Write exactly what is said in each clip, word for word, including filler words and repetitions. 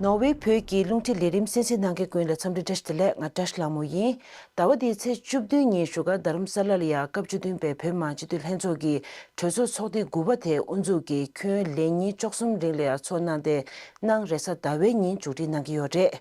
ནོར་ཝེ་བོད་ཀྱི་རླུང་འཕྲིན་ལས་རིམ་གསན་གཟིགས་གནང་མཁན་ཀུན་ལ་འཚམས་འདྲི་བཀྲ་ཤིས་བདེ་ལེགས། ང་བཀྲ་ཤིས་ལྷ་མོ་ཡིན། ཟླ་བ་འདིའི་ཚེས་བཅུ་བདུན་ཉིན་བཞུགས་སྒར་རྡ་རམ་ས་ལ་ལ་ཡ་སྐབས་བཅུ་བདུན་པའི་བོད་མི་མང་སྤྱི་འཐུས་ལྷན་ཚོགས་ཀྱི་གྲོས་ཚོགས་ཚོགས་ཐེངས་དགུ་པ་དེ་དབུ་འཛུགས་ཀྱིས་ཁྱོན་ལས་ཉིན་བཅུ་གསུམ་རིང་ལ་ཡ་ཚོགས་གནང་སྟེ། གནངས་རེས་གཟའ་ཟླ་བའི་ཉིན་མཇུག་སྒྲིལ་གནང་གི་ཡོད་རེད།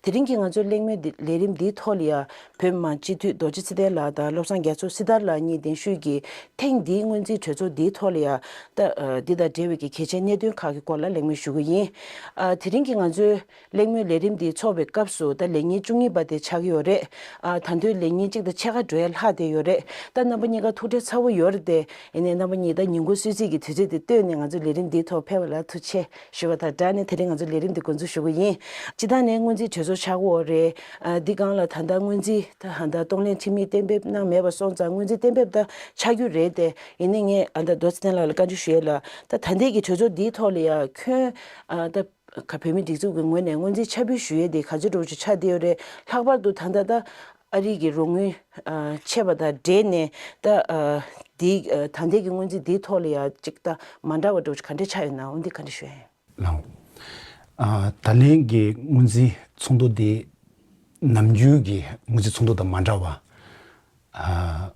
དེ་རིང་གི་ང་ཚོའི་གླེང་མོལ་འདི་ལས་རིམ་འདིའི་ཐོག་ལ་ཡ་བོད་མི་མང་སྤྱི་འཐུས་རྡོ་རྗེ་ཚེ་བརྟན་ལགས་དང་བློ་བཟང་རྒྱ་མཚོ་སྲི་ཐར་ལགས་གཉིས་གདན་ཞུས་ཀྱིས་ཐེངས་འདིའི་སྔོན་རྩིས་གྲོས་ཚོགས་འདིའི་ཐོག་ལ་ཡ་ད་ཨ་འདི་དང་འབྲེལ་བའི་གི་གལ་ཆེའི་གནད་དོན་ཁག་གི་སྐོར་ལ་གླེང་མོལ་ཞུ་གི་ཡིན། ཨ་དེ་རིང་གི་ང་ཚོའི་གླེང་མོལ་ལས་རིམ་འདི་འཚོགས་པའི་སྐབས་སུ་ད་ལས་ཉིན་བཅུ་གཉིས་པ་དེ་ཆགས་ཀྱི་ཡོད་རེད། ཨ་ད་དུང་ལས་ཉིན་གཅིག་དང་ཕྱེད་ཀ་འགྲོ་ཡ་ལྷག་བསྡད་ཡོད་རེད། ད་རྣམ་པ་གཉིས་ཀ་ཐུགས་ཁྲལ་ཚ་བོ་ཡོད་རེད་དེ། ཡིན་ནའི་རྣམ་པ་གཉིས་ད་ཉིན་གུང་གསོལ་ཚིགས་ཀྱི་དུས་ཚོད་དེ་བཏོན་ནས་ང་ཚོ་ལས་རིམ་འདིའི་ཐོག་ཕེབས་པ་ལ་ཐུགས་རྗེ་ཆེ་ཞུ་བ་དང་སྦྲགས་ནས། དེ་རིང་ང་ཚོ་ལས་རིམ་འདི་འགོ་འཛུགས་ཞུ་གི་ཡིན། སྤྱིར་བཏང་ནས་སྔོན་རྩིས་གྲོས་ཚོགས་ཆགས་ཀྱི་ཡོད་རེད། ཨ་འདི་སྒང་ལ་ད་ལྟ་སྔོན་རྩིས་ད་ད་ལྟ་གཏོང་ལེན་ཁྲིམས་ཡིག་གཏན་འབེབས་གནང་མེད་པ་སོང་ཙང་སྔོན་རྩིས་གཏན་འབེབས་ད་ཆགས་རྒྱུ་རེད་དེ། ཡིན་ནའི་ངས་ཨ་ད་རྡོ་རྗེ་ཚེ་བརྟན་ལགས་ལ་བཀའ་འདྲི་ཞུ་ཡས་ལ། ད་ད་ལྟའི་གི་གྲོས་ཚོགས་འདིའི་ཐོག་ལ་ཡ་ཁྱོན་ཨ་ད་ག་བོད་མིའི་སྒྲིག་འཛུགས་ཀྱི་ངོས་ནས་སྔོན་རྩིས་ཕྱག་ཕུལ་ཞུ་ཡས་དེ་ག་ཚོད་འགྲོ་ཆགས་བསྡད་ཡོད་རེད། ལྷག་པར་དུ་ད་ལྟ་ད་ཨ་རི་གི་རོགས་དངུལ་ཨ་ཆད་པ་དང་འབྲེལ་ནས་ད་ཨ་འདི་ཨ་ད་ལྟའི་གི་སྔོན་རྩིས་འདིའི་ཐོག་ལ་ཡ་གཅིག་ད་མ་འདྲ་བ་འགྲོ་ཆ་ག་འདྲ་ཆགས་ཡོད་ན། འོ་འདི་ག་འདྲ་ཞུ་ཡ་ཡིན། ལགས། ཨ་ད་ལན་གྱི་སྔོན་རྩིས་ཚོགས་འདུ་དེ་ནམ་རྒྱུན་གྱི་སྔོན་རྩིས་ཚོགས་འདུ་དང་མ་འདྲ་བ། ཨ་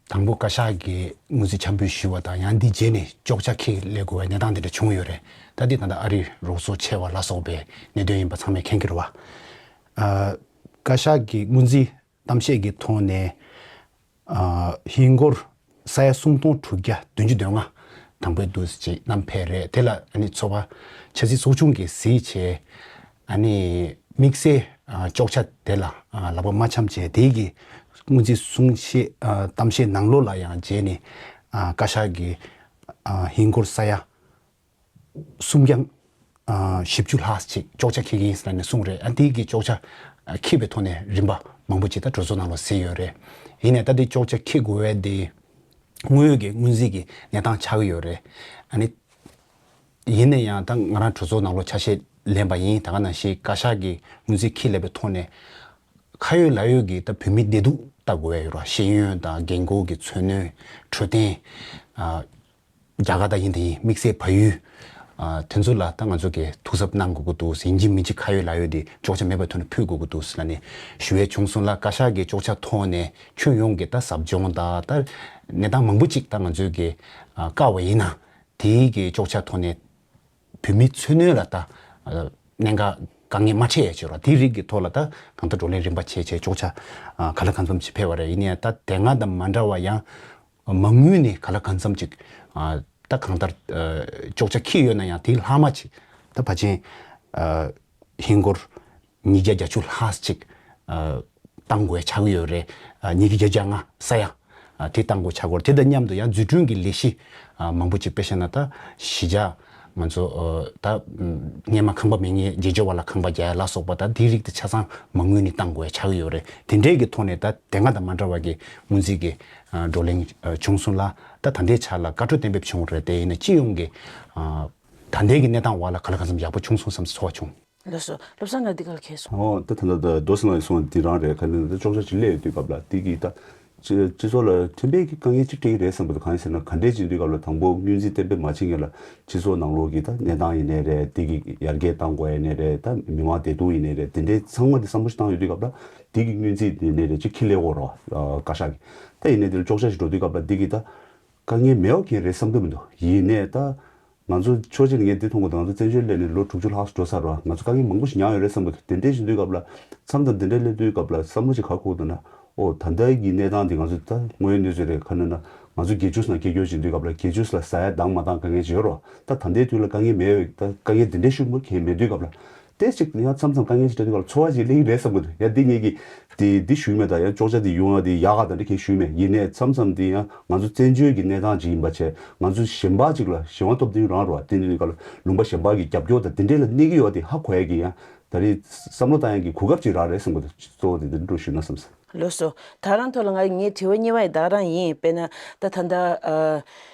དང་པོ་བཀའ་ཤག་གིས་སྔོན་རྩིས་ཕྱག་འབུལ་ཞུས་པ་དང་། ཡང་འདི་རྗེས་ནས་གཅོག་ཆ་འཁྱེར་སླེབས་དགོས་པའི་གནས་སྟངས་དེ་འདྲ་བྱུང་ཡོད་རེད། ད་འདི་ད་ལྟ་ཨ་རིའི་རོགས་ཚོགས་ཆད་པ་ལ་སོགས་པའི་གནད་དོན་ཡིན་པ་ཚང་མས་མཁྱེན་གྱི་རེད་བ། ཨ་བཀའ་ཤག་གིས་སྔོན་རྩིས་གཏམ་བཤད་ཀྱི་ཐོག་ནས། ཨ་ཧིན་སྒོར་ས་ཡ་སུམ་སྟོང་དྲུག་བརྒྱ་བདུན་ཅུ་དོན་ལྔ་དང་པོའི་དུས་ཅིག་བསྣམས་ཕེབས་རེད། དེ་ལ་ཨ་ནི་ཚོགས་པ་ཆབ་སྲིད་ཚོགས་ཆུང་གིས་གཟིགས་བྱས། ཨ་ནི་དམིགས་བསལ་ཨ་གཅོག་ཆ་དེ་ལ་ཨ་ལག་པ་མ་འཆམ་བྱས། དེ་གི་སྔོན་རྩིས་གསུང་བཤད་ཨ་གཏམ་བཤད་ནང་ལོགས་ལ་ཡང་རྗེས་ནས་ཨ་བཀའ་ཤག་གིས་ཨ་ཧིན་སྒོར་ས་ཡ་སུམ་བརྒྱ་ཨ་བཞི་བཅུ་ལྷག་ཅིག་གཅོག་ཆ་འཁྱེར་གྱི་ཡིན་ཟེར་ནས་གསུངས་རེད། ཨ་དེ་གི་གཅོག་ཆ་ཨ་འཁྱེར་བའི་ཐོག་ནས་རིམ་པ་མང་པོ་ཅིག་ད་གྲོས་ཚོགས་ནང་ལ་གཟིགས་ཡོད་རེད། ཡིན་ནའི་ད་དེ་གཅོག་ཆ་འཁྱེར་དགོས་པའི་དེ་དངོས་ཡོད་ཀྱི་སྔོན་རྩིས་ཀྱི་གནས་སྟངས་ཆགས་ཀྱི་ཡོད་རེད། ཨ་ནི་ཡིན་ན་ཡང་ད་ང་རང་གྲོས་ཚོགས་ནང་ལོགས་ཆ་ཤས་ལེན་པ་ཡིན། ད་ག་ནང་བཞིན་བཀའ་ཤག་གིས་སྔོན་རྩིས་འཁྱེར་སླེབས་པའི་ཐོག་ནས་ཁ་ཡོད་ལག་ཡོད་ཀྱི་ད་བོད་མིའི་བདེ་སྡུག་ལྟ་དགོས་ཡ་ཡོད་རེད། ཤེས་ཡོན་དང་རྒན་རྒོན་གྱི་འཚོ་སྣོན། འཕྲོད་བསྟེན། ཨ་རྒྱ་གར་ད་ཡིན་དེ་ཡིན། དམིགས་བསལ་བལ་ཡུལ། ཨ་དེ་ཚོ་ལ་ད་ང་ཚོ་གིས་ཐུགས་གཟབ་གནང་དགོས་ཀྱི་འདུག། ཡིན་གཅིག་མིན་གཅིག་ཁ་ཡོད་ལག་ཡོད་དེ་གཅོག་ཆ་མེད་པའི་ཐོག་ནས་ཕུལ་དགོས་ཀྱི་འདུག་ལབ་ནས་ཞུ་ཡས་བྱུང་སོང་ལ། བཀའ་ཤག་གིས་གཅོག་ཆ་ཐོག་ནས་ཁྱོན་ཡོངས་ཀྱི་ད་ཟབ་སྦྱོང་དང་ད་གནས་སྟངས་མང་པོ་ཅིག་ད་ང་ཚོས་ཀྱིས་ཨ་བཀག་པ་ཡིན་ན། དེའི་གི་གཅོག་ཆ་ཐོག་ནས་བོད་མིའི་འཚོ་སྣོན་ལ་ད་ཨ་གནད་འགག་དཀའ་ངལ་མ་འཕྲད་ཡ་བྱེད་རོགས། དེའི་རིགས་ཀྱི་ཐོག་ལ་ད་གང་ལྟར་བགྲོ་གླེང་རིམ་པ་བྱས་བྱས་གཅོག་ཆ་ཨ་ག་ལ་གང་འཚམ་ཅིག་ཕེབས་པ་རེད། ཡིན་ནའི་ད་དེ་སྔ་དང་མ་འདྲ་བ་ཡང་མ་དངུལ་ནས་ག་ལ་གང་འཚམ་ཅིག་ཨ་ད་གང་ལྟར་ཨ་གཅོག་ཆ་འཁྱེར་ཡོད་ན་ཡང་དེའི་ལྷག་མ་ཅིག་ད་ཕལ་ཆེར་ཨ་ཧིན་སྒོར་ཉིས་བརྒྱ་བརྒྱད་ཅུ་ལྷག་ཅིག་ཨ་བཏང་དགོས་ཆགས་ཀྱི་ཡོད་རེད། ཨ་ཉིས་བརྒྱ་བརྒྱད་ཅུ་གྱ་ལྔ་ས་ཡ་ཨ་དེ་བཏང་དགོས་ཆགས་ཀྱི་ཡོད་རེད། དེ་དང་མཉམ་དུ་ཡང་འཛུགས་སྐྲུན་གྱི་ལས་གཞི་ཨ་མང་པོ་ཅིག་དཔེ་བཞག་ན་ད་གཞིས་ཆགས་ང་ཚོ་ཨ་ད་སྔས་མ་ཁང་པ་མེད་མཁན་རྗེས་འཇུག་པ་ལ་ཁང་པ་རྒྱག་ཡ་ལ་སོགས་པ་ད་དེའི་རིགས་དེ་ཆ་ཚང་མ་དངུལ་ནས་བཏང་དགོས་ཆགས་ཀྱི་ཡོད་རེད། དེ་འདྲའི་གི་ཐོག་ནས་ད་དེ་སྔ་དང་མ་འདྲ་བ་གི་སྔོན་རྩིས་ཀྱི་ཨ་བགྲོ་གླེང་ཨ་བྱུང་སོང་ལ། ད་ད་ལྟའི་ཆ་ལ་བཀའ་འཁྲོལ་གཏན་འབེབས་བྱུང་རེད་དེ། ཡིན་ན་སྤྱི་ཡོངས་ཀྱི་ཨ་ད་ལྟའི་གི་གནས་སྟངས་འོག་ལ་ག་ལ་གང་འཚམ་ཡག་པོ་བྱུང་སོང་བསམ་ཚོར་བ་བྱུང་། ལགས་སོ། བློ་བཟང་ལགས་འདི་ག་ལ་མཁས་སོང་། ཨོ་ད་ད་ད་ད་རྡོ་སེང་ལགས་གསུངས་པ་འདི་རང་རེད། ག་ནས་ད་གཅོག་ཆ་ཅིག་སླེབས་ཡོད་དུས་སྐབས་ལ་འདི་གི་ད་སྤྱི་སྤྱི་ཚོགས་ལ་ཕན་པའི་གི་དཀའ་ངལ་ཅིག་འཕྲད་ཀྱི་རེད་བསམ་གི་འདུག། གང་ཡིན་ཟེར་ན་ག་འདྲས་ཅིག་འདུག་སྐབས་ལ་དང་པོ་སྔོན་རྩིས་གཏན་འབེབས་མ་བྱེད་སྔོན་ལ་སྤྱི་ཚོགས་ནང་ལོགས་ཀྱི་ད་གནས་སྟངས་ཡིན་ནའི་རེད། འདི་གི་ཡར་རྒྱས་གཏང་དགོས་ཡིན་ནའི་རེད། ད་མི་མང་བདེ་སྡུག་ཡིན་ནའི་རེད། དེ་འདྲའི་ཚང་མ་འདི་བསམ་བློ་ཞིག་བཏང་ཡོད་དུས་སྐབས་ལ་འདི་གི་སྔོན་རྩིས་ཡིན་ནའི་རེད་ཅིག་འཁྱེར་སླེབས་ཡོད་རེད་བ། བཀའ་ཤག་གིས་ད་ཡིན་ནའི་འདིར་གཅོག་ཆ་ཞིག་འགྲོ་དུས་སྐབས་ལ་འདི་གི་ད་དཀའ་ངལ་མེད་པ་གང་རེད་བསམ་གྱི་མི་འདུག། ཡིན་ནའི་ད་ང་ཚོ་ཕྱོགས་གཅིག་ནས་ངས་འདི་མཐོང་གི་འདུག། ང་ཚོ་བཙན་བྱོལ་སླེབས་ནས་ལོ་དྲུག་ཅུ་ལྷག་འགྲོ་ཚར་རེད་བ། ང་ཚོ་དཀའ་ངལ་མང་པོ་ཞིག་མྱངས་ཡོད་རེད་བསམ་གྱི་འདུག། དེ་འདྲས་ཞིག་དུས་སྐབས་ལ་མཚམས་མཚམས་དེ་འདྲས་སླེབས་དུས་སྐབས་ལ་བསམ་བློ་ཞིག་ག་འཁོར་འདུག་ན། ཨོ་ད་ལྟའི་གི་གནས་སྟངས་འདི་ང་ཚོ་ད་དངོས་ཡོད་གནས་ཚུལ་རེད། ག་ནས་ན་ང་ཚོ་རྒྱལ་ཇུས་ནང་སྐད་སྐྱོར་བྱེད་དུས་སྐབས་ལ་རྒྱལ་ཇུས་ལ་ཟ་ཡ་འདང་མ་འདང་དཀའ་ངལ་ཅིག་ཡོད་རེད་བ། ད་ད་ལྟའི་དུས་ལ་དཀའ་ངལ་མེད་པའི་ད་དཀའ་ངལ་འདི་འདྲས་ཤུགས་མོ་གང་མེད་དུས་སྐབས་ལ། ཏོག་ཙམ་ཡང་མཚམས་མཚམས་དཀའ་ངལ་ཞིག་འཕྲད་དུས་སྐབས་ལ་ཚོར་བ་ཞིག་སླེབས་ཀྱི་རེད་བསམ་གྱི་འདུག། ཡ་འདི་ངེད་ཀྱིས་འདི་འདི་ཞུས་མེད། ད་ཡང་གཅོག་ཆ་འདི་ཡོང་ཡ་འདི་ཡག་ག་ད་འདི་གས་ཞུས་མེད། ཡིན་ནའི་མཚམས་མཚམས་འདི་ཡང་ང་ཚོ་བཙན་བྱོལ་གྱི་གནས་སྟངས་ཅིག་ཡིན་པ་བྱས་ང་ཚོ་གཞན་པ་ཅིག་ལ་གཞན་དབང་ཐོབ་དུས་རང་རེད་བ། དེ་འདི་ག་ལ་ལུང་པ་གཞན་པ་གི་རྒྱབ་སྐྱོར་དང་འདི་འདྲས་ལ་གནས་ཀྱི་ཡོད་དེ་ཧ་གོ་ཡ་གི་ཡང་ད་རེས་བསམ་བློ་བཏང་ཡ་གི་གོ་སྐབས་ཅིག་རག་རེད་བསམ་གྱི་འདུག། གཙོ་བོ་དེ་འདི་འདྲ་ཞུས་ན་བསམ་སོང་། ལགས་སོ། ད་རང་ཐོག་ལ་ང་ངའི་དྲི་བ་གཉིས་པ་ཡི་ད་རང་ཡིན། དཔེར་ན་ད་ད་ལྟ་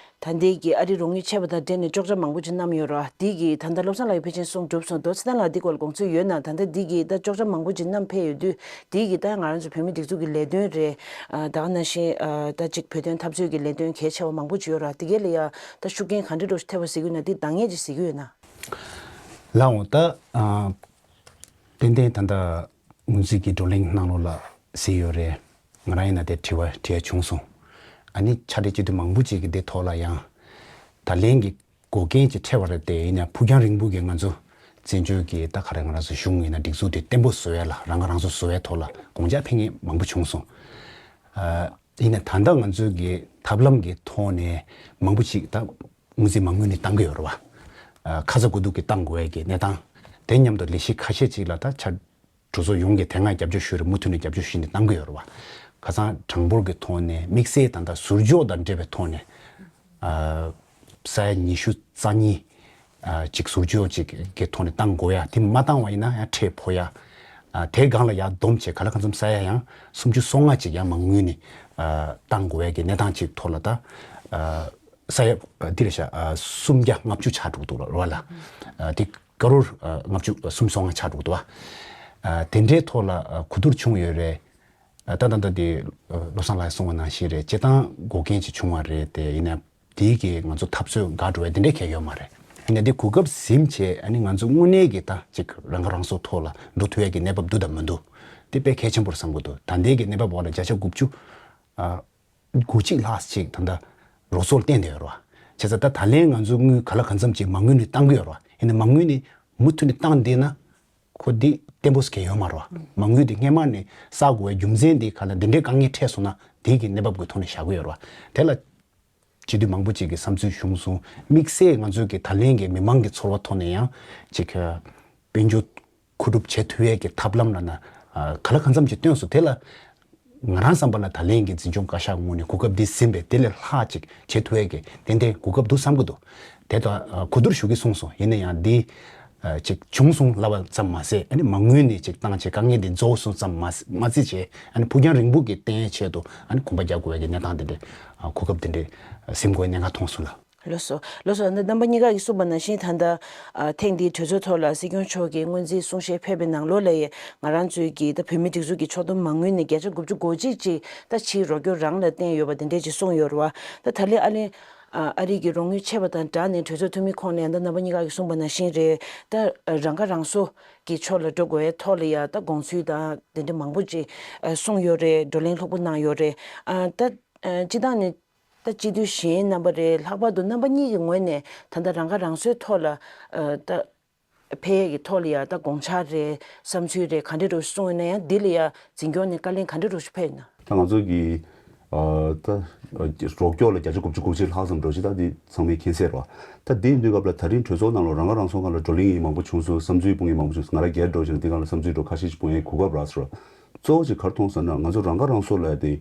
ཨ། ད་ལྟའི་གི་ཨ་རི་རོགས་དངུལ་ཆད་པ་དང་འབྲེལ་ནས་གཅོག་ཆ་མང་པོ་ཅིག་བསྣམས་ཡོད་རེད། འདི་གི་ད་ལྟ་བློ་བཟང་ལགས་ཀྱིས་ཕལ་ཆེར་གསུངས་གྲུབ་སོང་། རྡོ་རྗེ་ཚེ་བརྟན་ལགས་འདི་སྐོར་ལ་དགོངས་ཚུལ་ཡོད་ན། ད་ལྟ་འདི་གི་ད་གཅོག་ཆ་མང་པོ་ཅིག་བསྣམས་ཕེབས་ཡོད་དུས་འདི་གི་ད་ང་རང་ཚོ་བོད་མི་སྒྲིག་འཛུགས་ཀྱི་ལས་དོན་རེད། ཨ་ད་ག་ནང་བཞིན་ཨ་ད་ཅིག་བོད་དོན་འཐབ་རྩོད་ཀྱི་ལས་དོན་གལ་ཆེ་བ་མང་པོ་ཅིག་ཡོད་རེད། འདི་གའི་ལ་ཡ་ད་ཤུགས་རྐྱེན་ག་འདྲ་འདྲ་ཞིག་ཐེབས་པ་གཟིགས་ཀྱི་ཡོད་ན། འདི་འདང་ངེས་ཅིག་གཟིགས་ཀྱི་ཡོད་ན། ལགས་འོང་ད། ཨ། ཏན་ཏན་ད་ལྟ་སྔོན་རྩིས་ཀྱི་བགྲོ་གླེང་ནང་ལོགས་ལ་གཟིགས་ཡོད་རེད། ང་རང་ཡིན་ན་དེ་དྲི་བ་དྲི་ཡ་བྱུང་སོང་། ཨ་ནི་ཕྱག་སྦྲེལ་སྤྱི་འཐུས་མང་པོ་ཅིག་གིས་དེ་ཐོག་ལ་ཡང་ད་ལན་གྱི་འགོག་རྐྱེན་ཅིག་འཕྲད་པ་རེད་དེ། ཡིན་ན་ཕུགས་རྒྱང་རིང་པོ་གི་ང་ཚོ་བཙན་བྱོལ་གྱི་ད་ག་རེ་ང་རང་ཚོ་གཞུང་ཡིན་ན་སྒྲིག་འཛུགས་དེ་བརྟན་པོ་བཟོ་ཡ་ལ་རང་ཁ་རང་གསོ་བཟོ་བའི་ཐོག་ལ་དགོངས་འཆར་ཕེབས་མཁན་མང་པོ་བྱུང་སོང་། ཨ། ཡིན་ན་ད་ལྟ་ང་ཚོའི་གི་ཐབས་ལམ་གྱི་ཐོག་ནས་མང་པོ་ཅིག་ད་དངུལ་རྩིས་མ་དངུལ་ནས་བཏང་གི་ཡོད་རེད་བ། ཨ། ཁ་ཚ་དགོས་གཏུགས་ཀྱིས་བཏང་དགོས་ཡ་གི་གནས་སྟངས། དེ་མཉམ་དུ་ལས་གཞི་ཁ་ཤས་ཅིག་ལ་ད་ཆ་གྲོས་ཚོགས་ཡོངས་ཀྱིས་དེ་སྔ་རྒྱབ་སྐྱོར་ཞུས་རེད། མུ་མཐུད་ནས་རྒྱབ་སྐྱོར་ཞུས་ནས་བཏང་གི་ཡོད་རེད་བ། ཁ་སང་གྲངས་འབོར་གྱི་ཐོག་ནས་དམིགས་བསལ་ད་ལྟ་ཟུར་འཇོག་དང་འབྲེལ་བའི་ཐོག་ནས། ཨ། ས་ཡ་ཉི་ཤུ་རྩ་གཉིས། ཨ། ཅིག་ཟུར་འཇོག་ཅིག་གི་ཐོག་ནས་བཏང་དགོས་ཡ། དེ་མ་བཏང་བ་ཡིན་ན་ཡང་ཁྲལ་ཕོག་ཡ། ཨ། དེའི་སྒང་ལ་ཡར་བསྡོམས་བྱས་ག་ལ་གང་འཚམ་ས་ཡ་ཡང་སུམ་ཅུ་སོ་ལྔ་ཅིག་ཡང་མ་དངུལ་ནས། ཨ། བཏང་དགོས་ཡ་གི་གནས་སྟངས་ཅིག་ཐོག་ལ་ད། ཨ། ས་ཡ་འདི་རེད་ཤག་ཨ། སུམ་བརྒྱ་ལྔ་བཅུ་ཆགས་འགྲོ་གི་འདུག་ར་ལ། ཨ། དེ་ཀ་རོར་ཨ། ལྔ་བཅུ་སུམ་ཅུ་སོ་ལྔ་ཆགས་འགྲོ་གི་འདུག་ཨ། དེ་འདྲའི་ཐོག་ལ་ཨ། གོ་བསྡུར་བྱུང་ཡོད་རེད། ཨ། ད་ད་ད་དེ་ཨ། བློ་བཟང་ལགས་གསུངས་པ་ནང་བཞིན་རེད། སྤྱིར་བཏང་འགོག་རྐྱེན་ཅིག་བྱུང་བ་རེད་དེ། ཡིན་ན་དེའི་གི་ང་ཚོ་འཐབ་རྩོད་འགག་འགྲོ་བའི་དེ་འདྲའི་གང་ཡང་ཡོད་མ་རེད། ཡིན་ན་དེ་གོ་སྐབས་ཟིན་བྱས་ཨ་ནི་ང་ཚོ་དངོས་གནས་ཀྱི་ད་ཅིག་རང་ཁ་རང་གསོ་ཐོག་ལ་འགྲོ་ཐུབ་ཡ་གི་གནས་བབ་འདུག་དང་མི་འདུག་དེ་དཔེ་གལ་ཆེན་པོར་བསམ་གྱི་འདུག་ད་ལྟའི་གི་གནས་བབ་འོག་ལ་བརྒྱ་ཆ་དགུ་བཅུ། ཨ། དགུ་གཅིག་ལྷག་ཅིག་ད་ལྟ་རོགས་ཚོགས་ལ་བརྟེན་བསྡད་ཡོད་རེད་བ། བྱས་ཙང་ད་ད་ལན་ང་ཚོ་དངུལ་ག་ལ་གང་འཚམ་ཅིག་མ་དངུལ་ནས་བཏང་གི་ཡོད་རེད་བ། ཡིན་ན་མ་དངུལ་ནས་མུ་མཐུད་ནས་བཏང་བསྡད་ན་ཁོ་འདི་བརྟན་པོ་ཟེར་མཁན་ཡོད་མ་རེད་བ། མ་དངུལ་འདི་སྔས་མ་ནས་བསགས་དགོས་པའི་རྒྱུ་མཚན་འདི་ག་ལ་འདི་འདྲའི་དཀའ་ངལ་འཕྲད་སོང་ན་དེ་གི་གནས་བབ་ཀྱི་ཐོག་ནས་བཞག་གི་ཡོད་རེད་བ། དེ་ལ་སྤྱི་འཐུས་མང་པོ་ཅིག་གིས་བསམ་ཚུལ་བྱུང་སོང་། དམིགས་བསལ་ང་ཚོའི་གི་ད་ལན་གྱི་མི་མང་གི་ཚོར་བ་ཐོག་ནས་ཡང་ཅིག་དཔལ་འབྱོར་མཁོ་སྒྲུབ་བྱེད་ཐུབ་ཡས་ཀྱི་ཐབས་ལམ་ལབ་ན། ཨ། ག་ལ་གང་འཚམ་ཅིག་བཏོན་སོང་། དེ་ལ་ང་རང་བསམ་པ་ལ་ད་ལན་གྱི་འཛིན་སྐྱོང་བཀའ་ཤག་ངོས་ནས་གོ་སྐབས་འདི་ཟིན་པས་དེ་ལས་ལྷག་ཅིག་བྱེད་ཐུབ་ཡས་ཀྱི་ཏན་ཏན་གོ་སྐབས་འདུག་བསམ་གྱི་འདུག་དེ་ལྟར་ཨ། གོ་བསྡུར་ཞུ་གི་གསུངས་སོང་། ཡིན་ན་ཡང་འདི་ཨ། ཅིག་བྱུང་སོང་ལབ་པ་ཙམ་མ་ཟད། ཨ་ནི་མ་དངུལ་ནས་ཅིག་བཏང་བྱས་དཀའ་ངལ་འདི་རྫོགས་སོང་ཙམ་མ་མ་རྩིས་བྱས། ཨ་ནི་ཕུགས་རྒྱང་རིང་པོ་གི་བརྟན་ཡས་ཆེད་དུ་ཨ་ནི་གོམ་པ་རྒྱག་དགོས་ཡས་ཀྱི་གནས་སྟངས་འདི་འདྲའི་ཨ། གོ་སྐབས་འདི་འདྲའི་ཟིན་དགོས་གནད་འགག་མཐོང་སོང་ལགས། ལགས་སོ། ལགས་སོ། ཨ་ནི་རྣམ་པ་གཉིས་ཀ་གིས་གསུངས་པ་ནང་བཞིན་ད་ལྟ་ཨ། ཐེངས་འདིའི་གྲོས་ཚོགས་ཐོག་ལ་སྲིད་སྐྱོང་མཆོག་གིས་སྔོན་རྩིས་གསུང་བཤད་ཕེབས་པའི་ནང་ལོགས་ལ་ཡང་ང་རང་ཚོའི་གི་ད་བོད་མིའི་སྒྲིག་འཛུགས་ཀྱི་ཕྱོགས་བསྡོམས་མ་དངུལ་ནས་བརྒྱ་ཆ་དགུ་བཅུ་གོ་གཅིག་ཅིག་ད་ཕྱིའི་རོགས་སྐྱོར་རང་ལ་བརྟེན་ཡོད་པ་དེ་འདྲས་ཅིག་གསུངས་ཡོད་རེད་བ། ད་ད་ལན་ཨ་ནི་ཨ། ཨ་རི་གི་རོགས་དངུལ་ཆད་པ་དང་སྦྲགས་ནས་གྲོས་ཚོགས་འཐུས་མི་ཁོངས་ནས་ད་རྣམ་པ་གཉིས་ཀ་གིས་གསུངས་པ་ནང་བཞིན་རེད། ད་རང་ཁ་རང་གསོ་གི་ཕྱོགས་ལ་འགྲོ་དགོས་ཡའི་ཐོག་ལ་ཡ་ད་དགོངས་ཚུལ་དང་དེ་འདྲ་མང་པོ་ཅིག་གསུངས་ཡོད་རེད། བགྲོ་གླེང་ལྷུག་པོ་གནང་ཡོད་རེད། ཨ། ད་སྤྱི་བཏང་ནས་ད་སྤྱི་འཐུས་གཞན་རྣམ་པ་རེད། ལྷག་པར་དུ་རྣམ་པ་གཉིས་ཀྱི་ངོས་ནས་ད་ལྟ་རང་ཁ་རང་གསོའི་ཐོག་ལ་ཨ། ད་ཕེབས་ཡས་ཀྱི་ཐོག་ལ་ཡ་ད་དགོངས་འཆར་རེད། བསམ་ཚུལ་རེད། ག་འདྲ་འདྲ་གསུངས་ཡོད་ན་ཡང་འདི་ལ་ཡ་འཛིན་སྐྱོང་ནས་བཀའ་ལན་ག་འདྲ་འདྲ་ཞིག་ཕེབས་ཡོད་ན། ད་ང་ཚོ་གི་ཨ། ད་རོགས་སྐྱོར་ལ་བརྒྱ་ཆ་དགུ་བཅུ་གོ་གཅིག་ལྷག་ཙམ་འགྲོ་ཅིག་ད་འདི་ཚང་མས་མཁྱེན་གསལ་རེད་བ། ད་འདི་ཡིན་དུས་སྐབས་ལ་ད་རིང་གྲོས་ཚོགས་ནང་ལ་རང་ཁ་རང་གསོ་སྒང་ལ་བགྲོ་གླེང་ཡིན་མང་པོ་བྱུང་སོང་། བསམ་ཚུལ་སྤུངས་ཡིན་མང་པོ་བྱུང་སོང་། ང་རང་སྒེར་འགྲོ་ཅིག་འདི་སྒང་ལ་བསམ་ཚུལ་འགྲོ་ཁ་ཤས་ཤིག་སྤུངས་ཡིན། གོ་སྐབས་རག་སོང་ར། གཙོ་བོ་ཅིག་ག་རེ་མཐོང་སོང་ན་ང་ཚོ་རང་ཁ་རང་གསོ་ལབ་ཡ་དེ།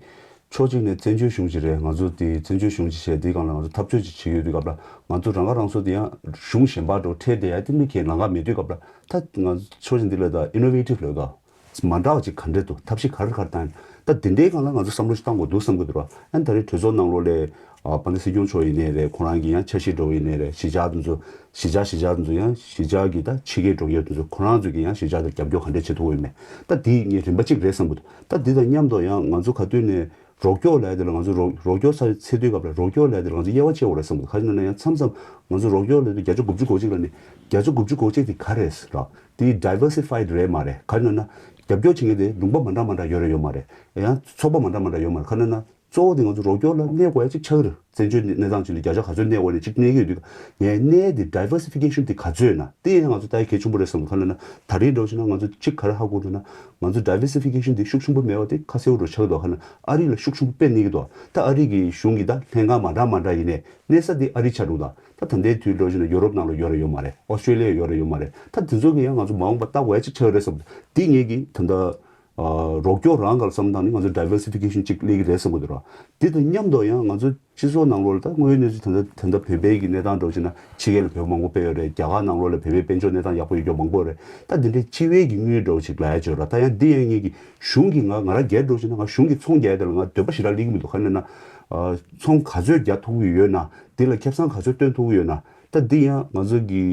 ཕྱོགས་གཅིག་ནས་བཙན་བྱོལ་གཞུང་ཅིག་རེད། ང་ཚོ་དེ་བཙན་བྱོལ་གཞུང་ཅིག་བྱས་དེའི་སྒང་ལ་ང་ཚོ་འཐབ་རྩོད་ཅིག་བྱེད་ཡོད་དུས་སྐབས་ལ་ང་ཚོ་རང་ཁ་རང་གསོ་དེ་ཡང་གཞུང་གཞན་པ་འགྲོ་ཁྲལ་དེ་ཡང་དེ་མི་ཁའི་ལམ་ཁ་མེད་དུས་སྐབས་ལ་ད་ང་ཚོ་ཕྱོགས་གཅིག་འདི་ལ་ད་ཨི་ནོ་ཝེ་ཊིབ་ལབ་ཀ་མ་འདྲ་བ་ཅིག་ག་འདྲས་འདུག་ཐབས་ཤེས་ག་རེ་ག་རེ་བཏང་ཡིན་ད་དེ་འདྲའི་སྒང་ལ་ང་ཚོ་བསམ་བློ་ཞིག་བཏང་དགོས་འདུག་བསམ་གི་འདུག་ར། ཨ་ནི་ད་རེས་གྲོས་ཚོགས་ནང་ལོགས་ལ་ཨ་དཔལ་ལྡན་སྲིད་སྐྱོང་མཆོག་ཡིན་ནའི་རེད། ཁོང་རང་གི་ཡང་འཆར་གཞི་འདྲ་བོ་ཡིན་ནའི་རེད། གཞིས་ཆགས་དེ་ཚོ་གཞིས་ཆགས་གཞིས་ཆགས་དེ་ཚོ་ཡང་གཞིས་ཆགས་ཀྱི་ད་ཕྱི་རྒྱལ་འགྲོ་མཁན་དེ་ཚོ་ཁོ་རང་ཚོ་གི་ཡང་གཞིས་ཆགས་དེར་རྒྱབ་སྐྱོར་ག་འདྲས་བྱེད་ཐུབ་ཀྱི་ཡོད་མེད་ད་དེ་ངས་རིམ་པ་གཅིག་རེད་བསམ་གི་འདུག་ད་དེ་དང་མཉམ་དུ་ཡང་ང་ཚོ་ག་དུས་ནས། རོགས་སྐྱོར་ལབ་ཡ་དེ་ལ་ང་ཚོ་རོགས་རོགས་སྐྱོར་ས་ཚེ་དུས་སྐབས་ལ་རོགས་སྐྱོར་ལབ་ཡ་དེ་ལ་ང་ཚོ་དབྱེ་བ་ཕྱེ་དགོས་རེད་བསམ་གི་འདུག་ག་རེ་ཡིན་ན་ཡང་མཚམས་མཚམས་ང་ཚོ་རོགས་སྐྱོར་ལབ་དུས་བརྒྱ་ཆ་དགུ་བཅུ་གོ་གཅིག་ལབ་ནས་བརྒྱ་ཆ་དགུ་བཅུ་གོ་གཅིག་དེ་ག་རེ་རེད་ཟེར་ར། དེ་diversified་རེད་མ་རེད། ག་རེ་ཡིན་ན་རྒྱབ་སྐྱོར་བྱེད་མཁན་དེ་ལུང་པ་མ་འདྲ་མ་འདྲ་ཡོད་རེད་ཡོད་མ་རེད། ཡང་ཚོགས་པ་མ་འདྲ་མ་འདྲ་ཡོད་མ་རེད། ག་རེ་ཡིན་ན་གཙོ་བོ་དེ་ང་ཚོ་རོགས་སྐྱོར་ལ་གནས་དགོས་ཡ་གཅིག་ཆགས་ཀྱི་རེད། བཙན་བྱོལ་གནས་སྟངས་ཅིག་ལ་བརྒྱ་ཆ་ག་ཚོད་གནས་དགོས་རེད་གཅིག་གནས་ཀྱི་ཡོད་དུས་ངས་གནས་དེ་diversification་དེ་ག་ཚོད་ཡོད་ན་དེ་ཡང་ང་ཚོ་ལྟ་ཡ་གལ་ཆེན་པོ་རེད་བསམ་གི་འདུག་ག་རེ་ཡིན་ན་ད་རེས་འདྲ་བོ་བྱས་ན་ང་ཚོ་གཅིག་ག་རེ་ཧ་གོ་འདུག་ན་ང་ཚོ་diversification་དེ་ཤུགས་ཆེན་པོ་མེད་པ་དེ་ཁ་གསལ་པོ་རུ་ཆགས་ཀྱི་འདུག་ག་རེ་ཡིན་ན་ཨ་རི་ལ་ཤུགས་ཆེན་པོ་དཔེ་གནས་ཀྱི་འདུག་ད་ཨ་རི་གི་གཞུང་གི་ད་ལྷན་ཁང་མ་འདྲ་མ་འདྲ་ཡིན་ནའི་གནས་ས་དེ་ཨ་རི་ཆགས་འདུག་ད་ད་ད་ལྟའི་དུས་འདྲ་བོ་བྱས་ན་ཡོ་རོབ་ནང་ལ་ཡོད་རེད་ཡོད་མ་རེད། ཨོ་སི་ཀྲེ་ལི་ཡ་ཡོད་རེད་ཡོད་མ་རེད། ད་དེ་ཚོ་གི་ཡང་ང་ཚོ་མ་འོངས་པ་ལྟ་དགོས་ཡ་གཅིག་ཆགས་ཀྱི་རེད་བསམ་གི་འདུག་དེ་ངེད་ཀྱི་ད་ལྟ། ཨ། རོགས་སྐྱོར་རང་ག་ལ་བསམ་བློ་བཏང་ནས་ང་ཚོ་diversification་གཅིག་སླེབས་ཀྱི་རེད་བསམ་གྱི་འདུག་ར། དེ་དང་མཉམ་དུ་ཡང་ང་ཚོ་སྤྱི་ཚོགས་ནང་ལོགས་ལ་ད་དངོས་ཡོད་གནས་ཚུལ་ད་ལྟ་ད་ལྟ་བོད་པའི་གི་གནས་སྟངས་འདྲ་བོ་བྱས་ན་ཕྱི་རྒྱལ་ལ་བོད་པ་མང་པོ་ཕེབས་ཡོད་རེད། རྒྱ་གར་ནང་ལོགས་ལ་བོད་པའི་དཔལ་འབྱོར་གནས་སྟངས་ཡག་པོ་ཡོད་རྒྱུ་མང་པོ་ཡོད་རེད། ད་དེ་འདྲའི་སྤྱི་བའི་གི་དངུལ་འདྲ་བོ་ཞིག་ལབ་ཡ་ཅིག་ཡོད་ར། ད་ཡང་འདི་ཡང་ངེད་ཀྱི་གཞུང་གི་ང་ང་རང་སྒེར་འདྲ་བོ་བྱས་ན་ང་གཞུང་གི་ཚོང་རྒྱག་ཡ་དེ་ལ་ང་འདོད་པ་ཞེ་དྲག་སླེབས་ཀྱི་མི་འདུག་ག་རེ་ཡིན་ན། ཨ། ཚོང་ག་ཚོད་རྒྱག་ཐུབ་ཀྱི་ཡོད་ན་དེ་ལ་ཁེ་བཟང་ག་ཚོད་བཏོན་ཐུབ་ཀྱི་ཡོད་ན། ད་འདི་ཡང་ང་ཚོ་གི་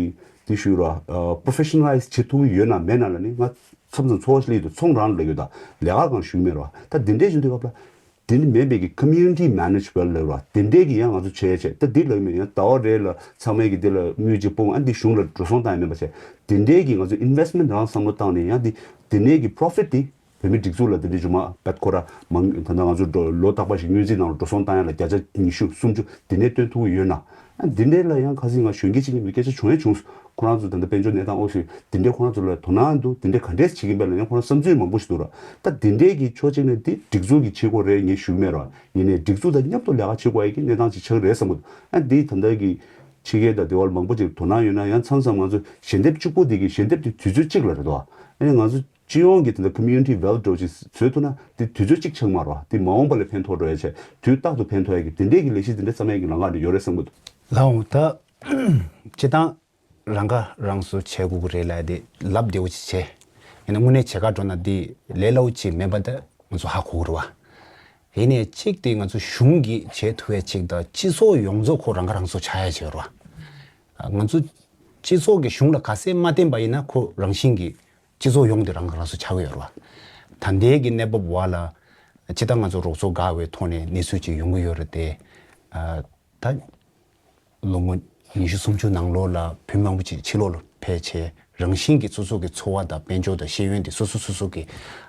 འདི་ཞུ་ར། ཨ། professionalize་བྱེད་ཐུབ་ཀྱི་ཡོད་ན་མེད་ན་ལ་ནི་ང་མཚམས་མཚམས་ཚོར་བ་ཞིག་སླེབས་འདུག་ཚོང་རང་ལ་ཡོད་ད་ལས་ཀ་གང་ཞུ་གི་མེད་ར། ད་འདི་འདྲས་བྱུང་དུས་སྐབས་ལ་ དེ་འདྲ་མེད་པའི་གི་community manage well ལབ་ར། དེ་འདྲའི་གི་ཡང་ང་ཚོ་བྱས་བྱས། ད་འདི་ལབ་མེད། ཡང་ཟླ་བ་རེ་ལ་ཚང་མས་གི་འདི་ལ་དངུལ་གཅིག་སྤུངས། ཨ་འདི་གཞུང་ལ་འགྲོ་སོང་བཏང་ཡ་མེད་པ་བྱས། དེ་འདྲའི་གི་ང་ཚོ་investment རང་བསམ་བློ་བཏང་ནས། ཡང་འདི་དེ་ནས་གི་profit དེ་བོད་མི་སྒྲིག་འཛུགས་ལ་དེ་འདྲའི་རྒྱུ་མ་བད་ཁོ་ར་མང་། ད་ལྟ་ང་ཚོ་འགྲོ་ལོ་རྟག་པར་ཞིག་སྔོན་རྩིས་ནང་ལ་འགྲོ་སོང་བཏང་ཡ་ལ་བརྒྱ་ཆ་ཉི་ཤུ་སུམ་ཅུ་དེ་ནས་བཏོན་ཐུབ་ཀྱི་ཡོད་ན། ཨ་འདི་འདྲའི་ལ་ཡང་ཁ་སང་ང་གཞོན་སྐྱེས་གཅིག་གཉིས་མི་སྐད་ཆ་བྱུང་ཡང་བྱུང་སོང་། ཁོ་རང་ཚོ་ད་ལྟ་དཔལ་འབྱོར་གནས་སྟངས་ཨོ་ཤི་དེ་འདྲའི་ཁོ་རང་ཚོ་ལ་དོ་སྣང་འདུག་དེ་འདྲའི་ག་འདྲས་བྱེད་ཀྱིན་པ་ལ་ཡང་ཁོ་རང་བསམ་ཚུལ་མང་པོ་ཞིག་འདུག་ར། ད་དེ་འདྲའི་གི་ཕྱོགས་གཅིག་ནས་འདི་སྒྲིག་འཛུགས་ཀྱི་བྱེད་སྒོ་རེད་ངས་ཞུ་གི་མེད་ར། ཡིན་ནའི་སྒྲིག་འཛུགས་དང་མཉམ་དུ་ལས་ཀ་བྱེད་དགོས་ཡ་གི་གནས་སྟངས་ཅིག་ཆགས་ཀྱི་རེད་བསམ་གི་འདུག་ཨ་འདི་ད་ལྟ་གི་ཕྱི་རྒྱལ་དང་དེ་བར་མང་པོ་ཅིག་དོ་སྣང་ཡོད་ན་ཡང་། མཚམས་མཚམས་ང་ཚོ་ཞལ་འདེབས་གཅིག་པོ་དེ་གི་ཞལ་འདེབས་དེ་དུས་ཚོད་གཅིག་ལ་རེད་དོ། ཨ་ནི་ང་ཚོ་སྤྱི་ཡོངས་ཀྱི་དེ་འདྲ་community well འདྲ་བོ་ཅིག་བཟོས་ཐུབ་ན། དེ་དུས་ཚོད་གཅིག་ཆགས་མ་རེད་བ། དེ་མ་འོངས་པ་ལ་ཕན་ཐོགས་འགྲོ་ཡ་བྱས། དུས་རྟག་ཏུ་ཕན་ཐོགས་ཡ་གི་དེ་འདྲའི་གི་ལས་གཞི་དེ་འདྲ་བརྩམས་ཡ་གི་ལམ་ཁ་འདྲ་ཡོད་རེད་བསམ་གི་འདུག་ལགས་འོང་། ད་སྤྱི་བཏང་རང་ཁ་རང་གསོ་བྱེད་དགོས་ཀྱི་རེད་ལབ་དེ་ལབ་བདེ་བོ་ཅིག་བྱས། ཡིན་ན་དངོས་གནས་བྱེད་ག་འགྲོ་ན་དེ་ལས་སླ་བོ་ཅིག་མིན་པ་ད་ང་ཚོ་ཧ་གོ་གི་རེད་བ། ཡིན་ནའི་གཅིག་དེ་ང་ཚོ་གཞུང་གིས་བྱེད་ཐུབ་ཡ་གཅིག་དང་། སྤྱི་ཚོགས་ཡོངས་རྫོགས་ཁོ་རང་ཁ་རང་གསོ་ཆགས་ཡ་ཅིག་ཡོད་རེད་བ། ང་ཚོ་སྤྱི་ཚོགས་ཀྱིས་གཞུང་ལ་ག་ཚད་མ་བརྟེན་པ་ཡིན་ན་ཁོ་རང་བཞིན་གྱིས་སྤྱི་ཚོགས་ཡོངས་དེ་རང་ཁ་རང་གསོ་ཆགས་ཀྱི་ཡོད་རེད་བ། ད་ལྟའི་གི་གནས་བབ་བ་ལ་སྤྱིར་བཏང་ང་ཚོ་རོགས་ཚོགས་དགའ་བའི་ཐོག་ནས་གནས་ཚུལ་ཅིག་ཡོང་གི་ཡོད་རེད་དེ། ཨ་ད་ལོ་ངོ་ཉི་ཤུ་སུམ་ཅུ་ནང་ལོགས་ལ་བོད་མི་མང་པོ་ཅིག་ཕྱི་ལོགས་ལ་ཕེབས་བྱས། རང་བཞིན་གྱིས་སོ་སོ་གི་འཚོ་བ་དང་དཔལ་འབྱོར་དང་ཤེས་ཡོན་དེ་སོ་སོ་སོ་སོ་གིས་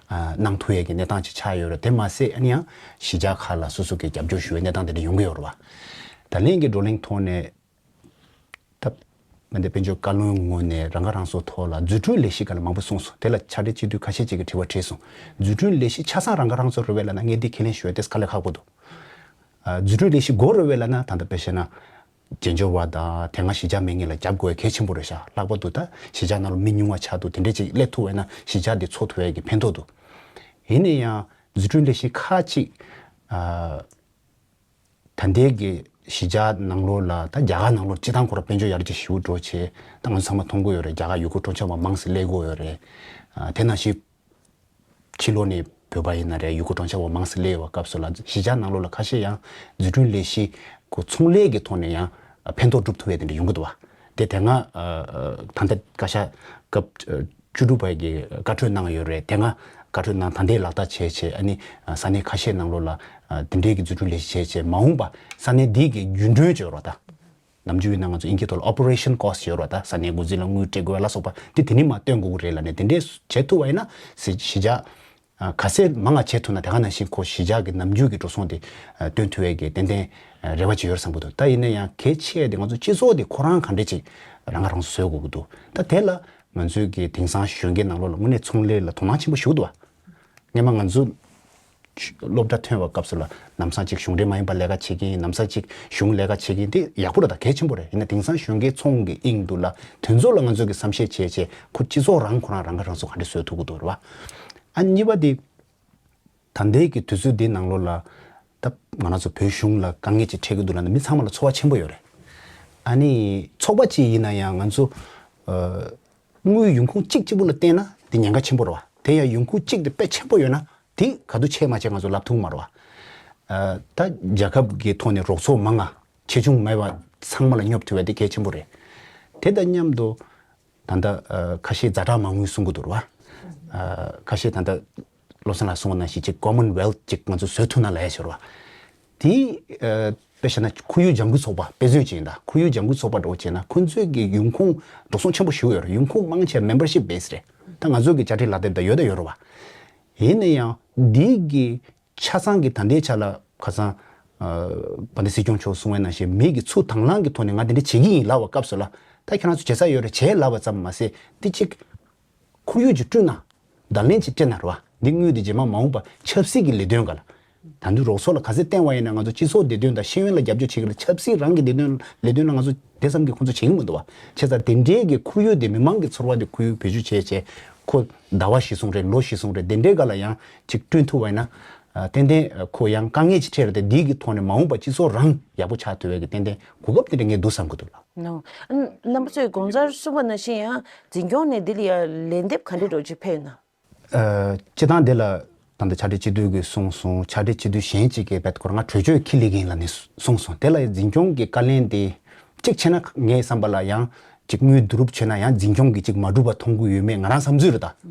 ཨ་གནང་ཐུབ་ཡས་ཀྱི་གནས་སྟངས་ཅིག་ཆགས་ཡོད་རེད། དེ་མ་ཟད་ཨ་ནི་ཡང་གཞིས་ཆགས་ཁག་ལ་སོ་སོ་གིས་རྒྱབ་སྐྱོར་ཞུ་བའི་གནས་སྟངས་དེ་འདྲ་ཡོང་གི་ཡོད་རེད་བ། ད་ལན་གྱི་བགྲོ་གླེང་ཐོག་ནས། ད་མ་འདི་དཔལ་འབྱོར་བཀའ་བློན་ངོས་ནས་རང་ཁ་རང་གསོ་ཐོག་ལ་འཛུགས་སྐྲུན་ལས་གཞི་སྒང་ལ་མང་པོ་གསུངས་སོང་། དེ་ལ་ཕྱག་སྦྲེལ་སྤྱི་འཐུས་ཁ་ཤས་ཅིག་གིས་དྲི་བ་དྲིས་སོང་། འཛུགས་སྐྲུན་ལས་གཞི་ཆ་ཚང་རང་ཁ་རང་གསོ་རེད་པས་ལབ་ན། ངས་འདི་ཁས་ལེན་ཞུ་ཡ་དེ་དཀའ་ལས་ཁག་པོ་འདུག་ཨ་འཛུགས་སྐྲུན་ལས་གཞི་དགོས་རེད་པས་ལབ་ན། ད་ལྟ་དཔེ་བཤད་ན་རྒྱན་འབྱོར་བ་དང་དེ་སྔ་གཞིས་ཆགས་མེད་མཁན་ལ་རྒྱབ་དགོས་ཡ་གལ་ཆེན་པོ་རེད་ཤག་ལྷག་པར་དུ་ད་གཞིས་ཆགས་ནང་ལ་མི་ཉུང་བ་ཆགས་འདུག་དེ་འདྲས་ཅིག་སླེབས་ཐུབ་པ་ཡིན་ན་གཞིས་ཆགས་འདི་འཚོ་ཐུབ་ཡ་གི་ཕན་ཐོགས་འདུག་ཡིན་ན་ཡང་འཛུགས་སྐྲུན་ལས་གཞི་ཁག་ཅིག་ཨ། ད་ལྟའི་གི་གཞིས་ཆགས་ནང་ལོགས་ལ། ད་རྒྱ་གར་ནང་ལོགས་སྤྱིར་བཏང་ཁོ་རང་དཔལ་འབྱོར་ཡར་རྒྱས་ཞེ་པོ་འགྲོ་བྱས། ད་ང་ཚོ་ཚང་མ་མཐོང་གི་ཡོད་རེད། རྒྱ་གར་ཡུལ་སྐོར་སྤྲོ་འཆམ་པ་མང་ཙམ་སླེབས་ཀྱི་ཡོད་རེད། ཨ་དེ་ནང་བཞིན་ཕྱི་ལོགས་ནས་བོད་པ་ཡིན་ན་རེད། ཡུལ་སྐོར་སྤྲོ་འཆམ་པ་མང་ཙམ་སླེབས་པའི་སྐབས་སུ་ལ་གཞིས་ཆགས་ནང་ལོགས་ལ་ཁ་ཤས་ཡང་འཛུགས་སྐྲུན་ལས་གཞི་ཁོ་ཚོང་ལས་ཀྱི་ཐོག་ནས་ཡང་ཕན་ཐོགས་སྒྲུབ་ཐུབ་པའི་དེ་འདྲ་ཡོང་གི་འདུག་བ། དེ་དེ་སྔ་ཨ་ཨ་ད་ལྟ་བཀའ་ཤག་སྐབས་ཨ་བཅུ་དྲུག་པ་གིས་བཀའ་འཁྲོལ་གནང་ཡོད་རེད། དེ་སྔ་བཀའ་འཁྲོལ་གནང་། ད་ལྟའི་ལག་བསྟར་བྱས་བྱས། ཨ་ནི་ས་གནས་ཁ་ཤས་ནང་ལོགས་ལ་ཨ་དེ་འདྲའི་གི་འཛུགས་སྐྲུན་ལས་གཞི་བྱས་བྱས། མ་འོངས་པ་ས་གནས་འདི་གི་རྒྱུན་གྲོན་ཅིག་ཡོད་རེད་བ། ད་ནམ་རྒྱུན་ཡིན་ན་ང་ཚོ་དབྱིན་སྐད་ཐོག་ལ་operation cost ཡོད་རེད་བ། ད་ས་གནས་འགོ་འཛིན་ལ་དངུལ་སྤྲད་དགོས་ལ་སོགས་པ་དེ་དེ་ནས་མར་བཏོན་དགོས་ཀྱི་རེད་ལབ་ནས། དེ་འདྲའི་བྱེད་ཐུབ་པ་ཡིན་ན་གཞིས་ཆགས་ཨ་ག་ཚད་མང་ང་བྱེད་ཐུབ་ན། དེ་ག་ནང་བཞིན་ཁོ་གཞིས་ཆགས་ཀྱི་ནམ་རྒྱུན་གྱི་འགྲོ་སོང་དེ་ཨ་བཏོན་ཐུབ་ཡས་ཀྱི་ཏན་ཏན་ཨ་རེ་བ་ཅིག་ཡོད་བསམ་གྱི་འདུག་ད་ཡིན་ན་ཡང་གལ་ཆེ་ཡས་དེ་ང་ཚོ་སྤྱི་ཚོགས་དེ་ཁོ་རང་ག་འདྲས་ཅིག་རང་ཁ་རང་གསོ་བཟོ་དགོས་ཀྱི་འདུག་ད་དེ་ལ་ང་ཚོའི་གི་དེང་སང་གཞོན་སྐྱེས་ནང་ལོགས་ལ་དངོས་གནས་ཚོང་ལས་ལ་དོ་སྣང་ཆེན་པོ་ཞིག་འདུག་བ། སྔོན་མ་ང་ཚོ་སློབ་གྲྭ་ཐོན་པའི་སྐབས་སུ་ལ་ལམ་སང་ཅིག་གཞུང་འབྲེལ་མ་ཡིན་པ་ལས་ཀ་བྱེད་ཀྱིན། ལམ་སང་ཅིག་གཞུང་ལས་ཀ་བྱེད་ཀྱིན། དེ་ཡག་པོ་རེད། ད་གལ་ཆེན་པོ་རེད། ཡིན་ན་དེང་སང་གཞོན་སྐྱེས་ཚོང་གི་དབྱིངས་འདུག་ལ། དེ་ཚོ་ལ་ང་ཚོ་གི་བསམ་ཤེས་བྱས་བྱས། ཁོ་སྤྱི་ཚོགས་རང་ཁོ་རང་རང་ཁ་རང་གསོ་ག་འདྲ་བཟོ་ཐུབ་ཀྱི་འདུག་རེད་བ། ཨ་གཉིས་པ་དེ། ད་ལྟའི་གི་དུས་ཚོད་འདི་ནང་ལོགས་ལ་ད་ང་རང་ཚོ་བོད་གཞུང་ལ་དཀའ་ངལ་ཅིག་འཕྲད་ཀྱི་འདུག་ལབ་ན་མི་ཚང་མ་ལ་ཚོར་བ་ཆེན་པོ་ཡོད་རེད། ཨ་ནི་ཚོགས་པ་ཅིག་ཡིན་ན་ཡང་ང་ཚོ་ཨ་དངུལ་ཡོང་ཁུངས་གཅིག་གཅིག་པུ་ལ་བརྟེན་ན་དེ་ཉེན་ཁ་ཆེན་པོ་རེད་བ། དེ་ཡང་ཡོང་ཁུངས་གཅིག་དེ་དཔེ་ཆེན་པོ་ཡོད་ན་དེ་ག་དུས་ཆད་མ་ཆད་ང་ཚོ་ལབ་ཐུབ་མ་རེད་བ། ཨ་ད་རྒྱལ་ཁབ་ཀྱི་ཐོག་ནས་རོགས་ཚོགས་མང་ང་ཆེ་ཆུང་མེད་པ་ཚང་མ་ལ་སྙོབ་ཐུབ་པ་དེ་གལ་ཆེན་པོ་རེད། དེ་དང་མཉམ་དུ་ད་ལྟ་ཨ་ཁ་ཤས་ཛ་དྲག་མ་དངུལ་གསུང་གི་འདུག་ར་བ། ཨ་ཁ་ཤས་ད་ལྟ་བློ་བཟང་ལགས་གསུངས་པ་ནང་བཞིན་ཅིག་Commonwealth ཅིག་ང་ཚོ་བཟོ་ཐུབ་ན་ལབ་ཡ་ཞོར་བ། དེ་ཨ་དཔེ་བཞག་ན་ཁོར་ཡུག་ལྗང་ཁུ་ཚོགས་པ་དཔེ་མཚོན་ཅིག་ཡིན། ད་ཁོར་ཡུག་ལྗང་ཁུ་ཚོགས་པ་འདྲ་བོ་བྱས་ན་ཁོ་ཚོའི་གི་ཡོང་ཁུངས་འགྲོ་སོང་ཆེན་པོ་ཞིག་ཡོད་རེད། ཡོང་ཁུངས་མང་ཆེ་membership base རེད། ད་ང་ཚོའི་གི་དཔྱ་ཁྲལ་ལག་དེབ་ད་ཡོད་ད་ཡོད་རེད་བ། ཡིན་ན་ཡང་འདི་གི་ཆ་ཚང་གི་ད་ལྟའི་ཆ་ལ་ཁ་སང་ཨ་དཔལ་ལྡན་སྲིད་སྐྱོང་མཆོག་གསུངས་པ་ནང་བཞིན་མི་གི་ཚུར་དང་བླངས་ཀྱི་ཐོག་ནས་ང་དེ་འདྲ་བྱེད་ཀྱི་ཡིན་ལབ་པའི་སྐབས་སུ་ལ། ད་ཁྱེད་རང་ཚོ་བྱེད་ས་ཡོད་རེད་བྱེད་ལབ་པ་ཙམ་མ་ཟད། འདི་གཅིག་ཁོར་ཡུག་ཅིག་བསྐྲུན་ན། བརྡ་ལན་ཅིག་སྤྲད་ན་རེད་བ། འདི་དངུལ་འདི་རྗེས་མ་མ་འོངས་པ་ཆབ་སྲིད་ཀྱི་ལས་དོན་སྒང་ལ། ད་དུང་རོགས་ཚོགས་ལ་ག་ཚད་བརྟེན་པ་ཡིན་ན་ང་ཚོ་སྤྱི་ཚོགས་བདེ་དོན་དང་ཤེས་ཡོན་ལ་རྒྱབ་སྐྱོར་བྱེད་ཀྱི་རེད། ཆབ་སྲིད་རང་གི་བདེ་དོན་ལས་དོན་ལ་ང་ཚོ་དེ་ཙམ་གྱི་ཁོང་ཚོ་བྱེད་ཀྱི་མི་འདུག་བ། བྱས་ཙང་དེ་འདྲའི་གི་ཁོར་ཡུག་དེ་མི་མང་གི་ཚོར་བ་དེ་ཁོར་ཡུག་བེད་སྤྱོད་བྱས་བྱས་ཁོ་ཟླ་བ་གཞི་བཟུང་རེད། ལོ་གཞི་བཟུང་རེད། དེ་འདྲའི་སྒང་ལ་ཡང་ཅིག་བསྐྲུན་ཐུབ་པ་ཡིན་ན། ཨ་ཏན་ཏན་ཨ་ཁོ་ཡང་དཀའ་ངལ་ཅིག་འཕྲད་རེད་དེ། འདི་གི་ཐོག་ནས་མ་འོངས་པ་སྤྱི་ཚོགས་རང་ཡག་པོ་ཆགས་ཐུབ་པའི་གི་ཏན་ཏན་གོ་སྐབས་དེ་འདྲ་ངས་འདུག་བསམ་གི་འདུག་ལགས། ནོ། ཨ་རྣམ་པ་ཚོས་དགོངས་འཆར་གསུངས་པ་ནང་བཞིན་ཡང་འཛིན་སྐྱོང་ནས་འདི་ལ་ཡང་ལན་འདེབས་ག་འདྲ་འདྲ་ཅིག་ཕེབས་ན། ཨ་སྤྱིར་བཏང་དེ་ལ་ད་ལྟ་ཕྱག་སྦྲེལ་སྤྱི་འཐུས་ཀྱིས་གསུངས་སོང་། ཕྱག་སྦྲེལ་སྤྱི་འཐུས་གཞན་གཅིག་གིས་བེད་ཁོ་རང་གྲོས་ཆོད་ཁས་ལེན་གྱི་ཡིན་ལབ་ནས་གསུངས་སོང་། དེ་ལ་འཛིན་སྐྱོང་གི་བཀའ་ལན་དེ་གཅིག་བྱས་ན་ངའི་བསམ་པ་ལ་ཡང་གཅིག་དངུལ་བསྡུ་རུབ་བྱས་ན་ཡང་འཛིན་སྐྱོང་གིས་གཅིག་མ་གྲུབ་པ་མཐོང་གི་ཡོད་མེད་ང་རང་བསམ་ཚུལ་རེད་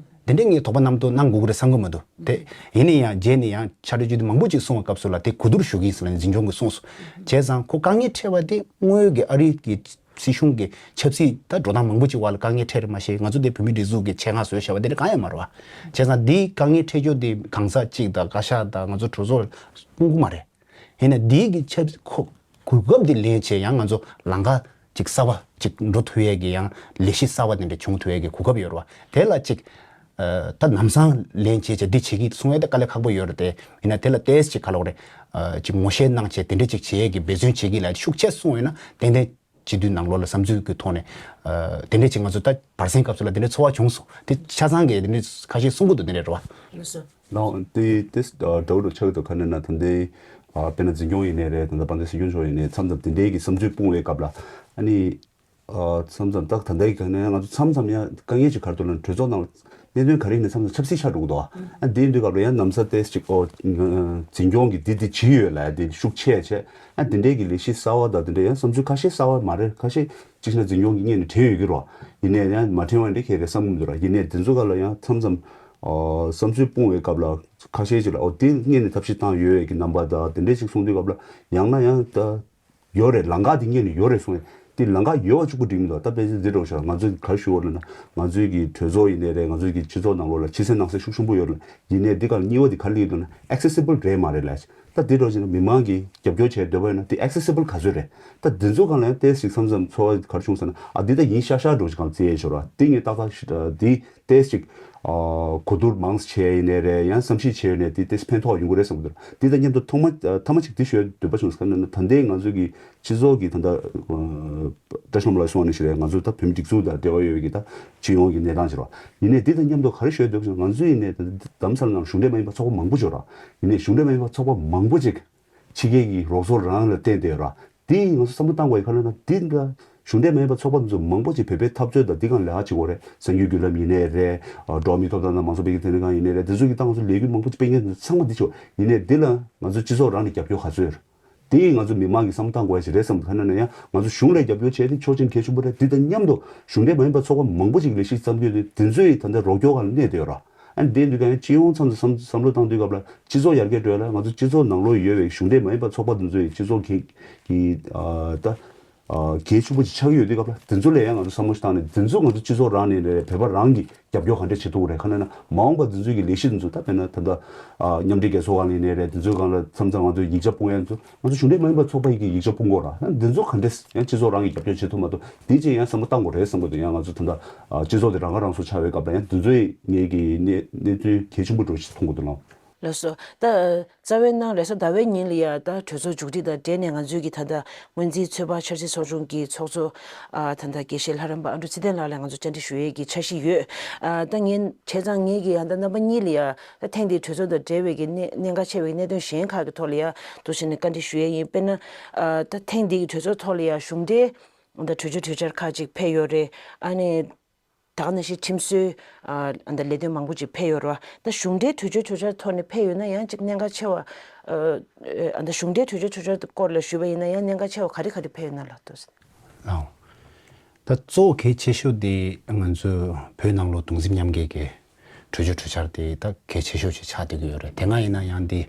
ད། དེ་འདྲའི་ངས་དོགས་པ་རྣམ་རྟོག་གནང་དགོས་ཀྱི་རེད་བསམ་གྱི་མི་འདུག་དེ་ཡིན་ན་ཡང་རྗེས་ནས་ཡང་ཕྱག་སྦྲེལ་བརྒྱུད་དེ་མང་པོ་ཅིག་གསུང་བའི་སྐབས་སུ་ལ་དེ་གོ་བསྡུར་ཞུ་གི་ཡིན་ཟེར་ལབ་ནས་འཛིན་སྐྱོང་གིས་གསུངས་སོང་། བྱས་ཙང་ཁོ་དཀའ་ངལ་འཕྲད་པ་དེ་དངོས་ཡོད་ཀྱི་ཨ་རི་གི་སྲིད་གཞུང་གི་ཆབ་སྲིད་ད་འགྲོ་སྟངས་མང་པོ་ཅིག་བར་ལ་དཀའ་ངལ་འཕྲད་རེད་མ་གཞི། ང་ཚོ་དེ་བོད་མིའི་སྒྲིག་འཛུགས་ཀྱི་ཆེད་མངགས་བཟོས་བཞག་པ་དེ་འདྲ་གང་ཡང་མ་རེད་བ། བྱས་ཙང་འདིའི་དཀའ་ངལ་འཕྲད་རྒྱུ་དེ་གང་ཟག་གཅིག་དང་བཀའ་ཤག་དང་ང་ཚོ་གྲོས་ཚོགས་ལ་སྤུངས་ཀྱི་མ་རེད། ཡིན་ན་འདིའི་གི་ཆབ་སྲིད་གོ་གོ་སྐབས་འདི་ལེན་བྱས་ཡང་ང་ཚོ་ལམ་ཁ་ཅིག་གསར་པ་ཅིག་འགྲོ་ཐུབ་ཡས་ཀྱི་ཡང་ལས་གཞི་གསར་པ་དེ་འདྲ་བྱུང་ཐུབ་ཡས་ཀྱི་གོ་སྐབས་ཡོད་རེད་བ། དེ་ལ་ཅིག་ཨ་ད་ལམ་སང་ལེན་བྱས་བྱས་འདི་བྱེད་ཀྱི་གསུང་ཡས་ད་དཀའ་ལས་ཁག་པོ་ཡོད་རེད་དེ། ཡིན་ན་དེ་ལ་ཏོག་ཙམ་ཅིག་ག་ལབ་དགོས་རེད། ཨ་ཅིག་ངོ་ཤེས་གནང་བྱས་དེ་འདྲ་ཅིག་བྱེད་ཡས་ཀྱི་འབད་བརྩོན་བྱེད་ཀྱི་ལ་ཤུགས་ཆེ་གསུངས་ཡོད་ན་ཏན་ཏན་སྤྱི་འཐུས་ནང་ལོགས་ལ་བསམ་ཚུལ་གྱི་ཐོག་ནས་ཨ་དེ་འདྲ་ཅིག་ང་ཚོ་ད་བར་གསེང་སྐབས་སུ་ལ་དེ་འདྲ་ཚོར་བ་བྱུང་སོང་། དེ་ཆ་ཚང་གིས་དེ་འདྲ་ཁ་ཤས་གསུང་གི་འདུག་དེ་འདྲ་རེད་བ། ལགས་སོ། ལགས་དེ་དེ་འདྲ་བོ་འདྲ་ཆགས་ཀྱི་འདུག་ག་ནས་ན་ད་ལྟའི་ཨ་དཔེར་ན་འཛིན་སྐྱོང་ཡིན་ནའི་རེད། ད་ལྟ་དཔལ་ལྡན་སྲིད་སྐྱོང་མཆོག་ཡིན་ནའི་མཚམས་མཚམས་དེ་འདྲའི་གི་བསམ་ཚུལ་སྤུངས་པའི་སྐབས་ལ་ཨ་ནི་ཨ་མཚམས་མཚམས་ད་ད་ལྟའི་ག་ནས་ང་ཚོ་མཚམས་མཚམས་ཡང་དཀའ་ངལ་ཅིག་ག་རེ་འདུག་ལབ་ན་གྲོས་ཚོགས་ནང་གནད་དོན་ག་རེ་ཡིན་ནའི་མཚམས་མཚམས་ཆབ་སྲིད་ཆགས་འགྲོ་གི་འདུག་ཨ་དེ་ཡིན་དུས་སྐབས་ལ་ཡང་ནམ་ས་ཏོག་ཙམ་ཅིག་ཨོ་འཛིན་སྐྱོང་གི་འདི་འདི་ཇི་ཡོད་ལབ་དེ་ཤུགས་ཆེ་ཆེ་ཨ་དེ་འདྲའི་གི་ལས་གཞི་གསར་བ་དང་དེ་འདྲའི་ཡང་བསམ་ཚུལ་ཁ་ཤས་གསར་བ་མ་རེད། ཁ་ཤས་གཅིག་བྱས་ན་འཛིན་སྐྱོང་གི་སྔོན་ནས་དྲན་ཡོད་ཀྱི་རེད། ཡིན་ནའི་ཡང་མ་དྲན་པ་འདྲ་ཁྱེད་རེད་བསམ་གྱི་མི་འདུག་ར། ཡིན་ནའི་དེ་ཚོ་སྒང་ལ་ཡང་མཚམས་མཚམས་ཨོ་བསམ་ཚུལ་སྤུངས་པའི་སྐབས་ལ་ཁ་ཤས་ཅིག་ལ་ཨོ་དེ་སྔོན་ནས་ཐབས་ཤེས་བཏང་ཡོད་ཡས་ཀྱི་རྣམ་པ་དང་དེ་འདྲས་ཅིག་གསུངས་དུས་སྐབས་ལ་ཡང་ན་ཡང་ད་ཡོད་རེད། ལམ་ཁ་དེ་སྔོན་ནས་ཡོད་རེད་གསུངས་ཡས་དེ་ལམ་ཁ་ཡོད་པ་གཅིག་པུ་འགྲིག་མི་འདུག་ད་དཔེ་ཆ་འདི་འདྲ་བོ་ཞིག་ལ་ང་ཚོས་ག་རེ་ཞུ་དགོས་ལབ་ན་ང་ཚོའི་གི་གྲོས་ཚོགས་ཡིན་ནའི་རེད། ང་ཚོའི་གི་སྤྱི་ཚོགས་ནང་ལོགས་ལ་ཕྱི་གསལ་ནང་གསལ་ཤུགས་ཆེན་པོ་ཡོད་རེད། ཡིན་ནའི་འདི་ག་ལ་གཉིས་པ་དེ་ག་རེ་ཡིན་ལབ་ན་accessible་རེད་མ་རེད་ལབ། ད་འདི་འདྲ་བྱས་ན་མི་མང་གིས་རྒྱབ་སྐྱོར་བྱས་འདོད་པ་ཡོད་ན་དེ་accessible་ག་ཚོད་རེད། ད་འདི་ཚོ་སྒང་ལ་ཡང་ཏོག་ཙམ་མཚོན་ཆ་ག་རེ་བྱུང་ཟེར་ན་ཨ་འདི་ད་ཡིན་ཤག་ཤག་འགྲོ་ཅིག་གང་བརྩི་ཡས་ཤོར་བ་འདི་ངས་ཏག་ཏག་ཞིག་འདི་ཏོག་ཙམ་ཅིག་ཨ་གོ་བསྡུར་མང་ཙམ་བྱས་ཡིན་ནའི་རེད། ཡང་བསམ་ཤེས་བྱས་ཡིན་ནའི་འདི་ཏོག་ཙམ་ཕན་ཐོགས་ཡོང་གི་རེད་བསམ་གི་འདུག་འདི་དང་མཉམ་དུ་ཐོག་མ་ཐ་མ་ཅིག་འདི་ཞུ་ཡ་འདོད་པ་བྱུང་ཟེར་ན་ད་ལྟའི་ང་ཚོ་གི་སྤྱི་ཚོགས་ཀྱི་ད་ལྟ་བཀྲ་ཤིས་ལྷ་མོ་ལགས་གསུངས་པ་ནང་བཞིན་རེད། ང་ཚོ་ད་བོད་མི་སྒྲིག་འཛུགས་དང་འབྲེལ་བ་ཡོད་པའི་གི་ད་སྤྱི་ཡོངས་ཀྱི་གནས་སྟངས་ཅིག་རེད་བ། ཡིན་ནའི་འདི་དང་མཉམ་དུ་ག་རེ་ཞུ་ཡ་འདོད་པ་བྱུང་ང་ཚོ་ཡིན་ནའི་ད་ལྟ་རྡ་རམ་ས་ལ་ནང་གཞུང་འབྲེལ་མ་ཡིན་པ་ཚོགས་པ་མང་པོ་ཅིག་ཡོད་རེད་བ། ཡིན་ནའི་གཞུང་འབྲེལ་མ་ཡིན་པ་ཚོགས་པ་མང་པོ་ཅིག་ཕྱི་རྒྱལ་གྱི་རོགས་ཚོགས་རང་ལ་བརྟེན་བསྡད་ཡོད་ར། དེ་ཡིན་ང་ཚོ་བསམ་བློ་བཏང་དགོས་ཡ་ག་རེ་ན་དེ་འདྲ་གཞུང་འབྲེལ་མ་ཡིན་པ་ཚོགས་པ་འདི་ཚོ་མང་པོ་ཅིག་བོད་པའི་འཐབ་རྩོད་དང་འདི་སྒང་ལས་ཀ་བྱེད་དགོས་རེད། གསར་འགྱུར་བརྒྱུད་ལམ་ཡིན་ནའི་རེད། འགྲོ་བ་མིའི་ཐོབ་ཐང་དང་མང་གཙོ་འཕེལ་རྒྱས་ལྷན་ཁང་ཡིན་ནའི་རེད། དེ་ཚོ་གི་ཏང་ཚོ་ལས་འགུལ་མང་པོ་ཅིག་སྤེལ་མཁན་དེ་ཚོ་ཚང་མ་འདི་ཆོ་ཡིན་ནའི་འདི་ལ་ང་ཚོ་སྤྱི་ཚོགས་རང་ནས་རྒྱབ་སྐྱོར་ག་ཚོད་ཡོད་རེད། དེ་ཡིས་ང་ཚོ་མི་མང་གི་བསམ་བློ་བཏང་དགོས་ཡ་ཞིག་རེད་བསམ་གི་ཐ་ན་ན་ཡང་ང་ཚོ་གཞུང་ལ་རྒྱབ་སྐྱོར་བྱས་ཏེ་ཆོག་མཆན་གལ་ཆེན་པོ་རེད། འདི་དང་མཉམ་དུ་གཞུང་འབྲེལ་མ་ཡིན་པ་ཚོགས་པ་མང་པོ་ཅིག་ལས་གཞི་བརྩམས་ཡོད་དུས་དེ་ཚོ་ཡིས་ད་ལྟ་རོགས་སྐྱོར་སྒང་ལ་གནས་བསྡད་ཡོད་ར། ཨ་ནི་དེ་འདུག་ཀྱང་སྤྱི་ཡོངས་མཚམས་སུ་བསམ་བསམ་བློ་བཏང་དུས་སྐབས་ལ་སྤྱི་ཚོགས་ཡར་རྒྱས་འགྲོ་ཡ་ལ་ང་ཚོ་སྤྱི་ཚོགས་ནང་ལོགས་ཡོད་པའི་གཞུང་འབྲེལ་མ་ཡིན་པ་ཚོགས་པ་འདི་ཚོ་ཡིས་སྤྱི་ཚོགས་གི་གི་ཨ་ད་ཨ་གལ་ཆེན་པོ་ཅིག་ཆགས་ཀྱི་ཡོད་དུས་སྐབས་ལ་དེ་ཚོ་ལ་ཡང་ང་ཚོ་བསམ་བློ་ཞིག་བཏང་ནས་དེ་ཚོ་ང་ཚོ་སྤྱི་ཚོགས་རང་ནས་ལས་བོད་པ་རང་གི་རྒྱབ་སྐྱོར་ག་འདྲས་བྱེད་ཐུབ་ཀྱི་རེད། ཁ་ན་ན་མ་འོངས་པ་འདི་ཚོའི་གི་ལས་གཞི་འདི་ཚོ་ད་དཔེར་ན་ད་ལྟ་ཨ་མཉམ་འབྲེལ་རྒྱལ་ཚོགས་སྒང་ལ་ཡིན་ནའི་རེད། འདི་ཚོའི་སྒང་ལ་མཚམས་མཚམས་ང་ཚོས་ཡིག་ཆ་སྤུངས་ཡ་འདི་ཚོ་ང་ཚོ་གཞུང་འབྲེལ་མ་ཡིན་པ་ཚོགས་པ་ཡི་གི་ཡིག་ཆ་སྤུངས་དགོས་ར། ཡང་འདི་ཚོ་ག་འདྲས་ཡང་སྤྱི་ཚོགས་རང་གི་རྒྱབ་སྐྱོར་བྱེད་ཐུབ་མ་ཐུབ་འདི་ཅིག་ཡང་བསམ་བློ་བཏང་དགོས་རེད་བསམ་གི་འདུག་ཡང་ང་ཚོ་ད་ལྟ་ཨ་སྤྱི་ཚོགས་དེ་རང་ཁ་རང་གསོ་ཆགས་པའི་སྐབས་ལ་ཡང་འདི་ཚོའི་ངེད་ཀྱི་གནས་གནས་ཚུལ་གལ་ཆེན་པོ་འགྲོ་ཞིག་མཐོང་གི་འདུག་ལགས། ལགས་སོ། ད་རྩ་བའི་ནང་ལས་ས་ཟླ་བའི་ཉིན་ལ་ཡ་ད་གྲོས་ཚོགས་མཇུག་སྒྲིལ་དང་འབྲེལ་ནས་ང་ཚོའི་གི་ད་ལྟ་སྔོན་རྩིས་ཚོད་དཔག་འཆར་རྩིས་ཚོགས་ཆུང་གི་ཚོགས་གཙོ་ཨ་ད་ལྟ་དགེ་བཤེས་ལྷ་རམས་པ་ཨ་འབྲུག་ཚེ་བརྟན་ལགས་ལ་ང་ཚོ་བཅར་འདྲི་ཞུ་ཡས་ཀྱི་འཆར་གཞི་ཡོད། ཨ་ད་ངས་བྱས་ཙང་ངེད་ཀྱི་ཡ་ད་རྣམ་པ་གཉིས་ལ་ཡ་ད་ཐེངས་འདིའི་གྲོས་ཚོགས་དང་འབྲེལ་བའི་གི་གནད་གནད་འགག་ཆེ་བའི་གནད་དོན་གཞན་ཁག་གི་ཐོག་ལ་ཡ་འདུག་བྱས་ནས་བཀའ་འདྲི་ཞུ་ཡས་ཡིན། དཔེར་ན་ཨ་ད་ཐེངས་འདིའི་གི་གྲོས་ཚོགས་ཐོག་ལ་ཡ་གཞུང་འབྲེལ་ད་གྲོས་ཆོད་གྲོས་འཆར་ཁག་ཅིག་ཕེབས་ཡོད་རེད། ཨ་ནི། ད་ག་ནང་བཞིན་ཁྲིམས་སྲོལ་ཨ་ཨ་འདི་ལས་དོན་མང་པོ་ཅིག་ཕེབས་ཡོད་རེད་བ། ད་གཞུང་འབྲེལ་གྲོས་ཆོད་གྲོས་འཆར་ཐོག་ནས་ཕེབས་ཡོད་ན་ཡང་ཅིག་གནད་འགག་ཆེ་བ་ཨ་ཨ་འདི་གཞུང་འབྲེལ་གྲོས་ཆོད་གྲོས་འཆར་སྐོར་ལ་ཞུས་པ་ཡིན་ན་ཡང་གནད་འགག་ཆེ་བ་ག་རེ་ག་རེ་ཕེབས་ཡོད་ན་ལབ་དུས། ལགས། ད་གཙོ་བོ་གལ་ཆེ་ཤོས་དེ་ང་ཚོའི་བོད་ནང་ལོགས་གདུང་སེམས་མཉམ་སྐྱེད་ཀྱི་གྲོས་ཆོད་གྲོས་འཆར་དེ་ད་གལ་ཆེ་ཤོས་ཅིག་ཆགས་བསྡད་ཀྱི་ཡོད་རེད། དེ་སྔ་ཡིན་ན་ཡང་འདི་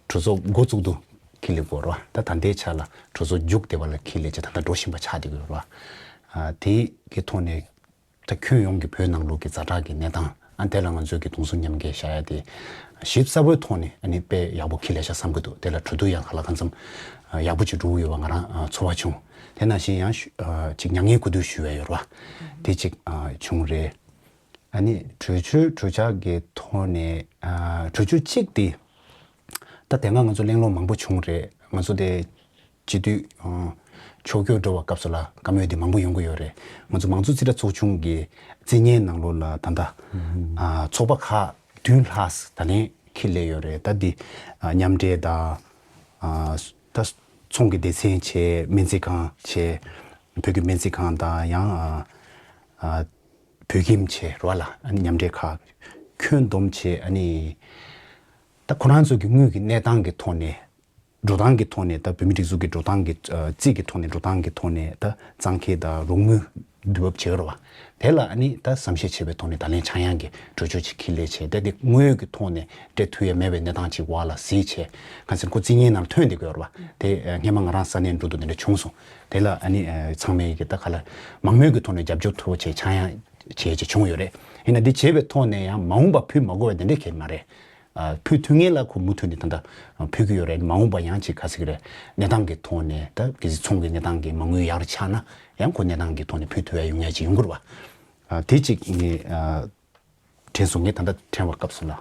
གྲོས་ཚོགས་འགོ་བཙུགས་དུས་ཁས་ལེན་དགོས་རེད་བ། ད་ད་ལྟའི་ཆ་ལ་གྲོས་ཚོགས་མཇུག་བསྡད་པ་ལ་ཁས་ལེན་བྱས་ད་ལྟ་འགྲོ་བཞིན་པ་ཆགས་བསྡད་ཀྱི་ཡོད་རེད་བ། ཨ་དེ་གི་ཐོག་ནས། ད་ཁྱོན་ཡོངས་ཀྱི་བོད་ནང་ལོགས་ཀྱི་ཛ་དྲག་གི་གནས་སྟངས་ཨ་དེ་ལ་ང་ཚོས་ཀྱི་གདུང་སེམས་མཉམ་སྐྱེད་བྱ་ཡ་དེ་ཞིབ་ཚགས་པོའི་ཐོག་ནས་ཨ་ནི་དཔེ་ཡག་པོ་ཁས་ལེན་བྱ་བསམ་གྱི་འདུག་དེ་ལ་གྲོས་བསྡུར་ཡང་ཧ་ལམ་གང་འཚམ་ཡག་པོ་ཅིག་འགྲོ་གི་ཡོད་པ་ང་རང་ཚོར་བ་བྱུང་། དེ་ནང་བཞིན་ཡང་ཞུ་ཅིག་མྱ་ངན་གུས་འདུད་ཞུ་བའི་ཡོད་རེད་བ། དེ་ཅིག་བྱུང་རེད། ཨ་ནི་གྲོས་ཆོད་གྲོས་འཆར་གྱི་ཐོག་ནས་གྲོས་ཆོད་གཅིག་དེ་ད་དེ་སྔ་ང་ཚོ་གླེང་སློང་མང་པོ་བྱུང་རེད། ང་ཚོ་དེ། སྤྱི་འཐུས་ཨ་ཕྱོགས་བསྐྱོད་འགྲོ་བའི་སྐབས་སུ་ལ་བཀའ་མོལ་འདི་མང་པོ་ཡོང་གི་ཡོད་རེད། ང་ཚོ་མང་གཙོ་རྩིས་ཁྲ་ཚོགས་ཆུང་གི་རྩིས་བརྙན་ནང་ལོགས་ལ་ད་ལྟ་ཨ་ཚོགས་པ་ཁག་བདུན་ལྷག་ད་ལན་ཁས་ལེན་ཡོད་རེད། ད་འདི་ཨ་མཉམ་འབྲེལ་དང་ཨ་ད་ཚོང་གི་སྡེ་ཚན་བྱས། སྨན་རྩིས་ཁང་བྱས། བོད་ཀྱི་སྨན་རྩིས་ཁང་དང་ཡང་ཨ་ཨ་བོད་ཁྱིམ་བྱས་རེད་བ་ལ། ཨ་ནི་མཉམ་འབྲེལ་ཁག་ཁྱོན་བསྡོམས་བྱས། ཨ་ནི་ད་ཁོ་རང་ཚོ་གི་དངུལ་གྱི་གནས་སྟངས་ཀྱི་ཐོག་ནས། འགྲོ་སྟངས་ཀྱི་ཐོག་ནས། ད་བོད་མིའི་སྒྲིག་འཛུགས་ཀྱི་འགྲོ་སྟངས་ཀྱི་ཨ་རྩིས་ཀྱི་ཐོག་ནས། འགྲོ་སྟངས་ཀྱི་ཐོག་ནས་ད་གཙང་འཁེལ་དང་རོགས་དངུལ་བསྡུ་འབབ་བྱེད་རོགས་པ། དེ་ལ་ཨ་ནི་ད་བསམ་ཤེས་བྱས་པའི་ཐོག་ནས་ད་ལན་ཆག་ཡང་གི་གྲོས་ཆོད་ཅིག་འཁྱེར་སླེབས་བྱས། ད་དེ་དངོས་ཡོད་ཀྱི་ཐོག་ནས་སྤྲད་ཐུབ་ཡ་མེད་པའི་གནས་སྟངས་ཅིག་འོག་ལ་གཟིགས་བྱས། གང་ཟེར་ཁོ་རྩིས་ཉིན་ནང་ཐོན་བསྡད་ཀྱི་ཡོད་རེད་པ། དེ་ཨ་སྔས་མ་ང་རང་ས་གནས་འགྲོ་དུས་དེ་འདྲ་བྱུང་སོང་། དེ་ལ་ཨ་ནི་ཨ་ཚང་མས་ཀྱི་ད་ག་ལ་མང་མོས་ཀྱི་ཐོག་ནས་རྒྱབ་སྐྱོར་མཐོ་བོ་བྱས་ཆག་ཡང་བྱས་བྱས་བྱུང་ཡོད་རེད། ཡིན་ན་འདི་བྱས་པའི་ཐོག་ནས་ཡང་མ་འོངས་པ་ཕུལ་མ་དགོས་པའི་དེ་འདྲ་གང་ཡང་མ་རེད། ཨ་ཕུལ་ཐུབ་མཁན་ལ་ཁོ་མུ་མཐུད་ནས་ད་ལྟ་ཕུལ་གྱི་ཡོད་རེད། མ་འོངས་པ་ཡང་ཅིག་ག་ཟེར་གྱི་རེད། གནས་སྟངས་ཀྱི་ཐོག་ནས། ད་གལ་སྲིད་ཚོང་གི་གནས་སྟངས་ཀྱི་མ་དངུལ་ཡག་རུ་ཆགས་ན་ཡང་ཁོ་གནས་སྟངས་ཀྱི་ཐོག་ནས་ཕུལ་ཐུབ་ཡ་ཡོང་ཡ་ཅིག་ཡོང་གི་རེད་པ། ཨ་དེ་གཅིག་ངས་ཨ་དྲན་སོང་། ངས་ད་ལྟ་དྲན་པ་སྐབས་སུ་ལ།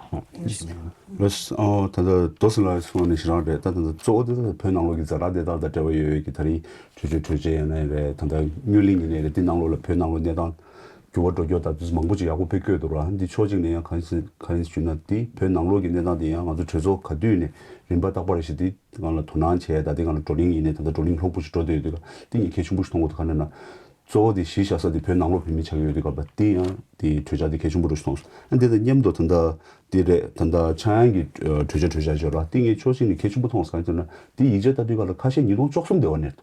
ལགས། ཨོ་ད་ལྟ་རྡོ་སེང་ལགས་གསུངས་པ་ནང་བཞིན་རང་རེད། ད་ད་ལྟ་གཙོ་བོ་དེ་ད་བོད་ནང་ལོགས་ཀྱི་ཛ་དྲག་དེ་དག་དང་འབྲེལ་བ་ཡོད་ཡོད་ཀྱི་ད་རེས་གྲོས་ཆོད་གྲོས་ཆོད་ཡིན་ནའི་རེད། ད་ལྟ་དངུལ་གླིང་ཡིན་ནའི་རེད། དེ་ནང་ལོགས་ལ་བོད་ནང་ལོགས་གནས་སྟངས་འགྱུར་བ་འགྲོ་རྒྱུ་དང་དུས་མང་པོ་ཅིག་ཡག་པོ་ཕེབས་ཀྱི་ཡོད་འདུག་ར། འདི་ཕྱོགས་གཅིག་ནས་ཡང་གང་ཡིན་གང་ཡིན་ཞུས་ན། དེ་བོད་ནང་ལོགས་ཀྱི་གནས་སྟངས་དེ་ཡང་ང་ཚོ་གྲོས་ཚོགས་ག་དུས་ནས་རིམ་པ་རྟག་པར་ཞིག་དེ་སྒང་ལ་དོ་སྣང་བྱས། ད་དེ་སྒང་ལ་བགྲོ་གླེང་ཡིན་ནའི་ད་ལྟ་བགྲོ་གླེང་ལྷུག་པོ་ཞིག་འགྲོ་བསྡད་ཡོད་དུས་ཀ་དེ་ངས་གལ་ཆེན་པོ་ཞིག་མཐོང་གི་འདུག་ག་རེ་ན། གཙོ་བོ་དེ་གཞི་བཞག་ས་དེ་བོད་ནང་ལོགས་བོད་མི་ཆགས་ཀྱི་ཡོད་དུས་སྐབས་ལ་དེ་ཡང་དེ་གྲོས་འཆར་དེ་གལ་ཆེན་པོ་འདྲ་ཞིག་མཐོང་སོང་། ཨ་འདི་དང་མཉམ་དུ་ད་ལྟ་དེ་རེད། ད་ལྟ་ཆག་ཡང་གི་ཨ་གྲོས་འཆར་གྲོས་འཆར་ཅིག་ཡོད་ར། དེ་ངས་ཕྱོགས་གཅིག་ནས་གལ་ཆེན་པོ་མཐོང་སོང་། གང་ཡིན་ཟེར་ན་དེ་ཡིག་ཆ་ལྟ་དུས་སྐབས་ལ་ཁ་ཤས་ཉིས་སྟོང་བཅུ་གསུམ་དེ་བ་ནས་རེད།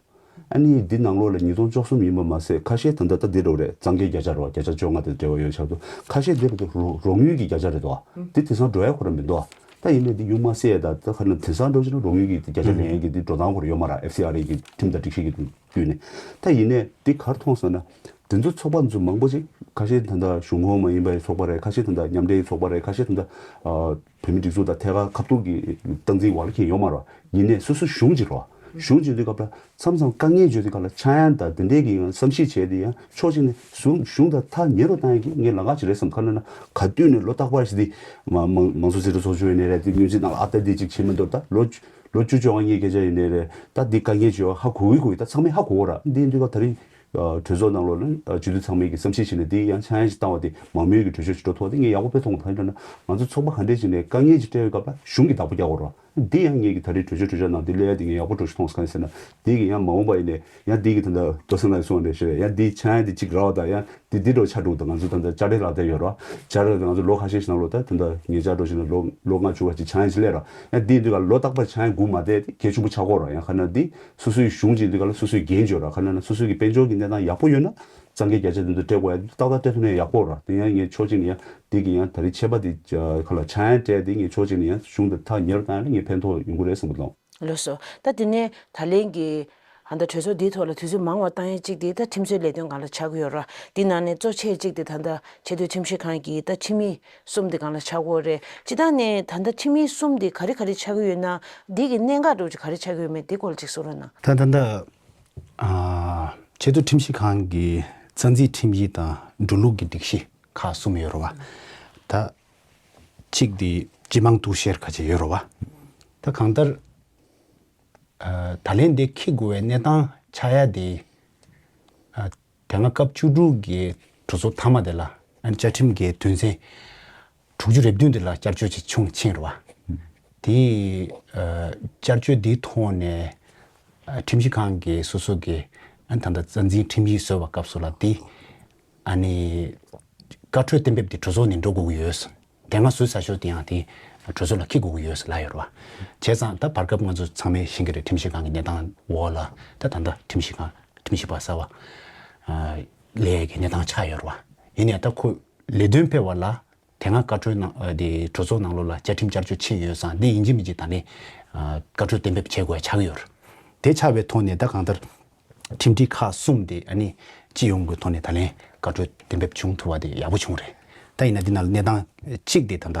ཨ་ནི་འདི་ནང་ལོགས་ལ་ཉིས་སྟོང་བཅུ་གསུམ་ཡིན་པ་མ་ཟད། ཁ་ཤས་ད་ལྟ་ད་འདི་རེད། གཙང་ཁེལ་བརྒྱ་ཆ་རེད་པ། བརྒྱ་ཆ་བཅོ་ལྔ་དང་འབྲེལ་བ་ཡོད་ཆགས་འདུག་ཁ་ཤས་འདི་རེད་འདུག་རོགས་རོགས་དངུལ་གྱི་བརྒྱ་ཆ་རེད་འདུག་པ། འདི་དེང་སང་འགྲོ་ཡ་ཁོ་རང་མི་འདུག་པ། ད་ཡིན་ནའི་འདི་གཡུག་མ་སེ་ཡ། ད་ད་ག་ནང་དེང་སང་འགྲོ་བྱས་ན་རོགས་དངུལ་གྱི་བརྒྱ་ཆ་ལེན་ཡ་གི་འདི་འགྲོ་སྟངས་ཁོ་རང་ཡོད་མ་རེད། ཨེཕ་སི་ཨར་ཨེ་གི་ཁྲིམས་དང་སྒྲིག་གཞི་གི་བརྒྱུད་ནས། ད་ཡིན་ནའི་འདི་ག་རེ་མཐོང་སོང་ན། དེ་ཚོ་ཚོགས་པ་ཚོ་མང་པོ་ཞིག་ཁ་ཤས་ད་ལྟ་གཞུང་ཁོངས་མ་ཡིན་པའི་ཚོགས་པ་རེད། ཁ་ཤས་ད་ལྟ་མཉམ་འབྲེལ་ཚོགས་པ་རེད། ཁ་ཤས་ད་ལྟ་ཨ་བོད་མིའི་སྒྲིག་འཛུགས་དང་ཐད་ཀར་ཁ་ཐུག་གི་སྟངས་འཛིན་འོག་ལ་འཁྱེར་ཡོད་མ་རེད། ཡིན་ནའི་སོ་སོ་གཞུང་ཅིག་རེད་པ། གཞུང་ཅིག་དུས་སྐབས་ལ་མཚམས་མཚམས་དཀའ་ངལ་བརྗོད་དུས་སྐབས་ལ་ཆག་ཡང་ད་དེ་འདྲའི་གི་ཡང་བསམ་གཞིག་བྱས་ཏེ་ཡང་ཕྱོགས་གཅིག་ནས་གཞུང་གཞུང་དང་ཐག་ཉེ་རུ་བཏང་ཡ་གི་ངས་ལམ་ཁ་ཅིག་རེད་བསམ། ག་རེ་ན་ག་དུས་ནས་ལོ་རྟག་པར་ཞིག་དེ་མ་མང་མང་གཙོ་སྲིད་གྲོས་ཚོགས་ཆུང་ཡིན་ནའི་རེད། དེ་སྔོན་རྩིས་ནང་ལ་ཨ་ད་དེ་ཅིག་བྱེད་མི་འདུག་ད་ལོ་ལོ་བཅུ་བཅོ་ལྔ་གཉིས་སྐད་ཆ་ཡིན་ནའི་རེད། ད་འདི་དཀའ་ངལ་བརྗོད་ཡ་ཧ་གོ་གི་གོ་གི། ད་ཚང་མས་ཧ་གོ་གི་རེད། འདི་ཡིན་དུས་སྐབས་ད་རིང་གྲོས་ཚོགས་ནང་ལོགས་ལ་སྤྱི་འཐུས་ཚང་མས་ཀྱི་བསམ་གཞིག་བྱས་ནས་དེ་ཡང་ཆག་ཡང་ཞིག་བཏང་བ་དེ་མང་མོས་ཀྱི་གྲོས་ཆོད་ཞིག་འགྲོ་ཐུབ་པ་དེ་ངས་ཡག་པོ་དཔེ་མཐོང་། གང་ཡིན་ཟེར་ན་ང་ཚོ་ཚོགས་པ་ག་འདྲས་ཞིག་ནས་དཀའ་ངལ་ཞིག་འཕྲད་པའི་སྐབས་ལ་གཞུང་གིས་བདག་པོ་རྒྱག་དགོས་རེད། འདི་ཡང་ངེད་ཀྱི་ད་རེས་གྲོས་ཆོད་གྲོས་འཆར་ནང་འདི་སླེབས་ཡ་དེ་ངས་ཡག་པོ་འགྲོ་ཞིག་མཐོང་སོང་། གང་ཡིན་ཟེར་ན་འདི་གི་ཡང་མ་འོངས་པ་ཡིན་ནའི་ཡང་འདི་གི་ད་ལྟ་རྡོ་སེང་ལགས་གསུངས་པ་འདྲ་ཞིག་རེད། ཡང་འདི་ཆག་ཡང་འདི་གཅིག་རག་པ་དང་ཡང་འདི་འདི་འདྲ་ཆགས་འགྲོ་གི་འདུག་ང་ཚོ་ད་ལྟ་དཔྱ་ཁྲལ་ལག་དེབ་ཡོད་རེད། དཔྱ་ཁྲལ་ང་ཚོ་ལོ་ཁ་ཤས་ཤིག་ནང་ལོགས་ད་ད་ལྟ་ཉེ་ཆར་འགྲོ་ཞིག་ན་ལོ་ལོ་ལྔ་བཅུ་བ་ཅིག་ཆག་ཡང་ཅིག་སླེབས་རེད། ཡང་འདི་འདི་ག་ལོ་རྟག་པར་ཆག་ཡང་སྒུག་མ་བསྡད་དེ་གལ་ཆེན་པོ་ཆགས་ཀྱི་ཡོད་རེད། ཡང་ག་ན་འདི་སོ་སོའི་གཞུང་ཅིག་འདི་ག་ལ་སོ་སོའི་འགན་བརྗོད་རེད། ག་ན་ན་སོ་སོའི་གི་དཔལ་འབྱོར་གྱི་གནས་སྟངས་ཡག་པོ་ཡོད་ན། གཙང་ཁེལ་བརྒྱ་ཆ་དེ་ཚོ་སྤྲད་དགོས་ཡ་ཏག་ཏག་སྤྲད་ཐུབ་ན་ཡག་པོ་ར། དེ་ཡང་ངས་ཕྱོགས་གཅིག་ནས་ཡང་དེ་གི་ཡང་ད་རེས་ཆད་པ་དེ་ཁ་ལ་ཆག་ཡང་སྤྲད་དེ་ངས་ཕྱོགས་གཅིག་ནས་ཡང་གཞུང་དེ་ཐག་ཉེ་རུ་བཏང་ཡ་ལ་ངས་ཕན་ཐོགས་ཡོང་གི་རེད་བསམ་གི་འདུག་ལགས་སོ། ད་དེ་ནས་ད་ལན་གྱི་ཨ་ད་གྲོས་ཚོགས་འདིའི་ཐོག་ལ་དུས་ཚོད་མང་བ་བཏང་ཡ་གཅིག་དེ་ད་ཁྲིམས་བཟོའི་ལས་དོན་སྒང་ལ་ཆགས་ཀྱི་ཡོད་ར། དེ་ནང་ནས་གཙོ་ཆེ་གཅིག་དེ་ད་ད་ཆེས་མཐོའི་ཁྲིམས་ཞིབ་ཁང་གི་ད་ཁྲིམས་ཡིག་གསུམ་དེ་སྒང་ལ་ཆགས་ཀྱི་ཡོད་རེད། སྤྱིར་བཏང་ནས་ད་ད་ཁྲིམས་ཡིག་གསུམ་དེ་ག་རེ་ག་རེ་ཆགས་ཀྱི་ཡོད་ན་འདི་གི་གནད་འགག་འདྲ་བོ་ཅིག་ག་རེ་ཆགས་ཀྱི་ཡོད་མེད་དེ་སྐོར་ལ་ཅིག་གསུང་རོགས་གནང་། ད་ད་ད། ཨ་ཆེས་མཐོའི་ཁྲིམས་ཞིབ་ཁང་གི་རྩ་འཛིན་ཁྲིམས་ཡིག་དང་འགྲོ་ལུགས་ཀྱི་སྒྲིག་གཞི་ཁག་གསུམ་ཡོད་རེད་པ། ད་གཅིག་དེ་སྤྱི་དམངས་གཏུག་བཤེར་ཁ་ཆེ་ཡོད་རེད་པ། ད་གང་ལྟར་ཨ་ད་ལན་འདི་འཁྱེར་དགོས་པའི་གནས་སྟངས་ཆགས་ཡ་དེ་ཨ་དེ་སྔ་སྐབས་བཅུ་དྲུག་གི་གྲོས་ཚོགས་མཐའ་མ་དེ་ལ་ཨ་ནི་བཅའ་ཁྲིམས་ཀྱི་དོན་ཚན་དྲུག་ཅུ་རེ་བདུན་དེ་ལ་བསྐྱར་བཅོས་ཅིག་བྱུང་ཕྱིན་རེད་པ། དེ་ཨ་བསྐྱར་བཅོས་འདིའི་ཐོག་ནས་ཨ་ཁྲིམས་ཞིབ་ཁང་གིས་སོ་སོ་གི་ཨ་ནི་ད་ལྟ་རྩ་འཛིན་ཁྲིམས་ཡིག་བཟོ་བའི་སྐབས་སུ་ལ་དེ་ཨ་ནི་བཀའ་འཁྲོལ་གཏན་འབེབས་དེ་གྲོས་ཚོགས་ནས་འགྲོ་དགོས་ཀྱི་ཡོད། དེ་སྔ་བཟོས་ཚར་ཤོག་དེ་ཡང་དེ་གྲོས་ཚོགས་ལ་འཁྱེར་དགོས་ཀྱི་ཡོད་ལབ་ཡོད་རེད་པ། བྱས་ཙང་ད་བར་སྐབས་ང་ཚོ་ཚང་མས་ཤེས་ཀྱི་རེད། ཁྲིམས་ཞིབ་ཁང་གི་གནས་སྟངས་འོག་ལ་ད་ད་ལྟ་ཁྲིམས་ཞིབ་ཁང་ཁྲིམས་ཞིབ་པ་གསར་པ་ཨ་སླེབས་ཡས་ཀྱི་གནས་སྟངས་ཆགས་ཡོད་རེད་པ། ཡིན་ནའི་ད་ཁོ་ལས་དོན་སྤེལ་བ་ལ་དེ་སྔ་བཀའ་འཁྲོལ་ནང་ཨ་དེ་གྲོས་ཚོགས་ནང་ལོགས་ལ་བཅའ་ཁྲིམས་བསྐྱར་བཅོས་ཕྱིན་ཡོད་ཙང་འདི་ཡིན་གཅིག་མིན་གཅིག་ད་ནི་ཨ་བཀའ་འཁྲོལ་གཏན་འབེབས་བྱེད་དགོས་ཡ་ཆགས་ཀྱི་ཡོད་རེད། དེ་ཆགས་པའི་ཐོག་ནས་ད་གང་ལྟར་ཁྲིམས་སྒྲིག་ཁག་གསུམ་དེ་ཨ་ནི་སྤྱི་ཡོངས་ཀྱི་ཐོག་ནས་ད་ལན་བཀའ་འཁྲོལ་གཏན་འབེབས་བྱུང་ཐུབ་པ་དེ་ཡག་པོ་བྱུང་རེད། ད་ཡིན་ན་འདི་ནང་ལ་གནས་སྟངས་གཅིག་དེ་ད་ལྟ་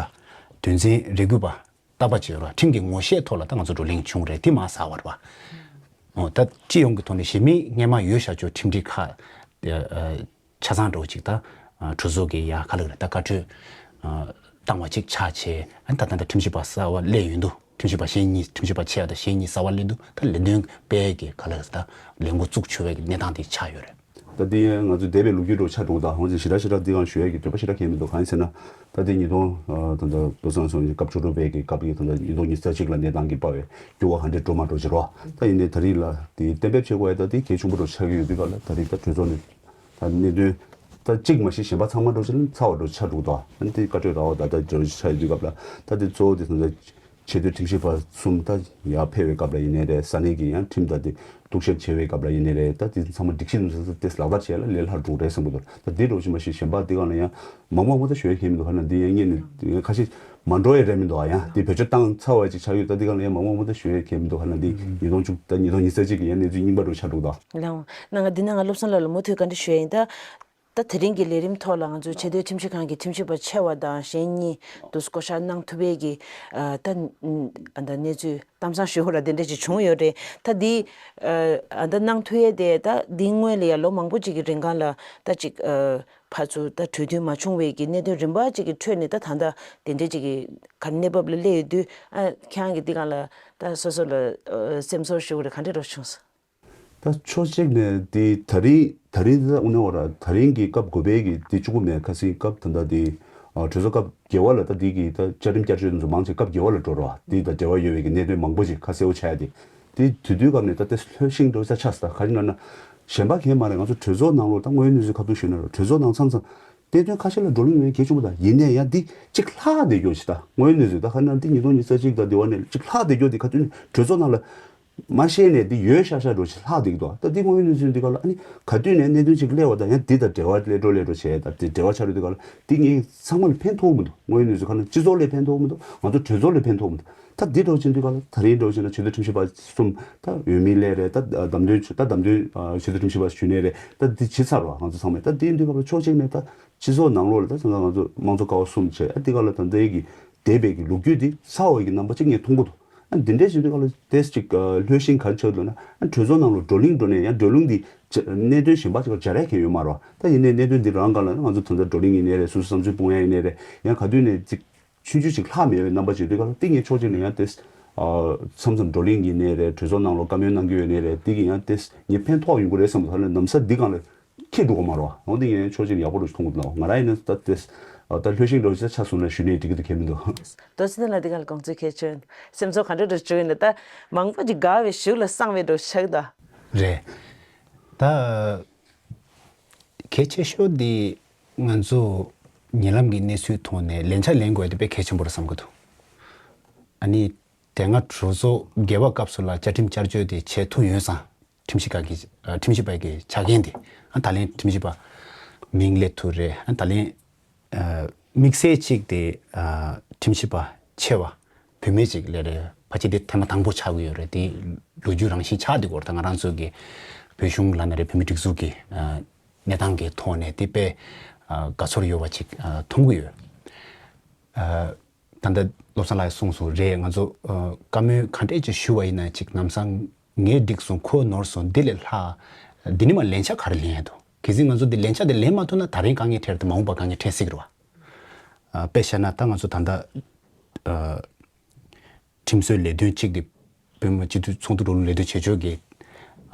དོན་ཚན་རེ་དགུ་པ་བརྟག་པ་བྱས་རོགས་ཁྲིམས་ཀྱི་ངོ་ཤེས་ཐོག་ལ་ད་ང་ཚོ་བགྲོ་གླེང་བྱུང་རེད། དེ་མ་ཟ་བར་བ། འོ་ད་སྤྱི་ཡོངས་ཀྱི་ཐོག་ནས་གཞི་མེད་སྔས་མ་ཡོད་བཞག་ཆོག་ཁྲིམས་སྒྲིག་ཁག་དེ་ཨ་ཆ་ཚང་འདྲ་བོ་ཅིག་ད་ཨ་གྲོས་ཚོགས་ཀྱི་ཡ་ག་ལ་ག་རེ་ད་བཀའ་འཁྲོལ་ཨ་བཏང་བ་ཅིག་ཆགས་བྱས། ཨ་ད་ད་ད་ཁྲིམས་ཞིབ་པ་གསར་པ་སླེབས་ཡོང་དུས། ཁྲིམས་ཞིབ་པ་གཞན་གཉིས། ཁྲིམས་ཞིབ་པ་ཆེ་བ་དང་གཞན་གཉིས་གསར་པ་སླེབས་དུས་ད་ལས་དོན་སྤེལ་གྱི་ག་ལ་ག་རེ་ད་ལས་འགོ་བཙུགས་ཆོག་པའི་གནས་སྟངས་དེ་ཆགས་ཡོད་རེད། ད་འདི་ཡང་ང་ཚོ་འདས་པའི་ལོ་རྒྱུས་འདྲ་བོ་ཆགས་འགྲོ་གི་འདུག་འོན་ཀྱང་ཞེ་དྲག་ཞེ་དྲག་འདི་སྒང་ཞུ་ཡ་གི་འདོད་པ་ཞེ་དྲག་གང་ཡང་མི་འདུག་གང་ཡིན་ཟེར་ན། ད་འདི་ཉིས་སྟོང་ཨ་ད་ལྟ་བོད་ཚང་སོང་གི་སྐབས་བཅུ་དྲུག་པའི་གི་སྐབས་ཀྱི་ད་ལྟ་ཉིས་སྟོང་ཉི་ཤུ་རྩ་གཅིག་ལ་གནས་སྟངས་ཀྱི་དཔའ་བའི་འགྱུར་བ་ག་འདྲས་འགྲོ་མ་འགྲོ་ཅིག་རོ། ད་ཡིན་ནའི་ད་རེས་ལ་དེ་གཏན་འབེབས་བྱེད་དགོས་ཡ་ད་དེ་གལ་ཆེན་པོ་འདྲ་བོ་ཆགས་ཀྱི་ཡོད་དུས་སྒང་ལ་ད་རེས་ད་གྲོས་ཚོགས་ནས་ད་གནད་དོན་ད་གཅིག་མ་གཞི་གཞན་པ་ཚང་མ་འདྲ་བོ་ཆགས་ཚར་བ་འདྲ་བོ་ཆགས་འགྲོ་གི་འདུག་ཨ་ནི་དེ་བཀའ་འཁྲོལ་རག་པ་ད་ལྟ་འདྲ་བོ་ཆགས་ཡོད་དུས་སྐབས་ལ་ད་དེ་གཙོ་བོ་དེ་ད་ལྟ་ ཆེས་མཐོའི་ཁྲིམས་ཞིབ་པ་གསུམ་ད་ཡར་ཕེབས་པའི་སྐབས་ལ་ཡིན་ནའི་རེད། ས་གནས་ཀྱི་ཡང་ཁྲིམས་དང་དེ་གཏུག་བཤེར་བྱེད་པའི་སྐབས་ལ་ཡིན་ནའི་རེད། ད་དེ་ཚང་མ་སྒྲིག་གཞི་དེ་ཚོ་ཏོག་ཙམ་ལག་བསྟར་བྱས་ལ་ལས་སླ་རུ་འགྲོ་རེད་བསམ་གྱི་འདུག་ད་དེ་འདྲ་བོ་ཞིག་མ་གཞི་གཞན་པ་དེ་ག་ལ་ཡང་མང་པོ་མང་པོ་ད་ཞུ་ཡ་གང་མི་འདུག་ཧ་ན་འདི་ཡང་ངས་ནི་ཁ་ཤས་མ་འགྲོ་ཡ་རེད་མི་འདུག་ཨ་ཡང་དེ་བེད་སྤྱོད་བཏང་ཚར་བ་ཅིག་ཆགས་ཡོད། ད་དེ་ག་ལ་ཡང་མང་པོ་མང་པོ་ད་ཞུ་ཡ་གང་མི་འདུག་ཧ་ན་འདི་ཉིས་སྟོང་བཅུ་ད་ཉིས་སྟོང་ཉི་ཤུ་རྩ་གཅིག་གི་ཡང་གནས་ཚུལ་རྙིང་པ་འདྲ་བོ་ཆགས་འགྲོ་གི་འདུག་ལགས་འོང་། ན་ང་འདི་ན་ང་བློ་བཟང་ལགས་ལ་མུ་མཐུད་བཀའ་འདྲི་ཞུ་ཡ་ཡིན། ད་ད་དེ་རིང་གི་ལས་རིམ་ཐོག་ལ་ང་ཚོའི་ཆེས་མཐོའི་ཁྲིམས་ཞིབ་ཁང་གི་ཁྲིམས་ཞིབ་པ་ཆེ་བ་དང་གཞན་གཉིས་དུ་བསྐོ་བཞག་གནང་ཐུབ་པའི་གི་ཨ་ད་ཨ་ད་གནས་ཚུལ་གཏམ་བཟང་ཞུ་བ་ར་དེ་འདྲ་ཅིག་བྱུང་ཡོད་རེད། ད་འདི་ཨ་ད་གནང་ཐུབ་ཡས་དེ་ད་འདི་སྔོན་ལ་ཡ་ལོ་མང་པོ་ཅིག་གི་རིང་གང་ལ་ད་ཅིག་ཨ་ཕར་ཚུར་ད་གྲོས་མཐུན་མ་བྱུང་བའི་གི་གནད་དོན་རིམ་པ་ཅིག་གི་ཁྲོད་ནས་ད་ད་ད་དེ་འདྲ་ཅིག་གི་ག་གནས་བབ་ལ་སླེབས་ཡོད་དུས་ཨ་ཁྱེད་རང་གི་འདི་གང་ལ་ད་སོ་སོ་ལ་ཨ་སེམས་ཚོར་ཞུ་བ་ར་ག་འདྲ་རོགས་བྱུང་སོང་། ད་ཕྱོགས་གཅིག་ནས་དེ་ད་རིང་ད་རིང་ད་དབུ་ནས་བ་ར་ད་རིང་གི་སྐབས་དགུ་པའི་གི་དེ་བཅུ་དགུ་མེད་ཁ་སང་སྐབས་ད་ལྟ་དེ་ཨ་གྲོས་ཚོགས་སྐབས་བརྒྱད་པ་ལ་ད་དེ་གི་ད་བཅའ་ཁྲིམས་བསྐྱར་བཅོས་དེ་ཚོ་མང་ཆེ་སྐབས་བརྒྱད་པ་ལ་འགྲོ་ར་བ་དེ་དང་འབྲེལ་བ་ཡོད་པའི་གི་གནད་དོན་མང་པོ་ཅིག་ཁ་གསལ་པོ་ཆགས་ཡ་དེ་དེ་དུས་དུས་སྐབས་ནས་ད་དེ་ལྷོད་ཤིང་འགྲོ་ས་ཆགས་སོང་། ད་ག་རེ་ན་ན་གཞན་པ་གང་མ་རེད། ང་ཚོ་གྲོས་ཚོགས་ནང་ལོགས་ད་དངོས་ཡོད་གནས་ཚུལ་ཁ་ཐུག་ཞུས་ན་ར་གྲོས་ཚོགས་ནང་མཚམས་མཚམས་གནད་དོན་ཁ་ཤས་ལ་བགྲོ་གླེང་ཡོད་གལ་ཆེན་པོ། ད་ཡིན་ནའི་ཡང་འདི་གཅིག་ལྷག་བསྡད་ཡོད་ཅིག་ད་དངོས་ཡོད་གནས་ཚུལ་ད་ག་རེ་ན་འདི་ཉིས་སྟོང་ཉི་ཤུ་རྩ་གཅིག་ད་འདི་བ་ནས་གཅིག་ལྷག་བསྡད་ཡོད་འདི་ཁ་ཐུག་ནས་གྲོས་ཚོགས་ནང་ལ། མ་ཤེས་ནས་འདི་ཡོད་ཤག་ཤག་འགྲོ་ཞིག་ལྷག་འདུག་འདུག་ད་འདི་དངོས་ཡོད་གནས་ཚུལ་འདི་ག་ལ་ཨ་ནི་ག་དུས་ནས་གནད་དོན་ཅིག་སླེབས་པ་དང་ཡང་འདི་དང་འབྲེལ་བ་སླེབས་འགྲོ་སླེབས་འགྲོ་བྱས་ད་འདི་འབྲེལ་བ་ཆགས་རེད། འདི་ག་ལ་འདི་ངས་ཚང་མ་ལ་ཕན་ཐོགས་མི་འདུག་དངོས་ཡོད་གནས་ཚུལ་ག་ན་སྤྱི་ཚོགས་ལ་ཕན་ཐོགས་མི་འདུག་ང་ཚོ་གྲོས་ཚོགས་ལ་ཕན་ཐོགས་མི་འདུག་ད་འདི་འགྲོ་ཅིག་འདི་ག་ལ་ད་རིང་འགྲོ་ཅིག་ན་ཆེས་མཐོའི་ཁྲིམས་ཞིབ་པ་གསུམ་ད་འོས་མི་སླེབས་རེད། ད་བདམས་ཐོན་ད་བདམས་ཐོན་ཆེས་མཐོའི་ཁྲིམས་ཞིབ་པ་ཞུས་ནས་རེད། ད་འདི་བྱེད་ཚར་བ་ང་ཚོ་ཚང་མས། ད་འདི་འདི་ག་ལ་ཕྱོགས་གཅིག་ནས་ད་སྤྱི་ཚོགས་ནང་ལོགས་ལ་ད་ང་ཚོ་དམངས་གཙོ་ཀ་བ་གསུམ་བྱས་ཨ་འདི་ག་ལ་ད་འདི་གི་འདས་པའི་གི་ལོ་རྒྱུས་འདི་གསར་བའི་གི་རྣམ་པ་གཅིག་ངས་མཐོང་གི་འདུག་ཨ་འདི་འདྲའི་བྱེད་དུས་ག་ལ་ཏེས་ཅིག་ལྷོད་ཤིང་ག་རེ་ཆགས་འདུག་ན་ཨ་གྲོས་ཚོགས་ནང་ལ་བགྲོ་གླེང་འགྲོ་ནས་ཡང་བགྲོ་གླེང་འདི་གནད་དོན་གཞན་པ་ཅིག་ལ་སྦྱར་ཡ་གང་ཡོད་མ་རེད་བ། ད་ཡིན་ནའི་གནད་དོན་འདི་རང་ག་ལ་ང་ཚོ་ད་ལྟ་བགྲོ་གླེང་ཡིན་ནའི་རེད། སོ་སོའི་བསམ་ཚུལ་སྤུངས་ཡ་ཡིན་ནའི་རེད། ཡང་ག་དུས་ནས་ཅིག་ཆུང་ཆུང་ཅིག་ལྷག་མེད་པའི་རྣམ་པ་བྱེད་དུས་ག་ལ་ཏིག་ངས་ཕྱོགས་གཅིག་ནས་ཡང་ཏེས་མཚམས་མཚམས་བགྲོ་གླེང་ཡིན་ནའི་རེད། གྲོས་ཚོགས་ནང་ལ་བཀའ་མོལ་གནང་རྒྱུ་ཡོད་ནའི་རེད། ཏིག་ཡང་ཏེས་ངས་ཕན་ཐོགས་ཡོང་གི་རེད་བསམ་ད་ལ་ནམ་ས་འདི་གང་ལ་ཁྱེད་འགྲོ་གི་མ་རེད་བ། འོ་འདི་ངས་ཕྱོགས་གཅིག་ནས་ཡག་པོ་རུ་མཐོང་གི་འདུག་ང་རང་ཡིན་ན་ད་ཏེས་ད་ལྷོད་ཤིང་འགྲོ་ཆ་ཆ་སོང་ན་ཞུ་ནས་འགྲིག་གི་འདུག་གལ་མི་འདུག་རྡོ་རྗེ་ལགས་འདི་ག་ལ་དགོངས་ཚུལ་གལ་ཆེན། སེམས་ཚོར་ག་འདྲ་འདྲ་བྱུང་ཡོད་ན་ད་མང་པོ་ཅིག་དགའ་བའི་གཞུག་ལ་གསང་བའི་འགྲོ་ཆགས་ད། རེད། ད་གལ་ཆེ་ཤོས་འདི་ང་ཚོ་ཉེ་ལམ་གྱི་གནས་ཚུལ་ཐོག་ནས་ལན་ཆ་ལེན་དགོས་དེ་དཔེ་གལ་ཆེན་པོ་རེད་བསམ་གྱི་འདུག་ཨ་ནི་དེ་སྔ་གྲོས་ཚོགས་བརྒྱད་པ་སྐབས་སུ་ལ་བཅའ་ཁྲིམས་བསྐྱར་བཅོས་དེ་བྱེད་ཐུབ་ཡོད་ཙང་ཁྲིམས་ཞིབ་ཁང་གི་ཁྲིམས་ཞིབ་པ་གི་ཆ་རྐྱེན་དེ་ཨ་ད་ལན་ཁྲིམས་ཞིབ་པ་མིང་སླེབས་ཐུབ་རེད། ཨ་ད་ལན་དམིགས་བསལ་གཅིག་དེ་ཁྲིམས་ཞིབ་པ་ཆེ་བ་བུད་མེད་ཅིག་སླེབས་རེད། ཕལ་ཆེར་དེ་ཐེངས་མ་དང་པོ་ཆགས་ཀྱི་ཡོད་རེད། དེ་ལོ་རྒྱུས་རང་བཞིན་ཆགས་བསྡད་ཀྱི་ཡོད་རེད། ད་ང་རང་ཚོ་གི་བོད་གཞུང་ལབ་ན་རེད། བོད་མི་སྒྲིག་འཛུགས་ཀྱི་གནས་སྟངས་ཀྱི་ཐོག་ནས་དེ་དཔེ་དགའ་ཚོར་ཡོད་པ་ཅིག་མཐོང་གི་ཡོད། ད་ལྟ་བློ་བཟང་ལགས་གསུངས་སོང་རེད། ང་ཚོ་བཀའ་མོལ་ག་འདྲས་ཅིག་ཞུ་བ་ཡིན་ན་ཅིག་ལམ་སང་ངས་འགྲིག་སོང་། ཁོ་ནོར་སོང་། འདི་ལས་ལྷག་འདི་ནས་མར་ལན་ཆ་ག་རེ་ལེན་ཡ་འདུག་གལ་སྲིད་ང་ཚོ་འདི་ལན་ཆ་འདི་ལེན་མ་ཐུབ་ན་ད་རིང་དཀའ་ངལ་འཕྲད་དེ་མ་འོངས་པ་དཀའ་ངལ་འཕྲད་སྲིད་ཀྱི་རེད་བ། དཔེ་བཤད་ན་ད་ང་ཚོ་ད་ལྟ་ཁྲིམས་བཟོའི་ལས་དོན་གཅིག་དེ་བོད་མི་སྤྱི་འཐུས་ཚོགས་འདུ་འགྲོ་ལུགས་ལས་དོན་བྱེད་ཕྱོགས་ཀྱི་བྱ་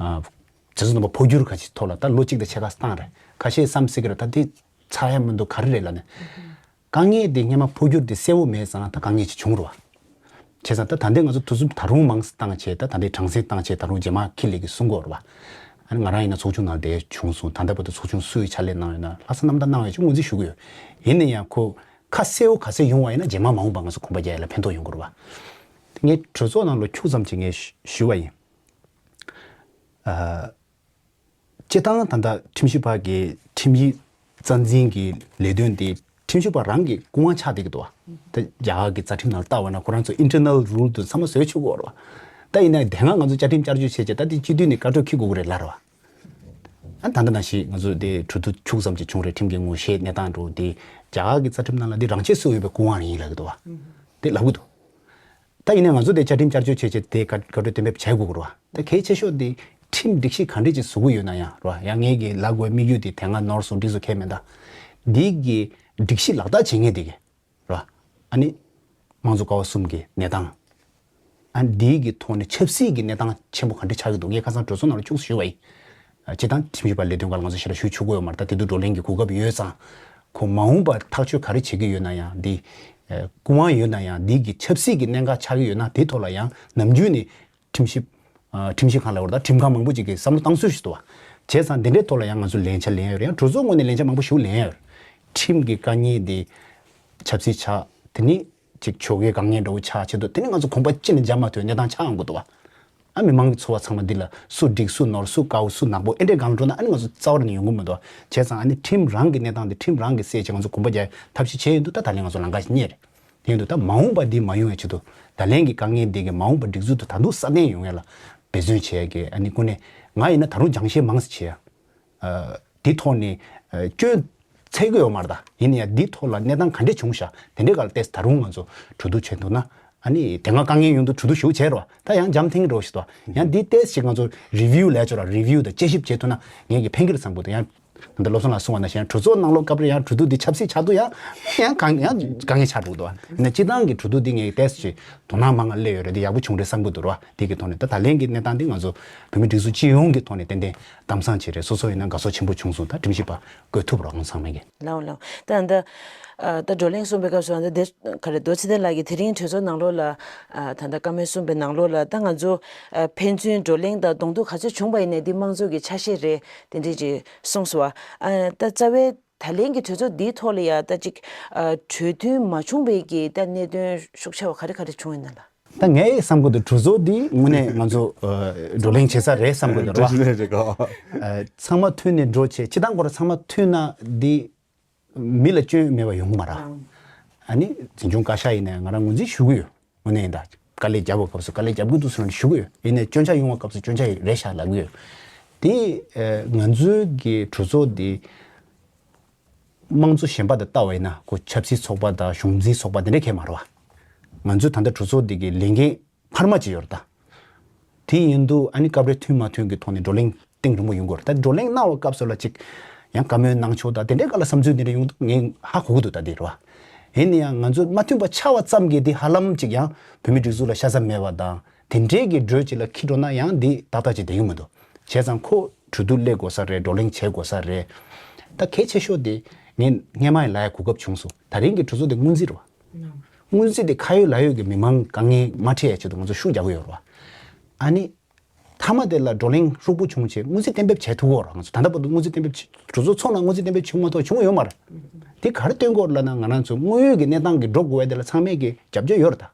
སྤྱོད་རྣམ་པ་འཕོ་འགྱུར་ཁ་ཅིག་ཐོག་ལ་ད་ལོ་གཅིག་དང་ཕྱེད་ཀ་བཏང་རེད། ཁ་ཤས་བསམ་སྲིད་ཀྱི་རེད། ད་དེ་ཚར་ཡ་མི་འདུག་ག་རེ་རེད་ལབ་ནས། དཀའ་ངལ་དེ་སྔས་མ་འཕོ་འགྱུར་དེ་གསལ་བོ་མེད་ཙང་ད་དཀའ་ངལ་ཅིག་བྱུང་རེད་བ། བྱས་ཙང་ད་ད་ལྟའི་ང་ཚོ་དུས་ཚོད་ད་རུང་མང་ཙམ་བཏང་བྱས། ད་ད་ལྟའི་གྲངས་ཚད་བཏང་བྱས་ད་རུང་རྗེས་མ་ཁྱེད་ལས་ཀྱིས་གསུང་གི་ཡོད་རེད་བ། ཨ་ནི་ང་རང་ཡིན་ན་ཚོགས་ཆུང་ནང་བསྡད་བྱུང་སོང་། ད་ལྟ་བར་དུ་ཚོགས་ཆུང་སུ་ཡིས་ཕྱག་ལས་གནང་ཡོད་ན་ལྷག་བསམ་རྣམ་དག་གནང་ཡོད་ཅེས་ངོས་འཛིན་ཞུ་གི་ཡོད། ཡིན་ན་ཡང་ཁོ་ཁ་གསལ་བོ་ག་ཚད་ཡོང་བ་ཡིན་ན་རྗེས་མ་མ་འོངས་པ་ང་ཚོ་གོམ་པ་རྒྱག་ཡ་ལ་ཕན་ཐོགས་ཡོང་གི་རེད་བ། ངས་གྲོས་ཚོགས་ནང་ལ་ཁྱུག་ཙམ་ཅིག་ངས་ཞུ་བ་ཡིན། སྤྱིར་བཏང་ད་ལྟ་ཁྲིམས་ཞིབ་པ་གི་ཁྲིམས་ཡིག་རྩ་འཛིན་གྱི་ལས་དོན་དེ་ཁྲིམས་ཞིབ་པ་རང་གི་སྐུ་དབང་ཆགས་བསྡད་ཀྱི་འདུག་བ། ད་རྒྱ་གར་གྱི་རྩ་ཁྲིམས་ནང་ལ་ལྟ་བ་ན་ཁོ་རང་ཚོ་ཨིན་ཊར་ནལ་རུལ་དུ་ཚང་མ་བཟོས་ཆོག་གི་ཡོད་རེད་བ། ད་ཡིན་ན་དེ་སྔ་ང་ཚོ་བཅའ་ཁྲིམས་བསྐྱར་བཅོས་བྱས་རྗེས་ད་དེ་སྤྱི་འཐུས་ནས་བཀའ་འཁྲོལ་འཁྱེར་དགོས་ཀྱི་རེད་ལབ་རེད་བ། ཨ་ད་ལྟ་ནང་བཞིན་ང་ཚོ་དེ་གྲོས་བསྡུར་ཁྱུག་ཙམ་ཅིག་བྱུང་རེད། ཁྲིམས་ཀྱི་ངོ་ཤེས་གནས་སྟངས་འགྲོ་དེ་རྒྱ་གར་གྱི་རྩ་ཁྲིམས་ནང་ལ་དེ་རང་ཆས་སུ་ཡོད་པའི་སྐུ་དབང་རང་ཡིན་ལབ་ཀྱི་འདུག་བ། དེ་ལབ་ཀྱི་འདུག་ད་ཡིན་ན་ང་ཚོ་དེ་བཅའ་ཁྲིམས་བསྐྱར་བཅོས་བྱས་རྗེས་དེ་བཀའ་བཀའ་འཁྲོལ་གཏན་འབེབས་བྱ་དགོས་ཀྱི་རེད་བ། ད་གལ་ཆེ་ཤོས་དེ་ཁྲིམས་སྒྲིག་གཞི་ག་འདྲས་ཅིག་བཟོ་གི་ཡོད་ན་ཡང་རེད་བ། ཡང་ངེད་ཀྱི་ལབ་དགོས་དམིགས་ཡུལ་དེ་དེ་སྔ་ནོར་སོང་འགྲིག་སོང་ཁྱད་མེད། ད་འདི་གི་སྒྲིག་གཞི་ལག་བསྟར་བྱེད་མཁན་དེ་གི་རེད་བ། ཨ་ནི་དམངས་གཙོ་ཀ་བ་གསུམ་གྱི་གནས་སྟངས། ཨ་ནི་འདི་གི་ཐོག་ནས་ཆབ་སྲིད་ཀྱི་གནས་སྟངས་ཆེན་པོ་ག་འདྲས་ཆགས་ཀྱི་འདུག་ངས་ཁ་སང་གྲོས་ཚོགས་ནང་ལ་ཁྱུག་ཙམ་ཞུས་པ་ཡིན། སྤྱིར་བཏང་ཁྲིམས་ཞིབ་པ་ལས་དོན་སྒང་ལ་ང་ཚོ་ཞེ་དྲག་ཞུ་ཆོག་གི་ཡོད་མ་རེད། ད་དེ་དུས་བགྲོ་གླེང་གི་གོ་སྐབས་ཡོད་ཙང་ཁོ་མ་འོངས་པར་ཐག་གཅོད་ག་རེ་བྱེད་ཀྱི་ཡོད་ན་ཡང་འདི་སྐུ་དབང་ཡོད་ན་ཡང་འདི་གི་ཆབ་སྲིད་ཀྱི་གནད་འགག་ཆགས་ཀྱི་ཡོད་ན་དེ་ཐོག་ལ་ཡང་ནམ་རྒྱུན་ནས་ཁྲིམས་ཞིབ་ཨ་ཁྲིམས་ཞིབ་ཁང་ལ་བར་ད་ཁྲིམས་ཁང་མང་པོ་ཅིག་གིས་བསམ་བློ་བཏང་སྲོལ་ཞིག་འདུག་བ། བྱས་ཙང་འདི་འདྲའི་ཐོག་ལ་ཡང་ང་ཚོ་ལན་ཆ་ལེན་ཡོད་རེད། ཡང་གྲོས་ཚོགས་ངོས་ནས་ལན་ཆ་མང་པོ་ཞིག་ལེན་ཡོད་རེད། ཁྲིམས་ཀྱི་དཀའ་ངལ་འདི་ཆབ་སྲིད་ཆགས་དེ་ནི་ ཅིག་ཆོལ་ཁའི་དཀའ་ངལ་འདྲ་བོ་ཆགས་ཆེད་དུ་དེ་ནི་ང་ཚོ་གོམ་པ་ཅི་ནས་འཇབ་མ་ཐུབ་གནས་སྟངས་ཆགས་ཡོང་གི་འདུག་བ། ཨ་མི་མང་གི་འཚོ་བ་ཚང་མ་འདི་ལ་སུ་འགྲིག་སུ་ནོར་སུ་དཀའ་བོ་སུ་ནག་པོ་ཨེ་འདྲའི་སྒང་ལ་འགྲོ་ན་ཨ་ནི་ང་ཚོ་རྩ་བ་ནས་ཡོང་གི་མི་འདུག་བ། བྱས་ཙང་ཨ་ནི་ཁྲིམས་རང་གི་གནས་སྟངས་འདི་ཁྲིམས་རང་གིས་སེལ་བྱས་ང་ཚོ་གོམ་པ་རྒྱག་ཐབས་ཤེས་བྱས་ཡོང་དུས་ད་ད་ལན་ང་ཚོ་ལམ་ཁ་ཞིག་རྙེད་རེད། དེ་ཡིན་དུས་ད་མ་འོངས་པ་འདི་མ་ཡོང་བའི་ཆེད་དུ་ད་ལན་གྱི་དཀའ་ངལ་འདི་གི་མ་འོངས་པ་སྒྲིག་འཛུགས་དེ་ད་དུང་སྲ་བརྟན་ཡོང་ཡ་ལ་འབད་བརྩོན་བྱེད་ཡ་གི་ཨ་ནི་ཀུན་ནས་ང་ཡིན་ན་ད་རུང་སྦྱང་བཤད་མང་ཙམ་བྱེད་ཡ། ཨ་འདི་ཐོག་ནས་ཨ་སྐྱོན་འཚོལ་གི་ཡོད་མ་རེད། ད་ཡིན་ན་ཡང་འདི་ཐོག་ལ་གནས་སྟངས་ག་འདྲས་བྱུང་ཤག་དེ་འདྲས་ག་ལ་བལྟས་ད་རུང་ང་ཚོ་གྲོས་བསྡུར་བྱེད་འདུག་ན་ཨ་ནི་དེ་སྔ་དཀའ་ངལ་ཡོང་དུས་གྲོས་བསྡུར་ཞུ་བྱས་རོགས་ད་ཡང་འཇམ་ཐིང་རོགས་ཞིག་ཏུ་ཡང་འདི་བལྟས་ཞིག་ང་ཚོ་རི་བིའུ་ལས་ཆོག་ར་རི་བིའུ་དང་དཔྱད་ཞིབ་བྱེད་ཐུབ་ན་ངས་ཀྱི་ཕན་གི་རེད་བསམ་གི་འདུག་ཡང་། ད་བློ་བཟང་ལགས་གསུངས་པ་ནང་བཞིན་གྲོས་ཚོགས་ནང་ལོགས་སྐབས་རེ་ཡང་གྲོས་བསྡུར་འདི་ཆབ་སྲིད་ཆགས་དུས་ཡང་ཡང་གང་ཡང་དཀའ་ངལ་ཆགས་འགྲོ་གི་འདུག་བ། ཡིན་ན་སྤྱི་བཏང་གི་གྲོས་བསྡུར་འདི་ངས་ཏོག་ཙམ་དོ་སྣང་མང་ང་སླེབས་ཡོད་རེད་དེ་ཡག་པོ་བྱུང་རེད་བསམ་གི་འདུག་ར་བ། དེ་གི་ཐོག་ནས་ད་ད་ལན་གྱི་གནས་སྟངས་འདི་ང་ཚོ་བོད་མི་སྒྲིག་འཛུགས་སྤྱི་ཡོངས་ཀྱི་ཐོག་ནས་ཏན་ཏན་གཏམ་བཟང་བྱས་རེད། སོ་སོ་ཡིན་ན་དགའ་ཚོར་ཆེན་པོ་བྱུང་སོང་། ད་ཁྲིམས་ཞིབ་པ་བསྐོས་ཐུབ་རོགས་ཚང་མས་ཀྱི། ལའོ་ལའོ། ད་ད་ད་བགྲོ་གླེང་གསུངས་པའི་སྐབས་སུ་ད་དེ་ག་རེ་རྡོ་རྗེ་ལགས་ཀྱིས་དེ་རིང་གྲོས་ཚོགས་ནང་ལོགས་ལ་ད་ད་བཀའ་མོལ་གསུངས་པའི་ནང་ལོགས་ལ་ད་ང་ཚོ་ཕན་ཚུན་བགྲོ་གླེང་དང་གདོང་ཐུག་ག་ཚོད་བྱུང་པ་ཡིན་ནའི་འདི་དམངས་གཙོ་གི་ཆ་ཤས་རེད། དེ་འདྲས་ཅིག་གསུངས་སོང་བ། ཨ་ད་རྩ་བའི་ད་ལན་གྱི་གྲོས་ཚོགས་འདིའི་ཐོག་ལ་ཡ་ད་ཅིག་ཨ་གྲོས་མཐུན་མ་བྱུང་བའི་གི་ད་གནད་དོན་ཤུགས་ཆེ་བ་ག་རེ་ག་རེ་བྱུང་ཡོད་ན་ལ། ད་ངས་བསམ་གི་འདུག་གྲོས་ཚོགས་འདི་དངོས་གནས་ང་ཚོ་ཨ་བགྲོ་གླེང་བྱེད་ས་རེད་བསམ་གི་འདུག་ར་བ། ཨ་ཚང་མ་མཐུན་ནས་འགྲོ་བྱས་སྤྱི་བཏང་ཁོ་ར་ཚང་མ་མཐུན་ན་འདི་མི་ལ་སྐྱོན་མེད་པ་ཡོང་གི་མ་རེད། ཨ་ནི་འཛིན་སྐྱོང་བཀའ་ཤག་ཡིན་ནའི་ང་རང་ངོས་འཛིན་ཞུ་གི་ཡོད། དངོས་གནས་ཡིན་ད། དཀའ་ལས་རྒྱབ་པའི་སྐབས་སུ་དཀའ་ལས་རྒྱབ་ཀྱི་འདུག་ཟེར་ནས་ཞུ་གི་ཡོད། ཡིན་ནའི་སྐྱོན་ཆ་ཡོང་བའི་སྐབས་སུ་སྐྱོན་ཆ་རེད་ཤག་ལབ་ཀྱི་ཡོད། དེ་ཨ་ང་ཚོའི་གི་གྲོས་ཚོགས་འདི་དམངས་གཙོ་གཞན་པ་དང་ལྟ་བ་ཡིན་ན་ཁོ་ཆབ་སྲིད་ཚོགས་པ་དང་གཞུང་འཛིན་ཚོགས་པ་དེ་འདྲ་གས་མ་རེད་བ། ང་ཚོའི་ད་ལྟ་གྲོས་ཚོགས་འདི་གི་ལས་འགན་འཕར་མ་ཅིག་ཡོད་རེད་ད། དེ་ཡིན་དུས་ཨ་ནི་སྐབས་རེ་མཐུན་མ་མཐུན་གྱི་ཐོག་ནས་བགྲོ་གླེང་གཏིང་རིང་པོ་ཡོང་གི་ཡོད་རེད། ད་བགྲོ་གླེང་གནང་བའི་སྐབས་སུ་ལ་ཅིག་ཡང་བཀའ་མོལ་གནང་ཕྱོགས་དང་དེ་འདྲའི་སྐབས་ལ་བསམ་ཚུལ་དེ་འདྲ་ཡོང་འདུག་ངས་ཧ་གོ་གི་འདུག་ད་དེ་རེད་བ། ཡིན་ན་ཡང་ང་ཚོ་མ་མཐུན་པ་ཆགས་པ་ཙམ་གྱིས་དེ་ཧ་ལམ་ཅིག་ཡང་བོད་མི་སྒྲིག་འཛུགས་ལ་ཤ་ཚ་མེད་པ་དང་དེ་འདྲའི་གི་འགྲོས་ཅིག་ལ་འཁྱེར་འགྲོ་ན་ཡང་འདི་ཏག་ཏག་ཅིག་བསྡད་ཡོང་མི་འདུག་བྱས་ཙང་ཁོ་གྲོས་བསྡུར་སླེབས་དགོས་ས་རེད། བགྲོ་གླེང་བྱེད་དགོས་ས་རེད། ད་གལ་ཆེ་ཤོས་དེ་ངས་སྔས་མ་ཡང་ལབ་ཡ་གོ་སྐབས་བྱུང་སོང་། ད་རིང་གི་གྲོས་ཚོགས་དེ་སྔོན་རྩིས་རེད་བ། སྔོན་རྩིས་དེ་ཁ་ཡོད་ལག་ཡོད་ཀྱི་མི་མང་དཀའ་ངལ་མ་འཕྲད་ཡ་ཆེད་དུ་ང་ཚོ་ཤུགས་རྒྱག་གི་ཡོད་རེད་བ། ཨ་ནི། མཐའ་མ་དེ་ལ་བགྲོ་གླེང་ཧྲུག་པོ་བྱུང་བྱས་སྔོན་རྩིས་གཏན་འབེབས་བྱས་ཐུབ་ཀྱི་ཡོད་རེད། ང་ཚོ་ད་ལྟ་བར་དུ་སྔོན་རྩིས་གཏན་འབེབས་བྱས་གྲོས་ཚོགས་ཚོགས་ན་སྔོན་རྩིས་གཏན་འབེབས་བྱུང་མ་ཐུབ་བྱུང་ཡོད་མ་རེད། དེ་ག་རེ་སྟོན་གྱི་ཡོད་ལབ་ན་ང་རང་ཚོ་དངོས་ཡོད་ཀྱི་གནས་སྟངས་ཀྱི་འགྲོ་དགོས་པ་དེ་ལ་ཚང་མས་ཀྱི་རྒྱབ་སྐྱོར་ཡོད་རེད་ད།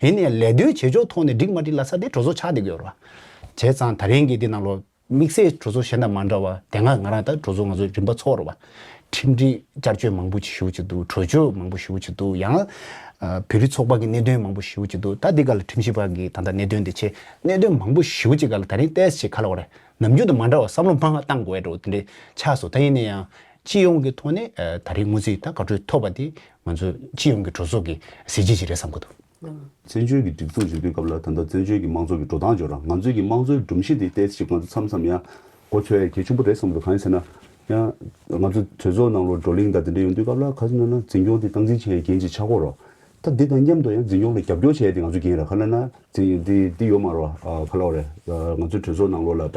ཡིན་ནའི་ལས་དོན་བྱེད་ཕྱོགས་ཐོག་ནས་འགྲིག་མ་འགྲིག་ལབ་ས་དེ་གྲོས་ཚོགས་ཆགས་བསྡད་ཀྱི་ཡོད་རེད་བ། བྱས་ཙང་ད་རིང་གི་འདི་ནང་ལོགས་དམིགས་བསལ་གྲོས་ཚོགས་གཞན་དང་མ་འདྲ་བ་དེ་སྔ་ང་རང་ད་གྲོས་ཚོགས་ང་ཚོ་རིམ་པ་ཚོགས་རེད་བ། ཁྲིམས་སྒྲིག་བསྐྱར་བཅོས་མང་པོ་ཞེ་པོ་ཅིག་འདུག་གྲོས་ཆོད་མང་པོ་ཞེ་པོ་ཅིག་འདུག་ཡང་ཨ་བོད་རིགས་ཚོགས་པ་གི་གནད་དོན་མང་པོ་ཞེ་པོ་ཅིག་འདུག་ད་འདི་ག་ལ་ཁྲིམས་ཞིབ་པ་གི་ད་ལྟ་གནད་དོན་དེ་ཆེ་གནད་དོན་མང་པོ་ཞེ་པོ་ཅིག་ག་ལ་ད་རིང་ཏོག་ཙམ་ཅིག་ག་ལ་བ་རེད། ནམ་རྒྱུན་དང་མ་འདྲ་བ་བསམ་བློ་མང་བ་བཏང་དགོས་ཡ་འདྲ་བོ་དེ་འདྲ་ཆགས་སོང་། ད་ཡིན་ན་ཡང་སྤྱི་ཡོངས་ཀྱི་ཐོག་ནས་ཨ་ད་རིང་སྔོན་རྩིས་ད་བཀའ་འཁྲོལ་ཐོབ་པ་དེ་ང་ཚོ་སྤྱི་ཡོངས་ཀྱི་གྲོས་ཚོགས་ཀྱི་གཟི་བརྗིད་ཅིག་རེད་བསམ་གྱི་འདུག་བཙན་བྱོལ་གྱི་སྒྲིག་འཛུགས་བྱེད་དུས་སྐབས་ལ་ད་ལྟ་བཙན་བྱོལ་གྱི་དམངས་གཙོ་གི་འགྲོ་སྟངས་བརྗོད་ར་ང་ཚོའི་གི་དམངས་གཙོའི་སྒྲོམ་གཞི་དེ་ཏོག་ཙམ་ཅིག་ང་ཚོ་མཚམས་མཚམས་ཡང་མགོ་འཚོས་ཡ་གལ་ཆེན་པོ་རེད་བསམ་འདུག་གང་ཡིན་ཟེར་ན་ཡང་ང་ཚོ་གྲོས་ཚོགས་ནང་ལོགས་བགྲོ་གླེང་དང་དེ་འདྲ་ཡོང་དུས་སྐབས་ལ་ག་ཚོད་ན་ན་འཛིན་སྐྱོང་དེ་སྟངས་འཛིན་བྱེད་ཡའི་འགན་ཅིག་ཆགས་ཀྱི་ཡོད་རེད། ད་འདི་དང་མཉམ་དུ་ཡང་འཛིན་སྐྱོང་ལ་རྒྱབ་སྐྱོར་བྱེད་ཡ་དེ་ང་ཚོ་འགན་རེད། ག་ལབ་ན་འཛིན་འདི་འདི་ཡོད་མ་རེད་བ། ག་ལབ་རེད། ང་ཚོ་གྲོས་ཚོགས་ནང་ལོགས་ལ་པ་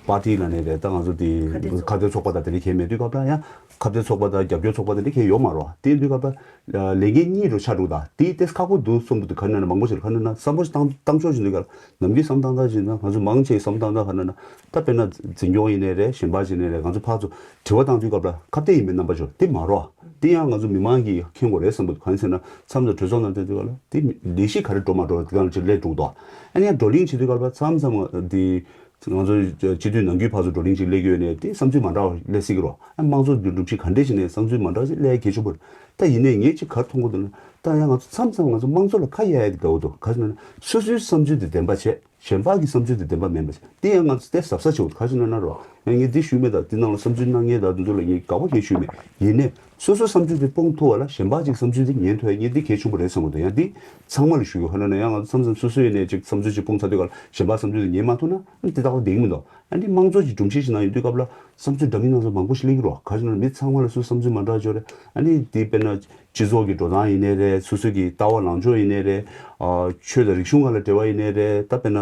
པར་ཊི་ལབ་ནའི་རེད། ད་ང་ཚོ་འདི་ཁ་གཏད་ཚོགས་པ་དང་དེ་འདྲ་གང་ཡང་མེད་དུས་སྐབས་ལ་ཡང་ཁ་གཏད་ཚོགས་པ་དང་རྒྱབ་སྐྱོར་ཚོགས་པ་དེ་འདྲ་གང་ཡང་ཡོད་མ་རེད་བ། དེ་ཡིན་དུས་སྐབས་ལ་ལས་འགན་གཉིས་རུ་ཆགས་འདུག་ད་དེ་ཏོག་ཙམ་ཁག་པོ་འདུག་བསམ་གྱི་འདུག་ག་ལབ་ན་མང་པོ་ཞིག་ལ་ག་ལབ་ན་བསམ་བློ་ཞིག་བཏང་བཏང་ཕྱོགས་ཞིག་འདུག་ག་ནམ་རྒྱུན་བསམ་བཏང་སྟངས་ཞིག་ན་ང་ཚོ་མང་ཆེ་བསམ་བཏང་སྟངས་ག་ལབ་ན་ད་དཔེར་ན་འཛིན་སྐྱོང་ཡིན་ནའི་རེད། གཞན་པ་ཞིག་ནའི་རེད། ང་ཚོ་ཕར་ཚུར་དྲི་བ་བཏང་དུས་སྐབས་ལ་ཁ་གཏད་ཡིན་པའི་རྣམ་པ་ཅིག་དེ་མ་རེད། དེ་ཡང་ང་ཚོ་མི་མང་གིས་མཁྱེན་དགོས་རེད་བསམ་གྱི་འདུག་གང་ཡིན་ཟེར་ན་མཚམས་དང་གྲོས་ཚོགས་ནང་བསྡད་དུས་སྐབས་ལ་དེ་ལས་གཞི་ག་རེ་འགྲོ་མ་འགྲོ་དེ་ག་ལ་ཅིག་སླེབས་འགྲོ་གི་འདུག་ཨ་ནི་ཡང་བགྲོ་གླེང་བྱེད་དུས་སྐབས་ལ་མཚམས་མཚམས་དེ་ང་ཚོ་སྤྱི་འཐུས་ནང་ཁུལ་ཕར་ཚུར་བགྲོ་གླེང་ཅིག་སླེབས་ཀྱི་ཡོད་ནའི་དེ་བསམ་ཚུལ་མ་འདྲ་བ་སླེབས་སྲིད་ཀྱི་རེད། ཨ་དམངས་གཙོ་འདི་སྒྲུབ་བྱེད་ག་འདྲས་ཞིག་ནས་བསམ་ཚུལ་མ་འདྲ་བ་ཞིག་སླེབས་ཡ་གལ་ཆེན་པོ་རེད། ད་ཡིན་ནའི་ངས་ཅིག་ག་རེ་མཐོང་གི་འདུག་ན་ད་ཡང་ང་ཚོ་མཚམས་མཚམས་ང་ཚོ་དམངས་གཙོ་ལ་ཁ་གཡར་ཡ་དེ་འདྲ་བོ་འདུག་ག་ཟེར་ན་སོ་སོའི་བསམ་ཚུལ་དེ་བདེན་པ་བྱས། གཞན་པ་གི་བསམ་ཚུལ་དེ་བདེན་པ་མིན་པ་དེ་ཡང་ང་ཚོ་དེ་གཟབ་གཟབ་བྱེད་དགོས། ག་ཟེར་ན་ན་རོ། ཡང་ངས་འདི་ཞུས་མེད་ད། འདི་ནང་ལ་བསམ་ཚུལ་གནང་མཁན་དང་འདི་ཚོ་ལ་ངས་དགག་པ་གང་ཞུས་མེད། ཡིན་ནའི་སོ་སོའི་བསམ་ཚུལ་དེ་སྤུངས་ཐུབ་པ་ལ་གཞན་པ་ཅིག་བསམ་ཚུལ་དེ་ཉན་ཐུབ་ཡ་ངས་འདི་གལ་ཆེན་པོ་རེད་བསམ་གི་འདུག་ཡང་འདི་ཚང་མ་ལ་ཞུ་གི་ཡོད། ཧ་ན་ན་ཡང་ང་ཚོ་མཚམས་མཚམས་སོ་སོ་ཡིན་ནའི་ཅིག་བསམ་ཚུལ་ཅིག་སྤུངས་ཚར་དུས་ག་ལ་གཞན་པ་བསམ་ཚུལ་དེ་ཉན་མ་ཐུབ་ན་འདི་དག་པ་བསྡད་ཀྱི་མི་འདུག་ཨ་འདི་དམངས་གཙོ་གི་སྒྲོམ་གཞི་ཞིག་ནང་ཡོད་དུས་སྐབས་ལ་བསམ་ཚུལ་འདྲ་མིན་སྣ་ཚོགས་མང་པོ་ཞིག་སླེབས་ཀྱི་རེད། ག་ཟེར་ན་མི་ཚང་མ་ལ་སོ་སོའི་བསམ་ཚུལ་མ་འདྲ་བ་ཅིག་ཡོད་རེད། ཨ་ནི་འདི་དཔེར་ན་སྤྱི་ཚོགས་ཀྱི་འགྲོ་སྟངས་ཡིན་ནའི་རེད། སོ་སོ་གི་ལྟ་བ་ལངས་ཕྱོགས་ཡིན་ནའི་རེད། ཨ་ཆོས་དང་རིག་གཞུང་སྒང་ལ་འབྲེལ་བ་ཡིན་ནའི་རེད། ད་དཔེར་ན་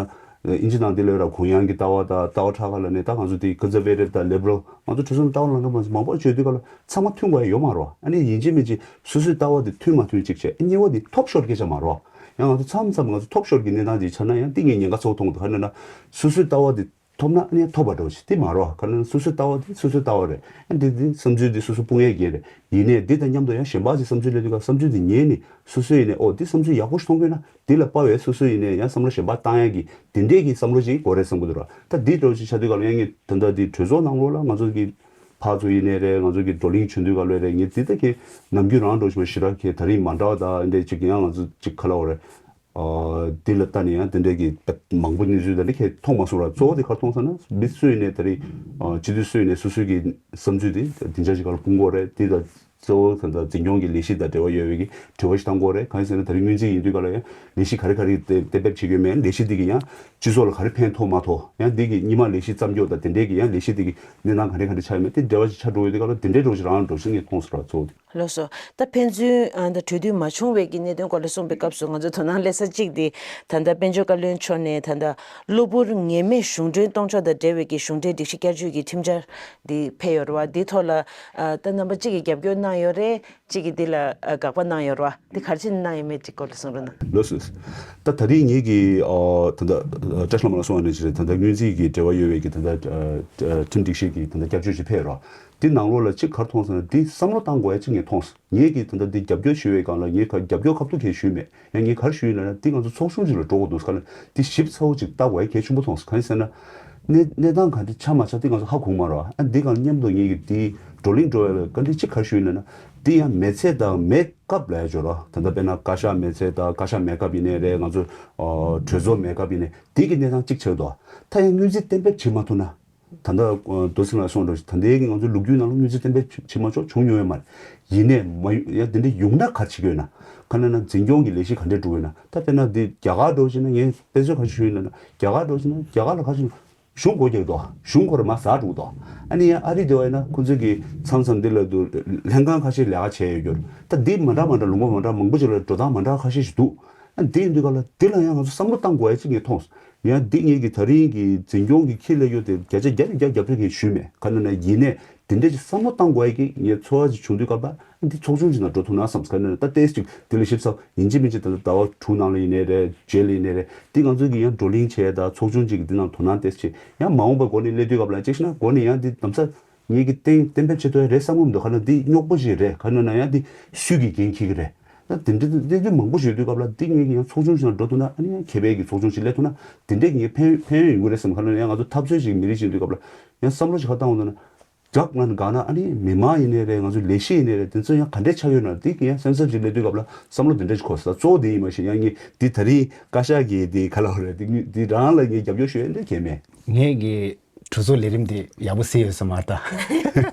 ཨིན་ཇི་ནང་འདི་ལ་ཡོད་ར་གུང་ཡང་གི་ལྟ་བ་དང་ལྟ་བ་ཁྲ་ཁ་ལ་ནི་ད་ང་ཚོ་འདི་conservative་དང་liberal་ང་ཚོ་གྲོས་ཚོགས་ལྟ་བ་ལངས་མཁན་མང་པོ་བརྗོད་དུས་སྐབས་ལ་ཚང་མ་མཐུན་དགོས་ཡ་ཡོད་མ་རེད། ཨ་ནི་ཡིན་གཅིག་མིན་གཅིག་སོ་སོའི་ལྟ་བ་འདི་མཐུན་མ་མཐུན་གཅིག་བྱས། ཨ་གཉིས་པ་འདི་top shot་སྐད་ཆ་མ་རེད། ཡང་ང་ཚོ་མཚམས་མཚམས་ང་ཚོ་top shot་གི་གནས་སྟངས་ཅིག་ཆགས་ན་ཡང་འདི་ངས་ཉེན་ཁ་ཚ་པོ་མཐོང་གི་འདུག་ཧ་ན་ན་སོ་སོའི་ལྟ་བ་འདི། ཐོབ་ན་ཨ་ནི་ཐོབ་པ་འདྲ་བོ་ཞིག་དེ་མ་རེད་བ། ག་ལ་ན་སོ་སོའི་ལྟ་བ་དེ་སོ་སོའི་ལྟ་བ་རེད། ཨ་འདི་འདི་བསམ་ཚུལ་འདི་སོ་སོ་སྤུངས་ཡས་ཀྱི་རེད། ཡིན་ནའི་འདི་དང་མཉམ་དུ་ཡང་གཞན་པ་ཞིག་བསམ་ཚུལ་སླེབས་དུས་སྐབས་བསམ་ཚུལ་འདི་ཉན་ནས་སོ་སོ་ཡིན་ནའི་ཨོ་འདི་བསམ་ཚུལ་ཡག་པོ་ཞིག་མཐོང་གི་ན་འདི་ལ་དཔའ་བའི་སོ་སོ་ཡིན་ནའི་ཡང་བསམ་བློ་གཞན་པ་བཏང་ཡས་ཀྱི་དེ་འདྲས་ཀྱི་བསམ་བློ་ཞིག་དགོས་རེད་བསམ་གི་འདུག་ར། ད་འདི་འདྲ་བོ་ཞིག་ཆགས་དུས་སྐབས་ལ་ཡང་ངས་ད་ལྟ་འདི་གྲོས་ཚོགས་ནང་ལོགས་ལ་ང་ཚོ་གི་ཕར་ཚུར་ཡིན་ནའི་རེད། ང་ཚོ་གི་བགྲོ་གླེང་བྱེད་དུས་སྐབས་ལ་རེད། ངས་འདི་ལྟ་གི་ནམ་རྒྱུན་རང་འགྲོ་བཞིན་པ་ཞེ་དྲག་གི་ད་རིང་མ་འདྲ་བ་དང་འདི་འདྲས་ཅིག་ཡང་ང་ཚོ་ཅིག་ག་ལ་བ་རེད། ཨ། འདི་ལ་ལྟ་ནས་ཡང་དེ་འདྲའི་གི་མང་པོ་གནས་ཚུལ་དེ་འདྲ་ཁྱེད་མཐོང་མ་སོང་ར། གཙོ་བོ་དེ་ག་རེ་མཐོང་ཟེར་ན་མི་སུ་ཡིན་ནའི་ད་རེས་ཨ་སྤྱི་འཐུས་སུ་ཡིན་ནའི་སོ་སོའི་གི་བསམ་ཚུལ་དེ་སྡིངས་ཆ་ཞིག་སྒང་ལ་སྤུངས་དགོས་རེད། དེ་དང་གཙོ་བོ་ད་ལྟ་འཛིན་སྐྱོང་གི་ལས་གཞི་དང་འབྲེལ་བ་ཡོད་པའི་གི་དྲི་བ་ཞིག་བཏང་དགོས་རེད། གང་ཡིན་ཟེར་ན་ད་རེས་སྔོན་རྩིས་ཡིན་དུས་སྐབས་ལ་ཡང་ལས་གཞི་ག་རེ་ག་རེ་གཏན་འབེབས་བྱེད་ཀྱི་ཡོད་མེད། ལས་གཞི་དེ་གི་ཡང་སྤྱི་ཚོགས་ལ་ག་རེ་ཕན་ཐོགས་མ་ཐོགས། ཡང་དེ་གི་སྔོན་མ་ལས་གཞི་བརྩམས་ཕྱོགས་དང་དེ་འདྲའི་གི་ཡང་ལས་གཞི་དེ་གི་གནས་སྟངས་ག་འདྲ་ག་འདྲ་ཆགས་ཡོད་མེད་དེ་འབྲེལ་བ་ཞིག་ཆགས་འགྲོ་ཡོད་དུས་སྐབས་ལ་དེ་འདྲའི་འགྲོ་ཞིག་རང་འགྲོ་ཞིག་ངས་མཐོང་སོང་ར། གཙོ་བོ་དེ། ལགས་སོ། ད་ཕན་ཚུན་ཨ་ད་གྲོས་བསྡུར་མ་བྱུང་བའི་གི་གནད་དོན་སྐོར་ལ་གསུངས་པའི་སྐབས་སུ་ང་ཚོ་དོ་སྣང་སླེབས་ས་གཅིག་དེ་ད་ལྟ་དཔལ་འབྱོར་བཀའ་བློན་མཆོག་ནས་ད་ལྟ་གློ་བུར་ངེས་མེད་གཞུང་འབྲེལ་གཏོང་ཕྱོགས་དང་འབྲེལ་བའི་གི་གཞུང་འབྲེལ་སྒྲིག་གཞི་བསྐྱར་བཅོས་ཀྱི་ཁྲིམས་འཆར་དེ་ཕེབས་ཡོད་རེད་བ། དེ་ཐོག་ལ་ཨ་ད་རྣམ་པ་གཅིག་གིས་རྒྱབ་སྐྱོར་གནང་ཡོད་རེད། གཅིག་གིས་དེ་ལ་ཨ་དགག་པ་གནང་ཡོད་རེད་བ། དེ་ག་རེ་བྱས་ནས་གནང་ཡོད་མེད་ཅིག་སྐོར་ལ་གསུང་རོགས་གནང་། ལགས་སོ། ད་ད་རིང་ངེད་ཀྱིས་ཨ་ད་ལྟ་བཀྲ་ཤིས་ལྷ་མོ་ལགས་གསུངས་པ་ནང་བཞིན་རེད། ད་ལྟ་སྔོན་རྩིས་ཀྱི་འབྲེལ་བ་ཡོད་པའི་གི་ད་ལྟ་ཨ་ཁྲིམས་སྒྲིག་གཞི་གི་ད་ལྟ་བསྐྱར་བཅོས་ཅིག་ཕེབས་རེད་བ། འདི་ནང་ལོགས་ལ་གཅིག་ག་རེ་མཐོང་ཟེར་ན་འདི་བསམ་བློ་བཏང་དགོས་ཡ་གཅིག་ངས་མཐོང་སོང་། ངས་ཀྱིས་ད་ལྟ་འདི་རྒྱབ་སྐྱོར་ཞུ་བའི་སྒང་ལ་ངས་ག་རྒྱབ་སྐྱོར་ཁ་ཐུག་གས་ཞུས་མེད། ཡང་ངས་ག་རེ་ཞུས་ཡིན་ལབ་ན་འདི་ང་ཚོ་ཚོགས་ཆུང་ཅིག་ལ་འགྲོ་དགོས་འདུག་ཟེར་ག་ལ་འདི་ཞིབ་ཚགས་པོ་ཅིག་ལྟ་དགོས་ཡ་གལ་ཆེན་པོ་མཐོང་སོང་། གང་ཡིན་ཟེར་ན་གནས་གནས་སྟངས་ག་འདྲ་ཆགས་མ་ཆགས་འདི་ང་ཚོ་ཧ་གོ་མ་རེད་བ། ཨ་འདི་གང་མཉམ་དུ་ངས་ཀྱིས་འདི་བགྲོ་གླེང་འགྲོ་ཡ་ལ་ག་འདྲ་ཅིག་ག་རེ་ཞུས་ཡིན་ལབ་ན་འདི་ཡང་མེད་ཚད་དང་མེད་སྐབས་ལ་ཡ་འབྱོར་བ། ད་ལྟ་དཔེར་ན་བཀའ་ཤག་མེད་ཚད་དང་བཀའ་ཤག་མེད་སྐབས་ཡིན་ནའི་རེད། ང་ཚོ་ཨ་གྲོས་ཚོགས་མེད་སྐབས་ཡིན་ནའི་འདི་གི་གནས་སྟངས་གཅིག་ཆགས་འདུག་ད་ཡང་སྔོན་རྩིས་གཏན་འབེབས་བྱེད་མ་ཐུབ་ན། ད་ལྟ་ཨ་རྡོ་སེང་ལགས་གསུངས་འདྲ་ཞིག་ད་ལྟའི་གི་ང་ཚོའི་ལོ་རྒྱུས་ནང་ལ་སྔོན་རྩིས་གཏན་འབེབས་བྱེད་མ་ཆོག་བྱུང་མྱོང་ཡོད་མ་རེད། ཡིན་ནའི་མ་ཡ་འདི་འདྲ་ཡོང་ན་ག་རེ་བྱེད་ཀྱི་ཡོད་ན། ག་ན་ན་འཛིན་སྐྱོང་གི་ལས་གཞི་ག་འདྲས་འགྲོ་གི་ཡོད་ན། ད་དཔེར་ན་འདི་རྒྱ་གར་འགྲོ་ཕྱིན་ན་ངས་དཔེ་མཚོན་ག་ཞིག་ཞུས་ཡིན་ན་རྒྱ་གར་འགྲོ་ཕྱིན་ན་རྒྱ་གར་ལ་ག་ཞིག་གཞུང་སྒོ་རྒྱག་འདུག་གཞུང་ཁོ་ར་མར་ཟག་འགྲོ་གི་འདུག་ཨ་ནི་ཡང་ཨ་རི་དེ་བ་ཡིན་ན་ཁོ་ཚོས་ཀྱི་མཚམས་མཚམས་འདི་ལ་དུ་ལྷན་ཁང་ཁ་ཤས་ལས་ཀ་བྱས་ཡོད་རྒྱུ་རེད། ད་འདི་མ་འདྲ་མ་འདྲ་ལུང་པ་མ་འདྲ་མང་པོ་ཅིག་ལ་འགྲོ་སྟངས་མ་འདྲ་ཁ་ཤས་ཤིག་འདུག་ཨ་འདི་ཡིན་དུས་ག་ལ་འདི་ལ་ཡང་ང་ཚོ་བསམ་བློ་བཏང་དགོས་ཡ་ཅིག་ངས་མཐོང་སོང་། ཡང་འདི་ངེད་ཀྱི་ད་རིང་གི་འཛིན་སྐྱོང་གི་ཁྱི་ལས་ཡོད་དེ་བརྒྱ་ཆ་བརྒྱ་ནས་བརྒྱ་རྒྱབ་སྐྱོར་གྱི་ཞུས་མེད། ག་ནས་ན་ཡིན་ནས་དེ་འདྲ་ཅིག་བསམ་བློ་བཏང་དགོས་ཡ་གི་ངས་ཚོར་བ་ཅིག་བྱུང་དུས་སྐབས་ལ་འདི་ཚོགས་ཆུང་ཅིག་ནང་འགྲོ་ཐུབ་ན་བསམ། ག་ནས་ན་ད་ཏོག་ཙམ་ཅིག་འདི་ལ་ཞིབ་ཚགས་ཡིན་གཅིག་མིན་གཅིག་ད་ལྟ་ཟླ་བ་དྲུག་ནང་ལ་ཡིན་ནའི་རེད། རྗེས་ལ་ཡིན་ནའི་རེད། འདི་ང་ཚོ་གི་ཡང་བགྲོ་གླེང་བྱས་ད་ཚོགས་ཆུང་ཅིག་གི་འདི་ནང་དོ་སྣང་ཏོག་ཙམ་བྱས་ཡང་མ་འོངས་པའི་སྒོ་ནས་སླེབས་དུས་སྐབས་ལ་ཅིག་ཤི་ན་སྒོ་ནས་ཡང་འདི་དམ་ས་ངེད་ཀྱི་གཏན་གཏན་འབེབས་བྱེད་ཐུབ་ཡ་རེད་བསམ་གྱི་མི་འདུག་ག་ན་འདི་རྙོག་པོ་ཞིག་རེད། ག་ན་ན་ཡང་འདི་སུས་ཀྱི་འགན་འཁྱེར་གྱི་རེད། ད་དེ་འདྲ་དེ་འདྲ་མང་པོ་ཞིག་ཡོད་དུས་སྐབས་ལ་འདི་ངེད་ཀྱི་ཡང་ཚོགས་ཆུང་ཞིག་ནང་འགྲོ་ཐུབ་ན་ཨ་ནི་ཡང་ཁེ་ཕན་གྱི་ཚོགས་ཆུང་ཞིག་སླེབས་ཐུབ་ན་དེ་འདྲས་ཀྱི་ངས་ཕན་ཕན་ཡོན་ཡོང་གི་རེད་བསམ། ག་ན་ཡང་ང་ཚོ་འཐབ་རྩོད་ཅིག་མི་རིགས་ཤིག་ཡིན་དུས་སྐབས་ལ་ཡང་བསམ་བློ་ཞིག་ཁ་བཏང་འོང་ན་རྒྱག་ང་དགའ་ན་ཨ་ནི་མི་མང་ཡིན་ནའི་རེད། ང་ཚོ་ལས་གཞི་ཡིན་ནའི་རེད། དེ་ཚོ་ཡང་ག་འདྲས་ཆགས་ཡོད་ན་འདི་གི་ཡང་སེམས་འཚབ་ཅིག་སླེབས་དུས་སྐབས་ལ་བསམ་བློ་དེ་འདྲས་ཅིག་འཁོར་ས་གཙོ་བོ་དེ་ཡིན་མ་ཤེས། ཡང་ངས་འདི་ད་རིང་བཀའ་ཤག་གི་འདི་ག་ལ་བ་རེད། འདི་འདི་རང་ལ་ངས་རྒྱབ་སྐྱོར་ཞུ་ཡ་འདྲ་གལ་མེད། ངས་གི་གྲོས་ཚོགས་ལས་རིམ་དེ་ཡག་པོ་གསལ་ཡོད་ས་མ་རེད་ད།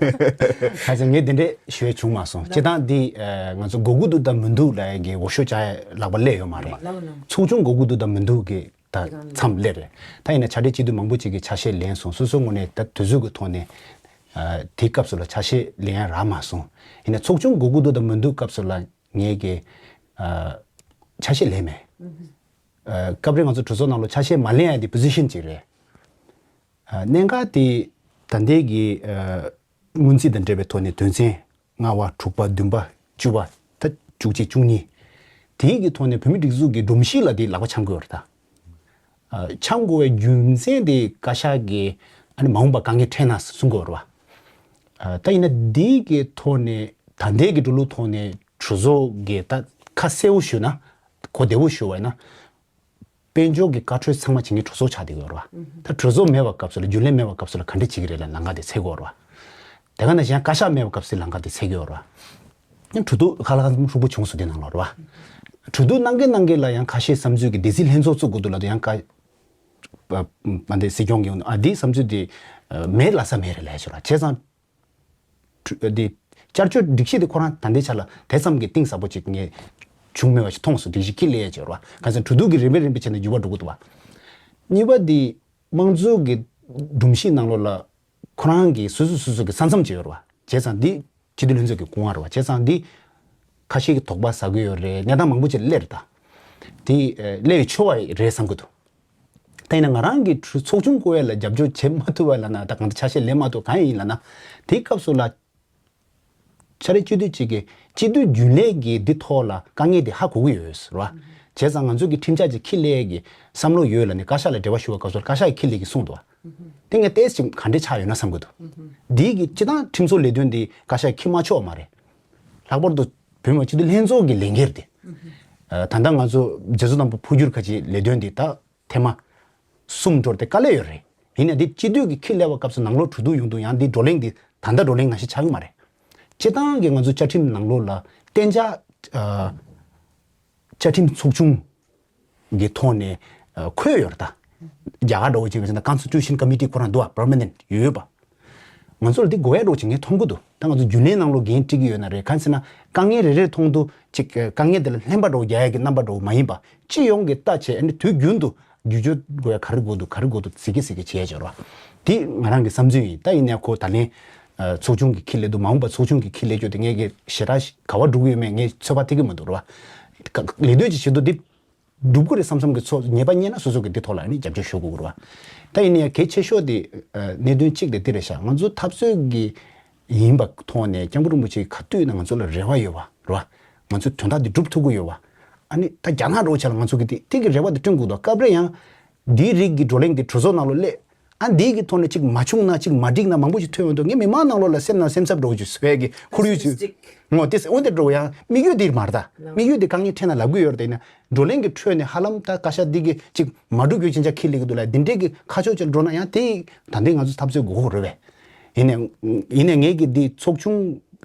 ཁ་ཅིག་ངས་དེ་འདྲས་ཞུ་ཡ་བྱུང་མ་སོང་། སྤྱིར་བཏང་འདི་ཨ་ང་ཚོ་དགོས་ཀྱི་འདུག་དང་མི་འདུག་ལབ་ཡ་གི་འོས་ཤོག་བཅག་ཡ་ལག་པ་སླེབས་ཡོད་མ་རེད། ཚོགས་ཆུང་དགོས་ཀྱི་འདུག་དང་མི་འདུག་གི་ད་མཚམས་སླེབས་རེད། ད་ཡིན་ན་ཕྱག་སྦྲེལ་སྤྱི་འཐུས་མང་པོ་ཅིག་གིས་ཆ་ཤས་ལེན་སོང་། སོ་སོའི་ངོས་ནས་ད་དུས་ཚོད་ཀྱི་ཐོག་ནས་ཨ་དེའི་སྐབས་སུ་ལ་ཆ་ཤས་ལེན་ཡ་རག་མ་སོང་། ཡིན་ན་ཚོགས་ཆུང་དགོས་ཀྱི་འདུག་དང་མི་འདུག་སྐབས་སུ་ལ་ངས་གི་ཨ་ཆ་ཤས་ལེན་མེད། ཨ་སྐབས་རེ་ང་ཚོ་གྲོས་ཚོགས་ནང་ལ་ཆ་ཤས་མ་ལེན་ཡ་དེ་པོ་ཟི་ཤན་ཅིག་རེད། ཨ་གནད་འགག་དེ་ད་ལྟའི་གི་ཨ་སྔོན་རྩིས་དང་འབྲེལ་བའི་ཐོག་ནས་དོན་ཚན་ལྔ་པ་དྲུག་པ་བདུན་པ་བཅུ་པ་ད་བཅུ་གཅིག་བཅུ་གཉིས་དེའི་གི་ཐོག་ནས་བོད་མིའི་སྒྲིག་འཛུགས་ཀྱི་སྒྲོམ་གཞི་ལ་དེ་ལག་པ་འཆང་དགོས་རེད་ད། ཨ་འཆང་དགོས་པའི་རྒྱུ་མཚན་དེ་བཀའ་ཤག་གིས་ཨ་ནི་མ་འོངས་པ་དཀའ་ངལ་འཕྲད་ན་གསུང་དགོས་རེད་བ། ཨ་ད་ཡིན་ན་དེའི་གི་ཐོག་ནས་ད་ལྟའི་གི་འགྲོ་ལུགས་ཐོག་ནས་གྲོས་ཚོགས་ཀྱི་ད་ཁ་གསལ་པོ་ཞུ་ན་གོ་བདེ་པོ་ཞུ་བ་ཡིན་ན། དཔལ་འབྱོར་གྱི་བཀའ་འཁྲོལ་ཚང་མ་བྱེད་མཁན་གྲོས་ཚོགས་ཆགས་བསྡད་ཡོད་རེད་བ། ད་གྲོས་ཚོགས་མེད་པའི་སྐབས་སུ་ལ་རྒྱུན་ལས་མེད་པའི་སྐབས་སུ་ལ་ག་འདྲ་བྱེད་ཀྱི་རེད་ལ་ལམ་ཁ་དེ་འཚོལ་གྱི་ཡོད་རེད་བ། དེ་ག་ནང་བཞིན་བཀའ་ཤག་མེད་པའི་སྐབས་སུ་ལམ་ཁ་དེ་འཚོལ་གྱི་ཡོད་རེད་བ། གྲོས་བསྡུར་ཧ་ལམ་ཧྲུལ་པོ་བྱུང་སོང་དེ་ནང་ལོགས་རེད་བ། གྲོས་བསྡུར་གནང་གིན་གནང་གིན་ལ་ཡང་ཁ་ཤས་བསམ་ཚུལ་གྱི་སྡེ་སྲིད་ལྷན་ཚོགས་བཙུགས་དགོས་འདུག་ལབ་དུས་ཡང་བཀའ་མ་འདི་སྲིད་སྐྱོང་གིས་ཨ་འདི་བསམ་ཚུལ་འདི་མེད་ལབ་ས་མེད་རེད་ལབ་ཡ་ཅིག་རེད་བ། བྱས་ཙང་། འདི་བསྐྱར་བཅོས་སྒྲིག་གཞི་དེ་ཁོ་རང་ད་ལྟའི་ཆ་ལ་དེ་ཙམ་གྱི་གཏིང་ཟབ་པོ་ཅིག་ངས་བྱུང་མེད་པ་ཞིག་མཐོང་སོང་། སྒྲིག་གཞི་ཁས་ལེན་ཡས་བྱས་རོགས། གང་ཟེར་གྲོས་བསྡུར་གྱི་རིམ་པས་རིམ་པས་བྱས་ནས་འགྱུར་བ་འགྲོ་གི་འདུག་བ། གཉིས་པ་འདི་དམངས་གཙོ་གི་སྒྲོམ་གཞི་ནང་ལོགས་ལ་ཁོ་རང་གི་སོ་སོ་སོ་སོ་གི་ས་མཚམས་བྱས་ཡོད་རེད་བ། བྱས་ཙང་འདི་སྤྱི་འཐུས་ལྷན་ཚོགས་ཀྱི་སྐུ་དབང་རེད་བ། བྱས་ཙང་འདི་ཁ་ཤས་ཀྱི་དོགས་པ་ཟ་གི་ཡོད་རེད། གནས་སྟངས་མང་པོ་ཅིག་སླེབས་རེད་ད། དེ་སླེབས་ཆོག་པ་རེད་བསམ་གི་འདུག་ད་ཡིན་ན་ང་རང་གིས་ཚོགས་ཆུང་བསྐོ་ཡས་ལ་རྒྱབ་སྐྱོར་བྱེད་མ་ཐུབ་པ་ལབ་ན་ད་གང་ལྟར་ཆ་ཤས་ལེན་མ་ཐུབ་གང་ཡིན་ལབ་ན། དེའི་སྐབས་སུ་ལ་ཕྱག་ལས་སྤྱི་འཐུས་གཅིག་གིས་སྤྱི་འཐུས་རྒྱུན་ལས་ཀྱི་འདི་ཐོག་ལ་དཀའ་ངལ་འདི་ཧ་གོ་གི་ཡོད་རེད་བ། བྱས་ཙང་ང་ཚོ་གི་ཁྲིམས་འཆར་ཅིག་ཁས་ལེན་གྱི་བསམ་བློ་ཡོད་ལབ་ནས་བཀའ་ཤག་ལ་འབྲེལ་བ་ཞུ་བའི་སྐབས་སུ་བཀའ་ཤག་གིས་ཁས་ལེན་གྱི་གསུངས་འདུག་བ། དེ་ངས་ཏོག་ཙམ་ག་འདྲས་ཆགས་ཡོད་ན་བསམ་གྱི་འདུག་འདིའི་གི་སྤྱི་བཏང་ཁྲིམས་བཟོ་ལས་དོན་འདི་བཀའ་ཤག་འཁྱེར་མ་ཆོག་མ་རེད། ལྷག་པར་དུ་བོད་མི་མང་སྤྱི་འཐུས་ལྷན་ཚོགས་ཀྱི་ལས་འགན་རེད། ཨ། ད་ལྟ་ང་ཚོ་རྒྱ་མཚོ་ནག་པོ་འཕོ་འགྱུར་ཁ་ཆེའི་ལས་དོན་འདི་ད་ཐེངས་མ་གསུམ་འགྲོ་དེ་དཀའ་ལས་ཡོད་རེད། ཡིན་ནའི་འདི་སྤྱི་འཐུས་ཀྱི་འཁྱེར་སླེབས་པའི་སྐབས་སུ་ནང་ལོགས་གྲོས་བསྡུར་ཡོང་དུས་ཡང་འདི་བགྲོ་གླེང་འདི་ད་ལྟ་བགྲོ་གླེང་ནང་བཞིན་ཆགས་ཀྱི་མ་རེད། སྤྱི་བཏང་གི་ང་ཚོ་བཅའ་ཁྲིམས་ནང་ལོགས་ལ་གཏན་འཇགས། ཨ། བཅའ་ཁྲིམས་ཚོགས་ཆུང་གི་ཐོག་ནས། ཨ། འཁོད་ཡོད་རེད་ད། རྒྱ་གར་འདྲ་བོ་ཅིག་ཡིན་ན་Constitution Committee ཁོ་རང་འདུག་པ། Permanent ཡོད་པ། ང་ཚོ་ལ་འདི་དགོས་ཡ་འདྲ་བོ་ཅིག་ངས་མཐོང་གི་འདུག་ད་ང་ཚོ་རྒྱུན་ལས་ནང་ལོགས་འགན་འཁྲི་གི་ཡོད་ན་རེད། གང་ཟེར་ན་དཀའ་ངལ་རེ་རེ་མཐོང་དུས་ཅིག་དཀའ་ངལ་དེ་ལ་ལྷན་པ་འདྲ་བོ་རྒྱག་ཡ་གི་རྣམ་པ་འདྲ་བོ་མ་ཡིན་པ། སྤྱི་ཡོངས་ཀྱི་ལྟ་བྱས་ཨ་ནི་དུས་རྒྱུན་དུ་བསྒྱུར་བཅོས་དགོས་ཡ་ག་རེ་དགོས་འདུག་ག་རེ་དགོས་འདུག་ཟེར་གི་ཟེར་གི་བྱས་ཡོད་རེད་བ། དེ་ང་རང་གི་བསམ་ཚུལ་ཡིན། ད་ཡིན་ནའི་ཁོ་ད་ལན། ཨ། ཚོགས་ཆུང་གི་འཁྱེར་སླེབས་དུས་མ་འོངས་པ་ཚོགས་ཆུང་གི་འཁྱེར་སླེབས་རྒྱུ་དེ་ངས་གི་ཞེ་དྲག་ག་བ་འགྲོ་གི་ཡོད་མེད་ངས་ཚོད་དཔག་ཐེབས་ཀྱི་མི་འདུག་རེད་བ། ལས་དོན་གྱི་ཆེད་དུ་འདི་སྒྲུབ་དགོས་རེད་བསམ་བསམ་གྱི་ཚོ་ཉེས་པ་རྙེད་ན་སོ་སོ་གི་འདི་ཐོག་ལ་ནི་རྒྱབ་སྐྱོར་ཞུ་དགོས་རེད་བ། ད་ཡིན་ནའི་གལ་ཆེ་ཤོས་དེ། ཨ། གནད་དོན་གཅིག་དེ་འདི་རེད་ཤག་ང་ཚོ་འཐབ་རྩོད་ཀྱི་ཡིན་པ་ཐོག་ནས་སྐྱབས་མགོན་རིན་པོ་ཆེ་ག་དུས་ན་ང་ཚོ་ལ་རེ་བ་ཡོད་བ་རེད་བ། ང་ཚོའི་དོན་དག་འདི་སྒྲུབ་ཐུབ་ཀྱི་ཡོད་བ། ཨ་ནི་ད་རྒྱ་ནག་འདྲ་བོ་ཆ་ལ་ང་ཚོ་གི་དེ་དེ་གི་རེ་བ་དེ་བསྐྲུན་དགོས་འདུག་སྐབས་རེ་ཡང་འདིའི་རིགས་ཀྱི་བགྲོ་གླེང་དེ་གྲོས་ཚོགས་ནང་ལོགས་སླེབས། ཨ། འདིའི་གི་ཐོག་ནས་ཅིག་མ་བྱུང་ན་ཅིག་མ་འགྲིག་ན་མང་པོ་ཞིག་ཐོན་ཡོང་དུས་ངས་མི་མང་ནང་ལོགས་ལ་སེམས་ནང་སེམས་འཚབ་འདྲ་བོ་ཅིག་བཟོ་ཡ་གི་ཁོར་ཡུག་ཅིག་ངོ་དེ་འོན་ཏེ་འགྲོ་ཡང་དམིགས་ཡུལ་དེ་མ་རེད་ད། དམིགས་ཡུལ་དེ་དཀའ་ངལ་འཕྲད་ན་ལབ་གི་ཡོད་རེད། དེ་ཡིན་ན་བགྲོ་གླེང་གི་ཁྲོད་ནས་ཧ་ལམ་ད་བཀའ་ཤག་འདི་གི་ཅིག་མ་འགྲུབ་རྒྱུ་ཅན་ཅག་འཁྱེར་སླེབས་ཀྱི་འདུག་ལ། འདི་འདྲའི་གི་ཁ་ཕྱོགས་ཅིག་འགྲོ་ན་ཡང་དེ་ད་ལྟའི་ང་ཚོ་འཐབ་རྩོད་དགོས་མཁོ་རེད་བས། ཡིན་ནའི་ཡིན་ནའི་ངས་གི་འདི་ཚོགས་ཆུང་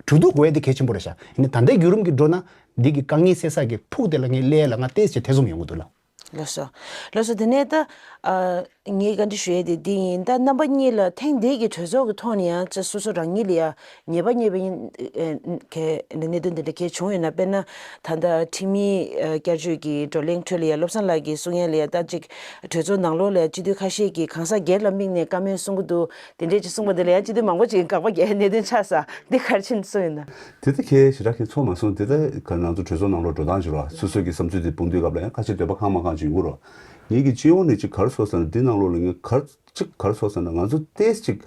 གྲོས་བསྡུར་དགོས་ཡ་དེ་གལ་ཆེན་པོ་རེད་ཤག་ཡིན་ནའི་ད་ལྟའི་བརྒྱུད་རིམ་གྱི་འགྲོ་ན་འདི་གི་དཀའ་ངལ་སེལ་ས་གི་ཕུགས་དེ་ལ་ངས་སླེབས་ལ་ང་ཏོག་ཙམ་ཐེ་ཚོམ་ཡོང་གི་འདུག་ལ། ལགས་སོ། ལགས་སོ། དེ་ནས་ད། ཨ། ངས་བཀའ་འདྲི་ཞུ་ཡས་དེ་འདི་ཡིན། ད་རྣམ་པ་གཉིས་ལ་ཐེངས་འདིའི་གི་གྲོས་ཚོགས་ཀྱི་ཐོག་ནས་ཡང་ཅིག་སོ་སོ་རང་ཉིད་ལ་ཡང་ཉེས་པ་རྙེད་པ་ཡིན། ཨེ། གལ་གནད་དོན་འདི་འདྲ་གལ་བྱུང་ཡོད་ན། དཔེར་ན་ད་ལྟ་ཁྲིམས་ཡིག་ཨ། བསྐྱར་བཅོས་ཀྱི་བགྲོ་གླེང་ཁྲོད་ལ་ཡང་བློ་བཟང་ལགས་ཀྱིས་གསུང་ཡ་ལ་ཡང་ད་ཅིག་གྲོས་ཚོགས་ནང་ལོགས་ལ་ཡང་སྤྱི་འཐུས་ཁ་ཤས་ཀྱིས་གང་ཟག་སྒེར་ལ་དམིགས་ནས་བཀའ་མོལ་གསུང་གི་འདུག་དེ་འདྲས་ཅིག་གསུངས་པ་འདི་ལ་ཡང་སྤྱི་འཐུས་མང་པོ་ཅིག་དགག་པ་རྒྱག་གནད་དོན་ཆགས་ས་འདི་ག་རེ་བྱས་ནས་གསུངས་ཡོད་ན། དེ་ལྟ་གལ་ཞེ་དྲག་གལ་ཚོར་མ་སོང་། དེ་ལྟ་ག་ང་ཚོ་གྲོས་ཚོགས་ནང་ལོགས་འགྲོ་སྟངས་བྱེད་རོགས། སོ་སོ་གི་བསམ་ཚུལ་དེ་སྤུངས་དུས་སྐབས་ལ་ཡང་ཁ་ཤས་འདོད་པ་གང་མ་གང་ཅིག་ཡོང་གི་རོགས། ངེད་ཀྱི་སྤྱི་ཡོངས་ནས་ཅིག་ག་རེ་ཚོར་ཟེར་ན། འདི་ནང་ལོགས་ལ་ངས་ག་རེ་ཅིག་ག་རེ་ཚོར་ཟེར་ན། ང་ཚོ་ཏོག་ཙམ་ཅིག་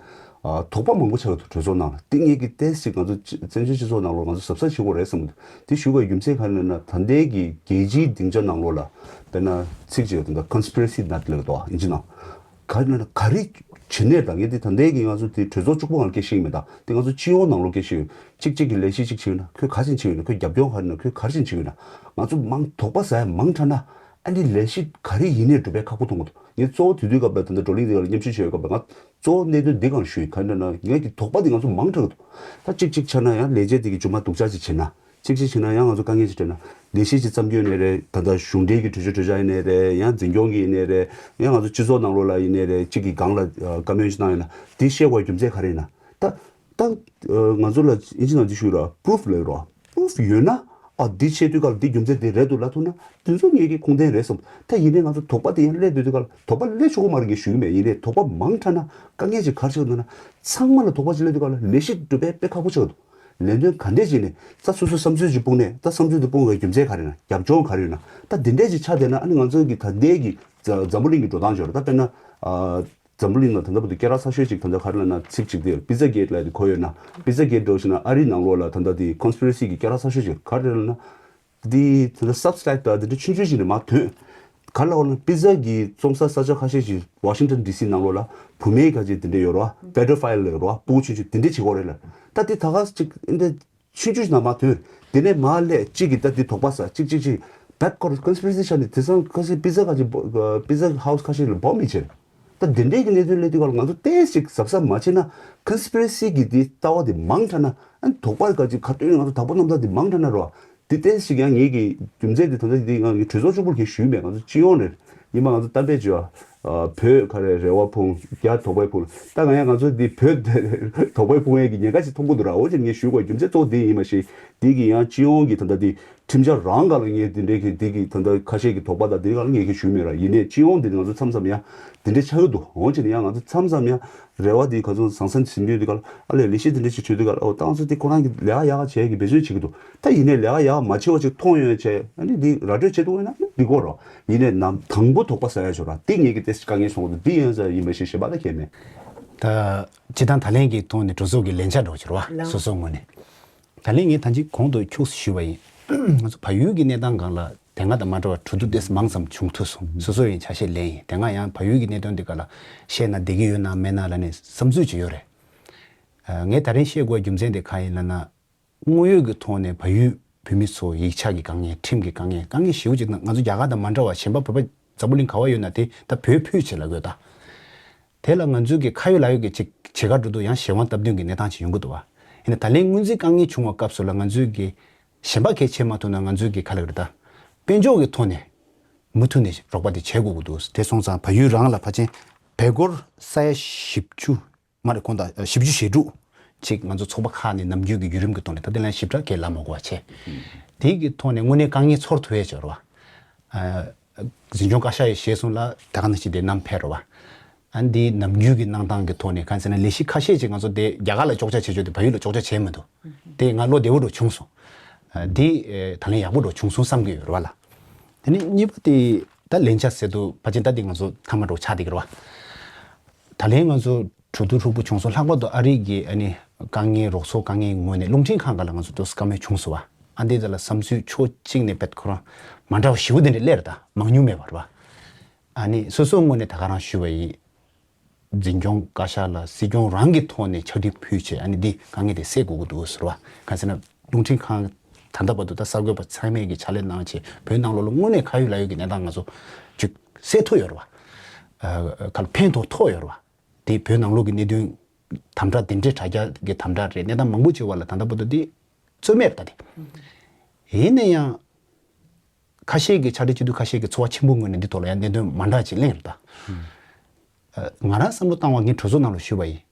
ཨ། དོགས་པ་མང་པོ་ཆགས་ཀྱི་འདུག་གྲོས་ཚོགས་ནང་ལ། འདི་ངེད་ཀྱི་ཏོག་ཙམ་ཅིག་ང་ཚོ་ཅི་བཙན་བྱོལ་སྤྱི་ཚོགས་ནང་ལོགས་ང་ཚོ་གཟབ་གཟབ་བྱེད་དགོས་རེད་བསམ་གྱི་འདུག་དེ་ཞུ་དགོས་རྒྱུ་མཚན་ག་རེ་ལབ་ན། ད་ལྟའི་གི་རྒྱལ་སྤྱིའི་སྡིངས་ཆ་ནང་ལོགས་ལ་དཔེར་ན་ཚིག་ཅིག་ཡོད། ད་ལྟ་conspiracy་ནད་ལབ་འདུག་ཨིན་ཇི་ནང་། ག་རེ་ན་ག་རེ་བྱེད་ནས། ད་ངས་འདི་ད་ལྟའི་གི་ང་ཚོ་འདི་གྲོས་ཚོགས་གཅིག་པོ་ནང་ལ་སྐད་ཆ་བཤད་ཀྱི་མེད། ད་འདི་ང་ཚོ་སྤྱི་ཡོངས་ནང་ལོགས་སྐད་ཆ་བཤད་ཀྱི་ཡོད། གཅིག་གཅིག་གིས་ལས་གཞི་གཅིག་བྱེད་ཡོད་ན་ཁོས་ག་རེ་བྱེད་ཀྱི་ཡོད་ན། ཁོས་རྒྱབ་སྐྱོར་ག་རེ་ན། ཁོས་ག་རེ་བྱེད་ཀྱི་ཡོད་ན། ང་ཚོ་མང་དོགས་པ་ཟ་ཡ་མང་དྲགས་ན་ཨ་ནི་ལས་གཞི་ག་རེ་ཡིན་ནའི་སྒྲུབ་པའི་ཁག་པོ་མཐོང་གི་འདུག་ངས་གཙོ་བོ་དེ་དུས་སྐབས་ལ་ད་ལྟ་བགྲོ་གླེང་འདི་ག་ལ་མཉམ་ཞུགས་བྱས་ཡོད་སྐབས་ལ་ང་གཙོ་བོ་གནད་དོན་འདི་གང་ཞུ་ཡི་ག་རེ་ན་ངས་ཀྱི་དོགས་པ་འདི་ང་ཚོ་མང་དྲགས་འདུག་ད་གཅིག་གཅིག་ཆ་ན་ཡང་ལས་བྱེད་དེ་གི་རྒྱུ་མ་སྡུག་ཅག་ཅིག་བྱེད་ན། གཅིག་གཅིག་བྱས་ན་ཡང་ང་ཚོ་དཀའ་ངལ་ཅིག་འཕྲད་ན། ལས་གཞི་ཅིག་བརྩམས་རྒྱུ་ཡིན་ནའི་རེད། ད་ལྟ་གཞུང་འབྲེལ་གྱི་གྲོས་ཆོད་གྲོས་འཆར་ཡིན་ནའི་རེད། ཡང་འཛིན་སྐྱོང་གི་ཡིན་ནའི་རེད། ཡང་ང་ཚོ་སྤྱི་ཚོགས་ནང་ལོགས་ལ་ཡིན་ནའི་རེད། གཅིག་གིས་སྒང་ལ་ཨ་བཀའ་མོལ་ཅིག་གནང་ཡོད་ན་འདི་བཤད་དགོས་རྒྱུ་མཚན་ག་རེ་ཡིན་ན། ད་ད་ཨ་ང་ཚོ་ལ་ཨིན་ཇི་ནང་འདི་ཞུ་ར། པུ་རུབ་ལབ་ར། པུ་རུབ་ཡོད་ན། ཨ་འདི་བཤད་དུས་སྐབས་ལ་འདི་རྒྱུ་མཚན་འདི་རེད་འདུག་ལབ་ཐུབ་ན། དེ་ཚོ་ངེད་ཀྱི་ཁུངས་ལྡན་རེད་བསམ། ད་ཡིན་ནའི་ང་ཚོ་དོགས་པ་དེ་ཡང་སླེབས་སྡོད་དུས་སྐབས་ལ། དོགས་པ་སླེབས་ཆོག་གི་མ་རེད་ངས་ཞུ་གི་མེད། ཡིན་ནའི་དོགས་པ་མང་དྲགས་ན་དཀའ་ངལ་ཅིག་ག་རེ་ཆགས་འདུག་ན། ཚང་མ་ལ་དོགས་པ་ཅིག་སླེབས་དུས་སྐབས་ལ་ལས་གཞི་སྒྲུབ་པའི་དཔེ་ཁག་པོ་ཆགས་འདུག་ལས་དོན་ག་འདྲས་བྱས་ནས་ད་སོ་སོའི་བསམ་ཚུལ་ཅིག་སྤུངས་ནས། ད་བསམ་ཚུལ་དེ་སྤུངས་པའི་རྒྱུ་མཚན་ག་རེ་ན། རྒྱབ་ལྗོངས་ག་རེ་ཡོད་ན། ད་འདི་འདྲས་ཅིག་ཆགས་བསྡད་ན་ཨ་ནི་ང་ཚོ་གི་ད་ལྟའི་གི་འཛམ་བུ་གླིང་གི་འགྲོ་སྟངས་ཅིག་ཡོད་རེད། ད་དཔེར་ན་ཨ་འཛམ་བུ་གླིང་ལ་ད་ལྟ་བར་དུ་སྐད་གྲགས་ཚ་ཤོས་ཅིག་ད་ལྟ་ག་རེ་ལབ་ན། ཚིག་ཅིག་དེ་Pizzagate་ལབ་དེ་གོ་ཡོད་ན། Pizzagate་འདྲ་བོ་ཞིག་ན་ཨ་རིའི་ནང་ལོགས་ལ་ད་ལྟ་དེ་conspiracy་གི་སྐད་གྲགས་ཚ་ཤོས་ཅིག་ག་རེ་རེད་ལབ་ན། འདི་ད་ལྟ་Substack་དང་འདི་འདྲ་ཆུང་ཆུང་ཞིག་ནས་མར་ཐོན། ག་རེ་ལབ་ན། པི་ཛ་གི་བཙོང་ས་ས་ཆ་ཁ་ཤས་ཤིག་ཝ་ཤིང་ཊོན་ཌི་སི་ནང་ལོགས་ལ་བུད་མེད་ཁ་ཅིག་དེ་འདྲ་ཡོད་རེད་བ། Pedophile་ཡོད་རེད་བ། སྤུ་གུ་ཆུང་ཆུང་དེ་འདྲ་བྱེད་ཀྱི་ཡོད་རེད་ལབ། ད་དེ་ད་ག་ཅིག་འདི་འདྲ་ཆུང་ཆུང་ཞིག་ནས་མར་ཐོན། དེ་ནས་མར་སླེབས། གཅིག་གིས་ད་དེ་དོགས་པ་ཟ། གཅིག་གཅིག་གཅིག་བེད་ཀོ་ར་conspiracy་ཆགས་ནས་དེང་སང་ཁ་ཤས་པི་ཛ་ཁ་ཅིག་པི་ཛ་ཧའུ་སི་ཁ་ཤས་ལ་སྦོམ་མི་བྱེད། ད་དེ་འདྲའི་གི་གནས་ཚུལ་སླེབས་དུས་སྐབས་ལ་ང་ཚོ་ཏོག་ཙམ་ཅིག་གཟབ་གཟབ་མ་བྱས་ན། conspiracy་གི་དེ་ལྟ་བ་དེ་མང་དྲགས་ན། ཨ་ནི་དོགས་པ་ག་ཅིག་ག་ཐོན་ནས་ང་ཚོ་དྭགས་པོ་རྣམ་ཐར་དེ་མང་དྲགས་ན་རོ། དེ་ཏོག་ཙམ་ཅིག་ཡང་ངེད་ཀྱི་རྒྱུ་མཚན་དེ་ད་ལྟ་དེ་ང་གི་གྲོས་ཚོགས་གཅིག་པོ་གིས་ཞུས་མེད། ང་ཚོ་སྤྱི་ཡོངས་ནས་རེད། ཉི་མ་ང་ཚོ་གཏམ་དཔེ་བྱས་པ། ཨ། བོད་ག་རེ་རེ་བ་ཕུང་། རྒྱ་དོགས་པ་ཕུང་། ད་གང་ཡང་ང་ཚོ་འདི་བོད་དོགས་པ་ཕུང་ཡས་ཀྱི་ཉེན་ཁ་ཞིག་མཐོང་གི་འདུག་ར། འོ་ཅིག་ངས་ཞུ་དགོས་རྒྱུ་མཚན་གཙོ་བོ་དེ་ཡིན་པ་ཞིག་དེ་གི་ཡང་སྤྱི་ཡོངས་ཀྱི་ད་ལྟ་དེ་ཁྲིམས་འཆར་རང་སྒང་ལ་ངས་དེ་འདྲའི་གི་དེ་གི་ད་ལྟ་ཁ་ཤས་ཀྱི་དོགས་པ་དང་དེ་སྒང་ལ་ངས་གི་ཞུས་མེད་ར། ཡིན་ནའི་སྤྱི་ཡོངས་དེ་ང་ཚོ་མཚམས་མཚམས་ཡང་དེ་འདྲ་ཆགས་ཀྱི་འདུག་འོ་ཅིག་ནས་ཡང་ང་ཚོ་མཚམས་མཚམས་ཡང་རེ་བ་དེ་ག་ཚོད་ཟང་ཟིང་ཟིན་དུས་དེ་ག་ལ། ཨ་ལས་ལས་གཞི་དེ་འདྲ་ཞིག་བྱེད་དུས་ག་ལ། འོ་ད་ང་ཚོ་དེ་ཁོ་རང་གི་ལས་ཀ་ཡག་ག་བྱེད་ཀྱི་འབད་བརྩོན་བྱེད་ཀྱི་འདུག་ད་ཡིན་ནའི་ལས་ཀ་ཡག་མ་བྱེད་པ་ཅིག་མཐོང་ཡོང་བྱས། ཨ་ནི་འདི་ར་སྤྲོད་བྱེད་ཐུབ་ཡོད་ན་འདི་དགོས་རོགས། ཡིན་ནའི་ནམ་དང་པོ་དོགས་པ་ཟ་ཡ་ཞོར་ར་འདི་ངེད་ཀྱི་ཏོག་ཙམ་དཀའ་ངལ་སོང་གི་འདུག་འདི་ཡིན་ས་ཡིན་པ་ཞིག་ཞེ་པོ་ལ་ཁྱད་མེད། ད་སྤྱི་བཏང་ད་ལན་གྱི་ཐོག་ནས་གྲོས་ཚོགས་ཀྱི་ལས་འཆར་འདྲ་བོ་ཅིག་རེད་བ། ལགས། སོ་སོའི་ངོས་ནས། ད་ལན་ངས་ད་ཅི་གོང་དུ་ཁྱུག་ཙམ་ཞུས་པ་ཡིན། ང་ཚོ་བལ་ཡུལ་གྱི་གནས་སྟངས་སྒང་ལ་ དེ་སྔ་དང་མ་འདྲ་བ་གྲོས་བསྡུར་ཏོག་ཙམ་མང་ཙམ་བྱུང་ཐུབ་སོང་། སོ་སོ་ཡིན་ཆ་ཤས་ལེན་ཡིན། དེ་སྔ་ཡང་བལ་ཡུལ་གྱི་གནད་དོན་འདི་ག་ལ་བཤད་ན་བདེ་གི་ཡོད་ན་མེད་ན་ལ་ནི་བསམ་ཚུལ་ཅིག་ཡོད་རེད། ཨ། ངས་ད་རིང་བཤད་དགོས་རྒྱུ་མཚན་དེ་གང་ཡིན་ལབ་ན། དངོས་ཡོད་ཀྱི་ཐོག་ནས་བལ་ཡུལ་བོད་མི་ཚོ་ཡིག་ཆ་གི་དཀའ་ངལ། ཁྲིམས་ཀྱི་དཀའ་ངལ། དཀའ་ངལ་ཞེ་པོ་ཅིག་ན་ང་ཚོ་རྒྱ་གར་དང་མ་འདྲ་བ་གཞན་པ་བོད་པ་འཛམ་བུ་གླིང་ག་བ་ཡོད་ན་དེ་ད་བོད་ཕུད་བྱེད་ལ་དགོས་ད། དེ་ལ་ང་ཚོའི་གི་ཁ་ཡོད་ལག་ཡོད་ཀྱི་ཅིག་བྱེད་ག་འགྲོ་དུས་ཡང་གཞན་དབང་སྟབས་བསྟུན་གྱི་གནས་སྟངས་ཅིག་ཡོང་གི་འདུག་བ། ཡིན་ན་ད་ལན་སྔོན་རྩིས་དཀའ་ངལ་བྱུང་བ་སྐབས་སུ་ལ་ང་ཚོའི་གི་གཞན་པ་གལ་ཆེ་མ་ཐུབ་ན་ང་ཚོའི་གི་ཁ་ལག་རེད་ད། དཔལ་འབྱོར་གྱི་ཐོག་ནས་མུ་མཐུད་ནས་རོགས་པ་དེ་བྱེད་དགོས་ཀྱི་འདུག་དེ་སོང་ཙང་བལ་ཡུལ་རང་ལ་ཕལ་ཆེར་བལ་སྒོར་ས་ཡ་བཞི་བཅུ། མ་རེད། གོང་དང་བཞི་བཅུ་ཞེ་དྲུག་ཅིག་ང་ཚོ་ཚོགས་པ་ཁག་ནས་ནམ་རྒྱུན་གྱི་བརྒྱུད་རིམ་གྱི་ཐོག་ནས་ད་ལྟ་ལན་ཞིབ་ཕྲ་གས་ལབ་མ་དགོས་པ་བྱས། དེ་གི་ཐོག་ནས་དངོས་གནས་དཀའ་ངལ་ཚོར་ཐུབ་ཡས་ཅིག་ཡོད་རེད་བ། ཨ། འཛིན་སྐྱོང་བཀའ་ཤག་ཡིས་ཞེས་གསུངས་ལ་ད་ག་ནང་བཞིན་དེ་བསྣམས་ཕེབས་རེད་བ། ཨ། འདི་ནམ་རྒྱུན་གྱི་གནང་སྟངས་ཀྱི་ཐོག་ནས་གང་ཟེར་ན་ལས་གཞི་ཁ་ཤས་ཅིག་ང་ཚོ་དེ་རྒྱ་གར་ལ་གཅོག་ཆ་བྱེད་ཆོག་དེ་བལ་ཡུལ་ལ་གཅོག་ཆ་བྱས་མི་འདུག་དེ་ང་བློ་བདེ་བོ་འདྲ་བྱུང་སོང་། ཨ། འདི་ད་ལན་ཡག་པོ་འདྲ་བྱུང་སོང་བསམ་གྱི་ཡོད་རེད་བ་ལ། དེ་ནས་གཉིས་པ་དེ་ད་ལན་ཆ་ཟེར་དུས་ཕལ་ཆེར་ད་འདི་ང་ཚོ་མཐའ་མ་འདྲ་ཆགས་བསྡད་ཀྱི་རེད་བ། ད་ལན་ང་ཚོ་གྲོས་བསྡུར་ཧྲུག་པོ་བྱུང་སོང་། ལྷག་པར་དུ་ཨ་རི་གི་ཨ་ནི་དཀའ་ངལ་རོགས་ཚོགས་དཀའ་ངལ་ངོས་ནས་རླུང་འཕྲིན་ཁང་སྒང་ལ་ང་ཚོ་ཏོག་ཙམ་བཀའ་མོལ་བྱུང་སོང་བ། ཨ་འདི་ཚོ་ལ་བསམ་ཚུལ་ཕྱོགས་གཅིག་ནས་བེད་ཁོ་རང་མ་འདྲ་བ་ཞེ་པོ་དེ་འདྲ་སླེབས་རེད་ད། མང་ཉུང་མེད་པ་རེད་བ། ཨ་ནི་སོ་སོའི་ངོས་ནས་ད་ག་རང་ཞུས་པ་ཡིན། འཛིན་སྐྱོང་བཀའ་ཤག་ལ་སྲིད་སྐྱོང་རང་གི་ཐོག་ནས་ཕྱག་བྲིས་ཕུལ་བྱས་ཨ་ནི་འདི་དཀའ་ངལ་དེ་སེལ་དགོས་ཀྱི་འདུག་ཟེར་བ། གང་ཟེར་ན་རླུང་འཕྲིན་ཁང་ད་ལྟ་བར་དུ་ད་གསར་འགོད་པ་ཚང་མས་ཀྱི་ཕྱག་ལས་གནང་བྱས་བོད་ནང་ལོགས་ལ་དངོས་གནས་ཁ་ཡོད་ལག་ཡོད་ཀྱི་གནས་སྟངས་ང་ཚོ་ཅིག་སེལ་ཐུབ་ཡོད་རེད་བ། ཨ། ག་ལ་ཕན་ཐོགས་ཐོགས་ཡོད་རེད་བ། དེ་བོད་ནང་ལོགས་ཀྱི་གནད་དོན་དམ་དྲག་དེ་འདྲའི་དྲ་རྒྱ་གི་དམ་དྲག་རེད། གནས་སྟངས་མང་པོ་ཅིག་བར་ལ་ད་ལྟ་བར་དུ་དེ་རྩོད་མེད་རེད་ད་དེ། ཡིན་ན་ཡང་ཁ་ཤས་ཀྱི་ཕྱག་སྦྲེལ་སྤྱི་འཐུས་ཁ་ཤས་ཀྱི་ཚོགས་པ་ཆེན་པོ་ངོས་ནས་འདི་ཐོག་ལ་ཡང་གནད་དོན་མ་འདྲ་ཅིག་གླེང་རེད་ད། ཨ། ང་རང་བསམ་བློ་བཏང་བ་ངས་གྲོས་ཚོགས་ནང་ལ་ཞུས་པ་ཡིན།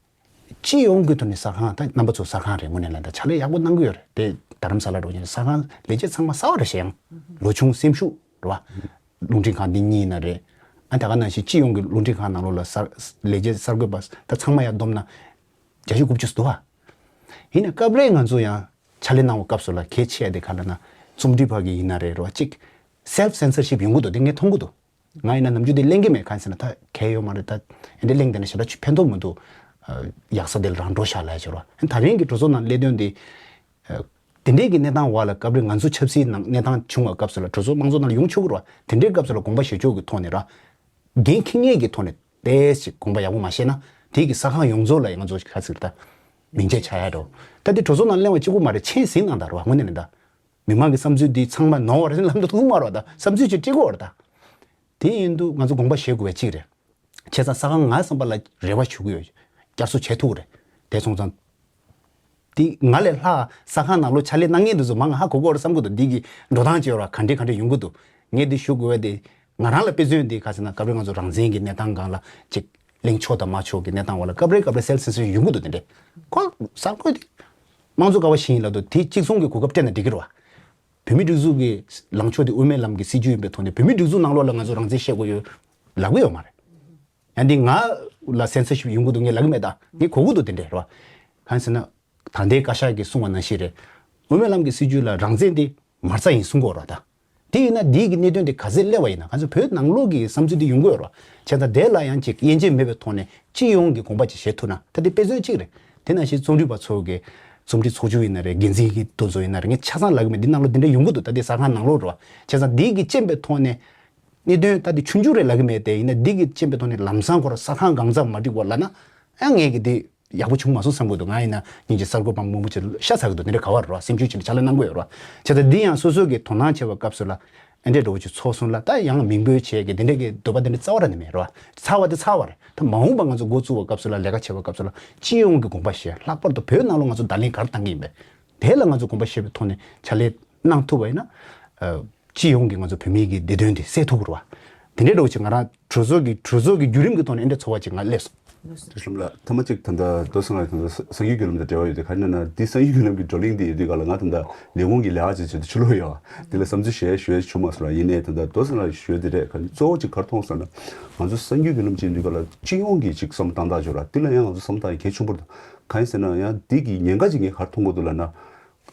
སྤྱི་ཡོངས་ཀྱི་ཐོག་ནས་གསར་ཁང་ད་རྣམ་པ་ཚོ་གསར་ཁང་རེད། དངོས་གནས་ལ་ད་ཕྱག་ལས་ཡག་པོ་གནང་གི་ཡོད་རེད་དེ། རྡ་རམ་ས་ལ་འགྲོ་མཁན་གསར་ཁང་ལས་བྱེད་ཚང་མ་གསར་བ་རེད་ཤག་ཡང་ལོ་ཆུང་སེམས་ཤུགས་རེད་བ། རླུང་འཕྲིན་ཁང་འདི་གཉིས་ཡིན་ན་རེད། ཨ་ད་ག་ནང་བཞིན་སྤྱི་ཡོངས་ཀྱི་རླུང་འཕྲིན་ཁང་ནང་ལོགས་ལ་གསར་ལས་བྱེད་གསར་འགོད་པ་ད་ཚང་མ་ཡར་བསྡོམས་ན་བརྒྱད་ཅུ་དགུ་བཅུ་ཙམ་འདུག་བ། ཡིན་ན་སྐབས་རེ་ང་ཚོ་ཡང་ཕྱག་ལས་གནང་བའི་སྐབས་སུ་ལ་གལ་ཆེ་ཡ་དེ་ག་ལབ་ན་རྩོམ་སྒྲིག་པ་གི་ཡིན་ན་རེད་རེད་བ། གཅིག་self censorship ཡོང་གི་འདུག་དེ་ངས་མཐོང་གི་འདུག་ང་ཡིན་ན་ནམ་རྒྱུན་དེ་གླེང་གི་མེད། གང་ཟེར་ན་ད་གལ་ཡོད་མ་རེད། ད་ཨེ་འདྲ་གླེང་བསྡད་ན་ཞེ་དྲག་ཕན་ཐོགས་མི་འདུག་ཡག་ས་དེ་ལ་རང་འགྲོ་ཤག་ལབ་ཡ་ཅིག་རེད་བ། ད་རིང་གི་གྲོས་ཚོགས་ནང་སླེབས་དོན་དེ། དེ་འདྲའི་གི་གནས་སྟངས་བར་ལ་སྐབས་རེ་ང་ཚོ་ཆབ་སྲིད་ནང་གནས་སྟངས་བྱུང་བའི་སྐབས་སུ་ལ་གྲོས་ཚོགས་དམངས་གཙོ་ནང་ལ་ཡོང་ཆོག་གི་རེད་བ། དེ་འདྲའི་སྐབས་སུ་ལ་དགོངས་པ་བཞེས་ཕྱོགས་ཀྱི་ཐོག་ནས་ར། འགན་འཁྱེར་མཁན་གྱི་ཐོག་ནས་ཏོག་ཙམ་དགོངས་པ་ཡག་པོ་མ་བཞེས་ན་དེ་གི་གསར་ཁང་ཡོངས་རྫོགས་ལ་ང་ཚོ་ག་ཚོད་ད་མིང་ཆད་ཆགས་ཡ་འགྲོ། ད་དེ་གྲོས་ཚོགས་ནང་གླེང་བ་གཅིག་པོ་མ་རེད། མཆན་ཟིན་གནང་དང་ར་བ། དངོས་གནས་ལ་ད་མི་མང་གི་བསམ་ཚུལ་འདི་ཚང་མ་ནོར་བ་རེད་ལབ་འདུག་ཐུག་མ་རེད་བ། ད་བསམ་ཚུལ་ཅིག་སྤྲད་དགོས་བ་རེད་ད། དེ་ཡིན་དུས་ང་ཚོ་དགོངས་པ་བཞེས་དགོས་པ་གཅིག་རེད། བྱས་ཙང་གསར་ཁང་ང་བསམ་པ་ལ་རེ་བ་ཞུ་གི་ཡོད། བསྐྱར་གསོ་བྱེད་ཐུབ་ཀྱི་རེད། དེ་སོང་ཙང་། དེ་ང་ལས་ལྷག་གསར་ཁང་ནང་ལོགས་ཕྱག་ལས་གནང་མཁན་དེ་ཚོ་མང་ང་ཧ་གོ་གི་ཡོད་རེད་བསམ་གྱི་འདུག་འདི་གི་འགྲོ་སྟངས་བྱས་ར་ག་འདྲ་ག་འདྲ་ཡོང་གི་འདུག་ངས་འདི་ཞུ་དགོས་པ་དེ་ང་རང་ལ་དཔེ་མཚོན་དེ་ག་ཟེར་ན་སྐབས་རེ་ང་ཚོ་རང་བཙན་གྱི་གནས་སྟངས་སྒང་ལ་ཅིག་གླེང་ཆོག་དང་མ་ཆོག་གི་གནས་སྟངས་བར་ལ་སྐབས་རེ་སྐབས་རེ་self censorship ཡོང་གི་འདུག་དེ་འདྲས་ཁོ་གསར་འགོད་དེ་དམངས་གཙོ་ཀ་བ་ཞིག་ཡིན་ལབ་འདུག་དེ་གཅིག་མཚུངས་ཀྱི་གོ་སྐབས་སྤྲད་ན་འགྲིག་གི་རེད་བ། བོད་མིའི་སྒྲིག་འཛུགས་ཀྱི་ལངས་ཕྱོགས་དེ་དབུ་མའི་ལམ་གྱི་སྲིད་བྱུས་ཡིན་པའི་ཐོག་ནས་བོད་མིའི་སྒྲིག་འཛུགས་ནང་ལོགས་ལ་ང་ཚོ་རང་བཙན་བཤད་དགོས་ཡོད་ལབ་གི་ཡོད་མ་རེད། ཡང་འདི་ང་ལ་censorship ཡོང་གི་འདུག་ངས་ལབ་གི་མེད་ད། ངས་གོ་གི་འདུག་དེ་འདྲས་རེད་བ། གང་ཟེར་ན། ད་ལྟའི་བཀའ་ཤག་གིས་གསུངས་པ་ནང་བཞིན་རེད། དབུ་མའི་ལམ་གྱི་སྲིད་བྱུས་ལ་རང་བཙན་དེ་མ་རྩ་ཡིན་གསུང་གི་ཡོད་རེད་ད། དེ་ཡིན་ན་འདི་གི་གནད་དོན་དེ་ག་ཚོད་སླེབས་པ་ཡིན་ན་ང་ཚོ་བོད་ནང་ལོགས་ཀྱི་བསམ་ཚུལ་དེ་ཡོང་གི་ཡོད་རེད་བ། བྱས་ཙང་དེ་ལ་ཡང་ཅིག་དབྱེ་འབྱེད་མེད་པའི་ཐོག་ནས་སྤྱི་ཡོངས་ཀྱི་དགོངས་པ་ཅིག་བཞེས་ཐུབ་ན་ད་དེ་དཔེ་མཚོན་གཅིག་རེད། དེ་ནང་བཞིན་རྩོམ་སྒྲིག་པ་ཚོ་གི་རྩོམ་སྒྲིག་ཚོགས་ཆུང་ཡིན་ན་རེད། འགན་འཛིན་གྱི་དེ་ཚོ་ཡིན་ན་རེད། ངས་ཆ་ཚང་ལབ་གི་མེད། འདི་ནང་ལོགས་འདི་འདྲ་ཡོང་གི་འདུག་ད་དེ་གསར་ཁང་ནང་ལོགས་རེད་བ། བྱས་ཙང་འདི་གི་རྐྱེན་པའི་ཐོག་ནས། གནད་དོན་ད་དེ་ཆུང་ཆུང་རེད་ལབ་གི་མེད། དེ་ཡིན་ན་འདི་གི་རྐྱེན་པའི་ཐོག་ནས་ལམ་སང་ཁོ་རང་གསར་ཁང་གང་ཙམ་མ་འགྲིག་པ་ལབ་ན་ཨ་ངས་གི་དེ་ཡག་པོ་བྱུང་མ་སོང་བསམ་གི་འདུག་ང་ཡིན་ན་སྙིང་རྗེ་གསར་འགོད་པ་མང་པོ་ཅིག་ཤ་ཚ་གི་འདུག་དེ་འདྲ་ག་བ་རེད་བ། སེམས་ཤུགས་ཅིག་ནས་ཕྱག་ལས་གནང་དགོས་ཡོད་རེད་བ། བྱས་ཙང་འདི་ཡང་སོ་སོ་གི་དོ་སྣང་བྱེད་པའི་སྐབས་སུ་ལ་ཨེ་འདྲས་འདྲ་བོ་ཅིག་ཚོགས་སོང་ལ་ད་ཡང་མིང་འབོད་བྱས་གི་དེ་འདྲས་གི་འདོད་པ་དེ་འདྲ་རྩ་བ་ར་ནས་མེད་རེད་བ། ཚར་བ་དེ་ཚར་བ་རེད། ད་མ་འོངས་པ་ང་ཚོ་འགོ་བཙུགས་པའི་སྐབས་སུ་ལ་ལས་ཀ་བྱེད་པའི་སྐབས་སུ་ལ་སྤྱི་ཡོངས་ཀྱི་དགོངས་པ་བཞེས། ལྷག་པར་དུ་བོད་ནང་ལ་ང་ཚོ་བརྡ་ལན་ག་རེ་བཏང་གི་ཡིན་པས། དེ་ལ་ང་ཚོ་དགོངས་པ་བཞེས་པའི་ཐོག་ནས་ཕྱག་ལས་གནང་ཐུབ་པ་ཡིན་ན། ཨ། སྤྱི་ཡོངས་ཀྱི་ང་ཚོ་བོད་མིའི་གི་བདེ་དོན་དེ་གསལ་ཐུབ་ཀྱི་རེད་བ། དེ་འདྲའི་འདྲ་བོ་ཅིག་ང་རང་གྲོས་ཚོགས་ཀྱི་གྲོས་ཚོགས་ཀྱི་བརྒྱུད་རིམ་གྱི་ཐོག་ནས་ཨེ་འདྲ་ཚོར་བ་ཅིག་ང་སླེབས་སོང་། དེ་གསུམ་ལ་ཐ་མ་གཅིག་ད་ལྟ་རྡོ་སངས་ལགས་ད་ལྟ་གསར་འགྱུར་བརྒྱུད་ལམ་དང་འབྲེལ་བ་ཡོད་དེ་ག་རེ་ན་འདི་གསར་འགྱུར་བརྒྱུད་ལམ་གྱི་བགྲོ་གླེང་འདི་ཡོད་དུས་ག་ལ་ང་ད་ལྟ་ལས་ཁུངས་ཀྱི་ལས་ཀ་ཅིག་བྱེད་དུ་ཕྱི་ལོགས་ཡོད། དེ་ལ་བསམ་ཚུལ་བཤད་ཞུ་ཡ་བྱུང་མ་སོང་ར། ཡིན་ནའི་ད་ལྟ་རྡོ་སངས་ལགས་ཞུ་ཡ་དེ་རེད། ག་ནི་གཙོ་བོ་ཅིག་ག་རེ་མཐོང་སོང་ན་ང་ཚོ་གསར་འགྱུར་བརྒྱུད་ལམ་ཅིག་ཡིན་དུས་ག་ལ་སྤྱི་ཡོངས་ཀྱི་ཅིག་བསམ་བློ་བཏང་སྟངས་ཅིག་ཡོད་ར། དེ་ལ་ཡང་ང་ཚོ་བསམ་བློ་བཏང་ཡ་གལ་ཆེན་པོ་རེད། གང་ཡིན་ཟེར་ན་ཡང་འདི་གི་ཉེན་ཁ་ཅིག་ངས་ག་རེ་མཐོང་གི་འདུག་ལབ་ན།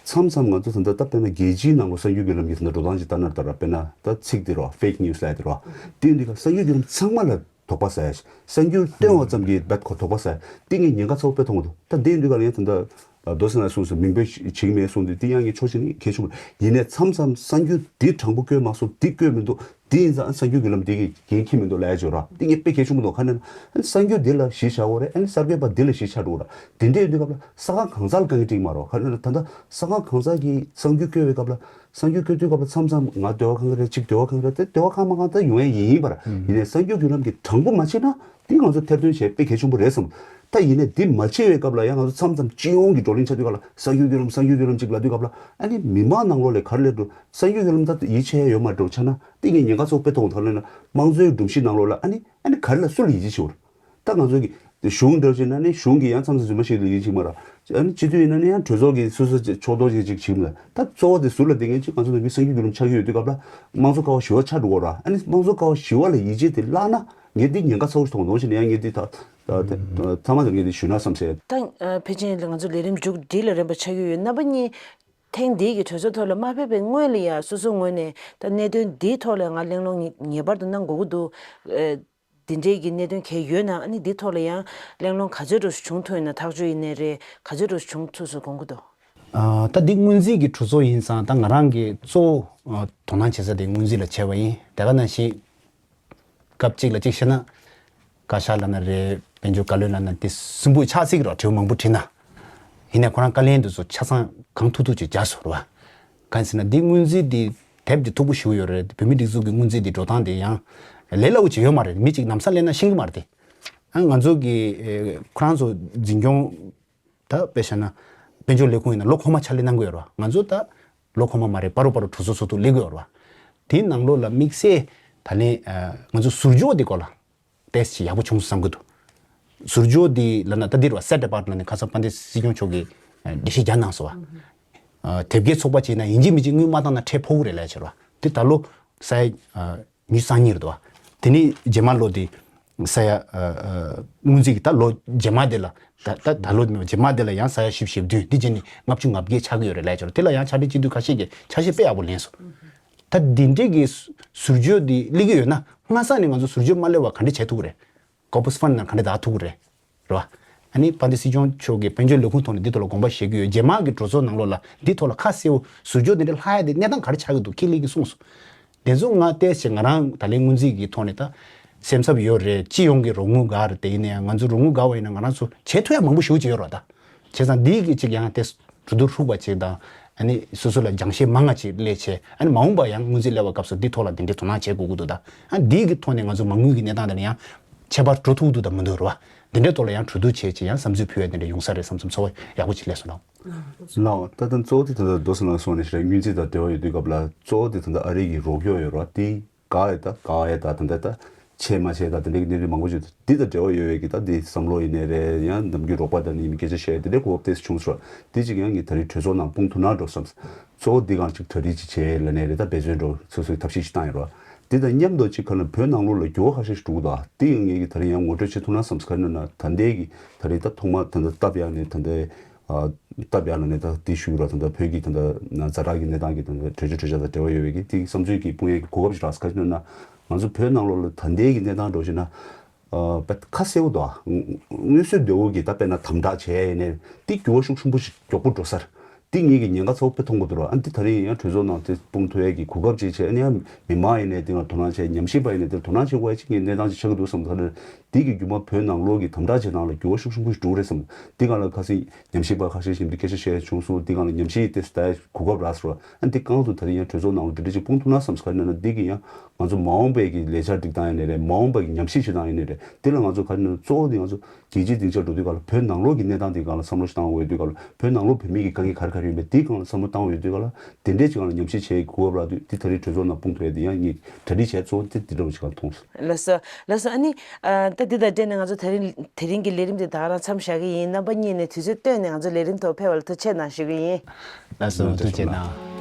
མཚམས་མཚམས་ང་ཚོ་ད་ལྟ་ད་དཔེར་ན་རྒྱལ་སྤྱིའི་ནང་ལ་གསར་འགྱུར་བརྒྱུད་ལམ་གྱི་ད་ལྟ་འགྲོ་སྟངས་ཅིག་ལྟ་ན་ད་ར། དཔེར་ན་ད་ཚིག་འདི་ར་fake news་ལབ་ཡ་དེ་ར། དེ་འདི་ག་གསར་འགྱུར་བརྒྱུད་ལམ་ཚང་མ་ལ་དོགས་པ་ཟ་ཡ། གསར་འགྱུར་བཏོན་པ་ཙམ་གྱིས་རྦད་ཁོ་དོགས་པ་ཟ་ཡ་དེ་ངས་ཉེན་ཁ་ཚ་པོ་དཔེ་མཐོང་གི་འདུག་ད་དེ་འདི་ག་ལ་ཡང་ད་ལྟ་ རྡོ་སེང་ལགས་གསུངས་སོང་། མིང་འབོད་བྱེད་ཀྱི་མེད་གསུངས་དུས། དེ་ཡང་ངས་ཕྱོགས་གཅིག་ནས་གལ་ཆེན་པོ་རེད། ཡིན་ནའི་མཚམས་མཚམས་གསར་འགྱུར་འདི་དྲང་པོ་བཀོད་མ་སོང་། འདི་བཀོད་མི་འདུག་འདི་ཡིན་ཙང་གསར་འགྱུར་བརྒྱུད་ལམ་འདི་གིས་འགན་འཁྱེར་མི་འདུག་ལབ་ཡ་ཅིག་ཡོད་ར། འདི་ངས་དཔེ་གལ་ཆེན་པོ་འདུག་ག་རེ་ཡིན་ན་གསར་འགྱུར་འདི་ལ་གཞི་བཞག་དགོས་རེད། ཨ་ནི་གསར་འགོད་པ་འདི་ལ་གཞི་ཆགས་འགྲོ་དགོས་ར། དེ་འདྲ་ཡོད་དུས་སྐབས་ལ་གསར་ཁང་གང་ཟག་ལ་དཀའ་ངལ་འཕྲད་ཀྱི་མ་རེད། ག་རེ་ཡིན་ན་ད་ལྟ་གསར་ཁང་གང་ཟག་གིས་གསར་འགྱུར་བཀོད་དུས་སྐབས་ལ། གསར་འགྱུར་བཀོད་དུས་སྐབས་ལ་མཚམས་མཚམས་ང་སྡེ་བ་གང་ག་རེད། གཅིག་སྡེ་བ་གང་ག་རེད། དེ་སྡེ་བ་གང་མ་གང་ད་ཡོང་ཡ་ཡིན་པ་ར། ཡིན་ནའི་གསར་འགྱུར་བརྒྱུད་ལམ་གྱིས་དྲང་པོ་མ་བྱས་ན། འདི་ང་ཚོ་ཐེར་འདོན་བྱས་དཔེ་གལ་ཆེན་པོ་རེད་བསམ། ད་ཡིན་ནའི་འདི་མ་བྱེད་པའི་སྐབས་ལ་ཡང་ང་ཚོ་མཚམས་མཚམས་སྤྱི་ཡོངས་ཀྱི་བགྲོ་གླེང་བྱ་དུས་སྐབས་ལ་གསར་འགྱུར་བརྒྱུད་ལམ་གསར་འགྱུར་བརྒྱུད་ལམ་ཅིག་ལབ་དུས་སྐབས་ལ། ཨ་ནི་མི་མང་ནང་ལོགས་ལ་ག་རེ་སླེབས་འགྲོ། གསར་འགྱུར་བརྒྱུད་ལམ་ད་ཡིད་ཆེས་ཡོད་མ་འགྲོ་ཆ་ན། འདི་ངས་ཉེན་ཁ་ཚ་པོ་དཔེ་མཐོང་། ད་ལབ་ན་དམངས་གཙོའི་སྒྲོམ་གཞི་ནང་ལོགས་ལ། ཨ་ནི་ཨ་ནི་ག་རེ་ལ་སུ་ལ་ཡིད་ཆེས་བྱེད་དགོས་རེད། ད་ང་ཚོ་གི་གཞུང་འདྲ་བྱས་ན་ནི་གཞུང་གི་ཡང་མཚམས་མཚམས་རྫུན་མ་ཞིག་ལ་ཡིད་ཆེས་མ་རེད། ཨ་ནི་སྤྱི་འཐུས་ཡིན་ན་ནི་ཡང་གྲོས་ཚོགས་ཀྱི་སོ་སོ་ཕྱོགས་གཏོགས་ཅིག་ཅིག་བྱེད་མ་རེད། ད་གཙོ་བོ་དེ་ཟུར་ལ་བསྡད་མཁན་ཅིག་ང་ཚོ་ནང་གི་གསར་འགྱུར་བརྒྱུད་ལམ་ཆགས་ཀྱི་ཡོད་དུས་སྐབས་ལ་དམངས་གཙོ་ཀ་བ་ཞི་བ་ཆགས་འགྲོ་གི་རེད། ཨ་ནི་དམངས་གཙོ་ཀ་བ་ཞི་བ་ལ་ཡིད་ཆེས་དེ་བརླག་ན། ངས་འདི་ཉེན་ཁ་ཚ་པོ་ཞིག་མཐོང་། འདོན་ཞིག་ནས་ཡང་ངས་འདི་ད་ད་ད་ད་ཚང་མ་ལ་ངས་འདི་ཞུས་ན་བསམ་སོང་། ད་ཨ་ཕལ་ཆེར་ལ་ང་ཚོ་ལས་རིམ་མཇུག་སྒྲིལ་ལ་རན་པ་ཆགས་ཀྱི་ཡོད། རྣམ་པ་གཉིས་ཐེངས་འདིའི་གི་གྲོས་ཚོགས་ཐོག་ལ་མ་ཕེབས་པའི་སྔོན་ལ་ཡང་སོ་སོའི་ངོས་ནས་ད་གནད་དོན་འདིའི་ཐོག་ལ་ང་གླེང་སློང་ངེས་ངེས་པར་དུ་གནང་དགོས་ཀྱི་འདུག་ཨེ། འདི་འདྲའི་གི་གནད་དོན་གལ་ཡོད་ན། ཨ་ནི་འདི་ཐོག་ལ་ཡང་གླེང་སློང་ག་ཚོད་འདྲ་ཞིག་བྱུང་ཐུབ་ཡོད་ན། ཐག་གཅོད་ཡིན་ནའི་རེད། ག་ཚོད་འདྲ་ཞིག་བྱུང་ཐུབ་སོང་དགོངས་ཀྱི་འདུག་ཨ། ད་འདི་སྔོན་རྩིས་ཀྱི་གྲོས་ཚོགས་ཡིན་ཙང་། ད་ང་རང་གི་གཙོ་བོ་དོ་སྣང་བྱེད་ས་དེ་སྔོན་རྩིས་ལ་བྱས་པ་ཡིན། དེ་ག་ནང་བཞིན་སྐབས་གཅིག་ལ་གཅིག་བཤད་ན། བཀའ་ཤག་ལབ་ན་རེད། དཔལ་འབྱོར་བཀའ་བློན་ལབ་ན། དེ་གསུམ་པོ་ཆགས་སྲིད་ཀྱི་རེད། དྲི་བ་མང་པོ་དྲིས་ན། ཡིན་ནའི་ཁོ་རང་བཀའ་ལན་དེ་ཚོ་ཆ་ཚང་གང་ཐུབ་ཐུབ་ཅིག་རྒྱག་སོང་རེད་བ། གང་ཡིན་ཟེར་ན་འདི་སྔོན་རྩིས་འདི་དེབ་འདི་མཐུག་པོ་ཞེ་པོ་ཡོད་རེད། བོད་མིའི་སྒྲིག་འཛུགས་ཀྱི་སྔོན་རྩིས་འདི་འགྲོ་སྟངས་དེ་ཡང་ལས་སླ་པོ་ཅིག་ཡོད་མ་རེད། མི་གཅིག་ལམ་སང་གླེང་ན་ཤེས་ཀྱི་མ་རེད་དེ། ཨ། ང་ཚོ་གི་ཨེ་ཁོ་རང་ཚོ་འཛིན་སྐྱོང་། ད་དཔེ་བཞག་ན་དཔལ་འབྱོར་ལས་ཁུངས་ཡིན་ན་ལོ་གོང་མ་ཕྱག་ལས་གནང་གི་ཡོད་རེད་བ། ང་ཚོ་ད་ལོ་གོང་མ་མ་རེད། བར་དུ་བར་དུ་གྲོས་ཚོགས་སོ་སོ་སླེབས་ཀྱི་ཡོད་རེད་བ། དེའི་ནང་ལོགས་ལ་དམིགས་བསལ་ད་ལན་ཨ་ང་ཚོ་ཟུར་འཇོག་དེ་སྐོར་ལ་ཏོག་ཙམ་ཡག་པོ་བྱུང་སོང་བསམ་གྱི་འདུག་ཟུར་འཇོག་འདི་ལབ་ན་ད་འདི་རེད་བ། སེཊ་ཨ་པཱཊ་ལབ་ནས་ཁ་སང་དཔལ་ལྡན་སྲིད་སྐྱོང་མཆོག་གིས་ཨ་འགྲེལ་བཤད་རྒྱག་གནང་སོང་བ། ཨ་དེབ་སྐྱེལ་ཚོགས་པ་བྱས་ན་ཡིན་གཅིག་མིན་གཅིག་དངུལ་མ་བཏང་ན་ཁྲལ་ཕོག་གི་རེད་ལབ་ཡ་བྱས་རེད་བ། དེ་ད་ལོ་ས་ཡ་ཨ་ཉི་ཤུ་རྩ་གཉིས་རེད་འདུག་བ། དེ་ནས་རྗེས་མ་ལོ་དེ་ས་ཡ་ཨ་ཨ་སྔོན་རྩིས་ཀྱི་ད་ལོ་རྗེས་མ་དེ་ལ། ད་ད་ད་ལོ་རྗེས་མ་དེ་ལ་ཡང་ས་ཡ་བཞི་བཅུ་ཞེ་བདུན། དེ་རྗེས་ནས་ལྔ་བཅུ་ང་བརྒྱད་ཆགས་ཀྱི་ཡོད་རེད་ལབ་ཡ་བྱས་རེད་བ། དེ་ལ་ཡང་ཕྱག་སྦྲེལ་སྤྱི་འཐུས་ཁ་ཤས་ཀྱིས་ཆ་ཤས་དཔེ་ཡག་པོ་ལེན་སོང་། ད་འདི་འདྲའི་གི་ཟུར་འཇོག་འདི་སླེབས་ཀྱི་ཡོད་ན། སྔ་ས་ནས་ང་ཚོ་ཟུར་འཇོག་མ་སླེབས་པ་ག་འདྲ་བྱེད་ཐུབ་ཀྱི་རེད། ཀོར་པོ་རེ་ཤན་ནང་ག་འདྲ་བསྡད་ཐུབ་ཀྱི་རེད། རེད་བ། ཨ་ནི་དཔལ་ལྡན་སྲིད་སྐྱོང་མཆོག་གིས་དཔལ་འབྱོར་ལས་ཁུངས་ཐོག་ནས་འདི་ཐོག་ལ་དགོངས་པ་བཞེས་ཀྱི་ཡོད། རྗེས་མ་གི་གྲོས་ཚོགས་ནང་ལོགས་ལ་འདི་ཐོག་ལ་ཁ་གསལ་པོ་ཟུར་འཇོག་འདི་འདྲ་ལྷག་ཡ་དེ་གནས་སྟངས་ག་རེ་ཆགས་ཀྱི་འདུག་ཁྱེད་ལས་ཀྱི་གསུངས་སོང་། དེ་ཚོ་ང་ཏོག་ཙམ་ང་རང་ད་ལན་སྔོན་རྩིས་ཀྱི་ཐོག་ནས་ད་སེམས་འཚབ་ཡོད་རེད། སྤྱི་ཡོངས་ཀྱི་རོགས་དངུལ་དགའ་རེད། དེ་ཡིན་ན་ཡང་ང་ཚོ་རོགས་དངུལ་དགའ་བ་ཡིན་ན་ང་རང་ཚོ་བྱེད་ཐུབ་ཡ་མང་པོ་ཞེ་པོ་ཅིག་ཡོད་རེད་བ། ད་བྱས་ཙང་འདི་གི་ཅིག་ཡང་ཏོག་ཙམ་གྲོས་བསྡུར་ཧྲུག་པ་ཅིག་དང་། ཨ་ནི་སོ་སོ་ལ་སྦྱང་ཤེས་མང་ང་ཅིག་སླེབས་བྱས། ཨ་ནི་མ་འོངས་པ་ཡང་སྔོན་རྩིས་སླེབས་པའི་སྐབས་སུ་འདི་ཐོག་ལ་འདི་འདྲའི་དོ་སྣང་བྱེད་དགོས་ཀྱི་འདུག་ད་ཨ་འདི་གི་ཐོག་ནས་ང་ཚོ་མ་དངུལ་གྱི་གནས་སྟངས་དེ་ལ་ཡང་ཁྱད་པར་འགྲོ་ཐུབ་ཀྱི་འདུག་དང་མི་འདུག་རེད་བ། འདི་འདྲའི་ཐོག་ལ་ཡང་གྲོས་བསྡུར་བྱས་བྱས་ཡང་བསམ་ཚུལ་ཕུལ་ཡ་དེ་འདྲ་ཡོང་ས་རེད་བསམ་བསམ། ཚོར་བ་ཡག་པོ་ཅིག་སླེབས་སོང་ལགས། ལགས། ད་ལྟ་གཙོ་བོ་དེ་ད་ལྟ་རྡོ་སེང་ལགས་གསུངས་ནས་ཞེ་དྲག་སྔོན་རྩིས་དང་འབྲེལ་བ་ཡོད་དུས་སྐབས་ལ་གཙོ་བོ་དེ་ད་ལྟ་ཨ་རི་གི་རོགས་སྐྱོར་ཡོད་རེད་བ། དེ་དགའ་ཡ་ད་དགའ་ཡ་ད་ད་ལྟ་ད་བྱས་མ་བྱས་ད་དེ་འདྲའི་གི་གནད་དོན་མང་པོ་ཞིག་འདི་དང་འབྲེལ་བ་ཡོད་པའི་གི་ད་འདི་བསམ་བློ་ཡིན་ནའི་རེད། ཡང་ནམ་རྒྱུན་རོགས་པ་དང་ནི་མི་སྐད་ཆ་བཤད་དེ་འདྲའི་གོ་སྐབས་ཏོག་ཙམ་བྱུང་སོང་། དེ་གཅིག་ཡང་ངས་ད་རེས་གྲོས་ཚོགས་ནང་དཔུང་ཐུག་ན་འགྲོ་བསམ། གཙོ་བོ་འདི་གང་ཅིག་གྲ་སྒྲིག་ཅིག་བྱས་ལ་ནས་རེད། ད་འབད་བརྩོན་འགྲོ་སོ་སོའི་ཐབས་ཤེས་ཤིག་བཏང་ཡོད་རེད་བ། དེ་དང་མཉམ་དུ་གཅིག་ག་ལ་བོད་ནང་ལོགས་ལ་འགྱུར་བ་ཁ་ཤས་ཤིག་འགྲོ་གི་འདུག་དེ་ཡང་ངས་གི་ད་རེས་ཡང་ངོ་སྤྲོད་བྱེད་ཐུབ་ན་བསམ། ག་རེ་ཡིན་ན་ད་ལྟའི་གི་ད་རེས་ད་ཐོག་མ་ད་ལྟ་སྟབས་ཡག་ནས་ད་ལྟའི་ཨ་སྟབས་ཡག་ལ་ནས་ད་དེ་ཞུ་ར། ད་ལྟ་བོད་ཀྱི་ད་ལྟ་ཛ་དྲག་གི་གནས་སྟངས་ཀྱི་ད་ལྟ་གྲོས་ཆོད་གྲོས་འཆར་དང་འབྲེལ་བ་ཡོད་པའི་གི་དེ་བསམ་ཚུལ་གྱི་སྤུངས་ཡས་ཀྱི་གོ་སྐབས་ཤིག་རག་སོང་། ག་རེ་ཡིན་ན་ང་ཚོ་བོད་ནང་ལོགས་ལ་ད་ལྟའི་གི་གནས་སྟངས་འགྲོ་བཞིན་ན། ཨ་དཔེ་ཁ་གསལ་པོ་འདུག་ཨ། སྔོན་སྲོལ་འདྲ་བོ་གི་ད་དཔེར་ན་དམ་དྲག་བྱས་ནས་དེ་འགྱུར་བ་ཤུགས་ཆེན་པོ་ཞིག་མགྱོགས་པོ་འགྲོ་སར། དེ་ངེད་ཀྱི་ཉེན་ཁ་ཚ་པོ་དཔེ་མཐོང་གི་འདུག་ར། ཨ་འདི་ད་རེས་ཡིན་ཡང་གྲོས་ཚོགས་ནང་དེ་སྤུངས་ཐུབ་ཡས་ཀྱི་གོ་སྐབས་ཅིག་བྱས། ཨ་ནི་ཡང་མི་མང་ཡིན་ནའི་དེ་ལ་དོ་སྣང་བྱས། ཉམས་ཞིབ་པ་ཡིན་ནའི་དེ་ལ་དོ་སྣང་བྱེད་དགོས་ཡ་ཅིག་གི་གནས་སྟངས་ཅིག་ཆགས་ཀྱི་འདུག་བསམ། ད་རེས་དེ་གི་རྒྱུ་མ་བོད་ནང་ལོགས་ཀྱི་དམ་དྲག་བྱེད་སྟངས་ལ་འགྱུར་བ་ཤུགས་ཆེན་པོ་ཞིག་འགྲོ་གི་རེད་བསམ། དེ་ག་ལ་ཁ་སང་ཉམས་ཞིབ་པ་ཁ་ཤས་ཤིག་འདི་སྐད་ཆ་བཤད་ཡ་བྱུང་སོང་། དེ་ག་ལ་ཉམས་ཞིབ་དེ་ལྟ་ཡ་གོ་སྐབས་རག་སོང་ར། ཨ་འདི་གང་དུ་ད་རེས་ཡང་གྲོས་ཚོགས་ནང་ལ་འདི་འདྲ་ཅིག་སྤུངས་ཐུབ་ན་བསམ། ག་རེ་ཡིན་ན་འདི་གི་ཡང་ང་ཚོ་མ་འོངས་པའི་གི་ལས་འཆར་སྒྲིག་སྟངས་ཡིན་ནའི་རེད། མ་འོངས་པ་གི་ཉམས་ཞིབ་བྱེད་སྟངས་ཡིན་ནའི་རེད། དེ་ལ་ང་ཚོ་ག་རེ་ཡིན་ན་གཙོ་བོ་དེ་ང་ཚོ་རྒྱལ་སྤྱིའི་སྡིངས་ཆར་འགྲོ་དུས་སྐབས་ལ་བོད་ནང་ལོགས་ཀྱི་གནས་སྟངས་དེ་སྒང་ལ་བསམ་བློ་ཞིག་བཏང་དགོས་ཡོད་དུས་སྐབས་ལ། བོད་ནང་ལོགས་བོད་མི་གི་དཀའ་ངལ་ག་རེ་ག་རེ་ཡོད་མེད་དེ་སྒང་ལ་བསམ་བློ་བཏང་དགོས་ཡོད་དུས་སྐབས་ལ། དེ་འདྲའི་ཅིག་སྒང་ལ་ཉམས་ཞིབ་བྱེད་ཡའི་གོ་སྐབས་རག་དུས་དེ་ད་རེས་གྲོས་ཚོགས་ནང་སྤུངས་ཐུབ་ཡ་དེ་ཡང་ངས་གྲ་སྒྲིག་བྱས་གཙོ་བོ་དེ་དེ་འདྲ་བོ་ཞིག་གང་མཐོང་སོང་། ལགས་སོ། ལགས་སོ། ཨ་ནི་ཨ་ད་འདི་དང་འབྲེལ་ནས་ང་ཚོ་དེ་རིང་དེ་རིང་གི་ལས་རིམ་དེ་ད་ག་རང་མཚམས་བཞག་གི་ཡིན། རྣམ་པ་གཉིས་ནས་དུས་ཚོད་བཏོན་ནས་ང་ཚོ་ལས་རིམ་ཐོག་ཕེབས་པ་ལ་ཐུགས་རྗེ་གནང་ཞུ་གི་ཡིན། ལགས་སོ། ཐུགས་རྗེ་གནང་།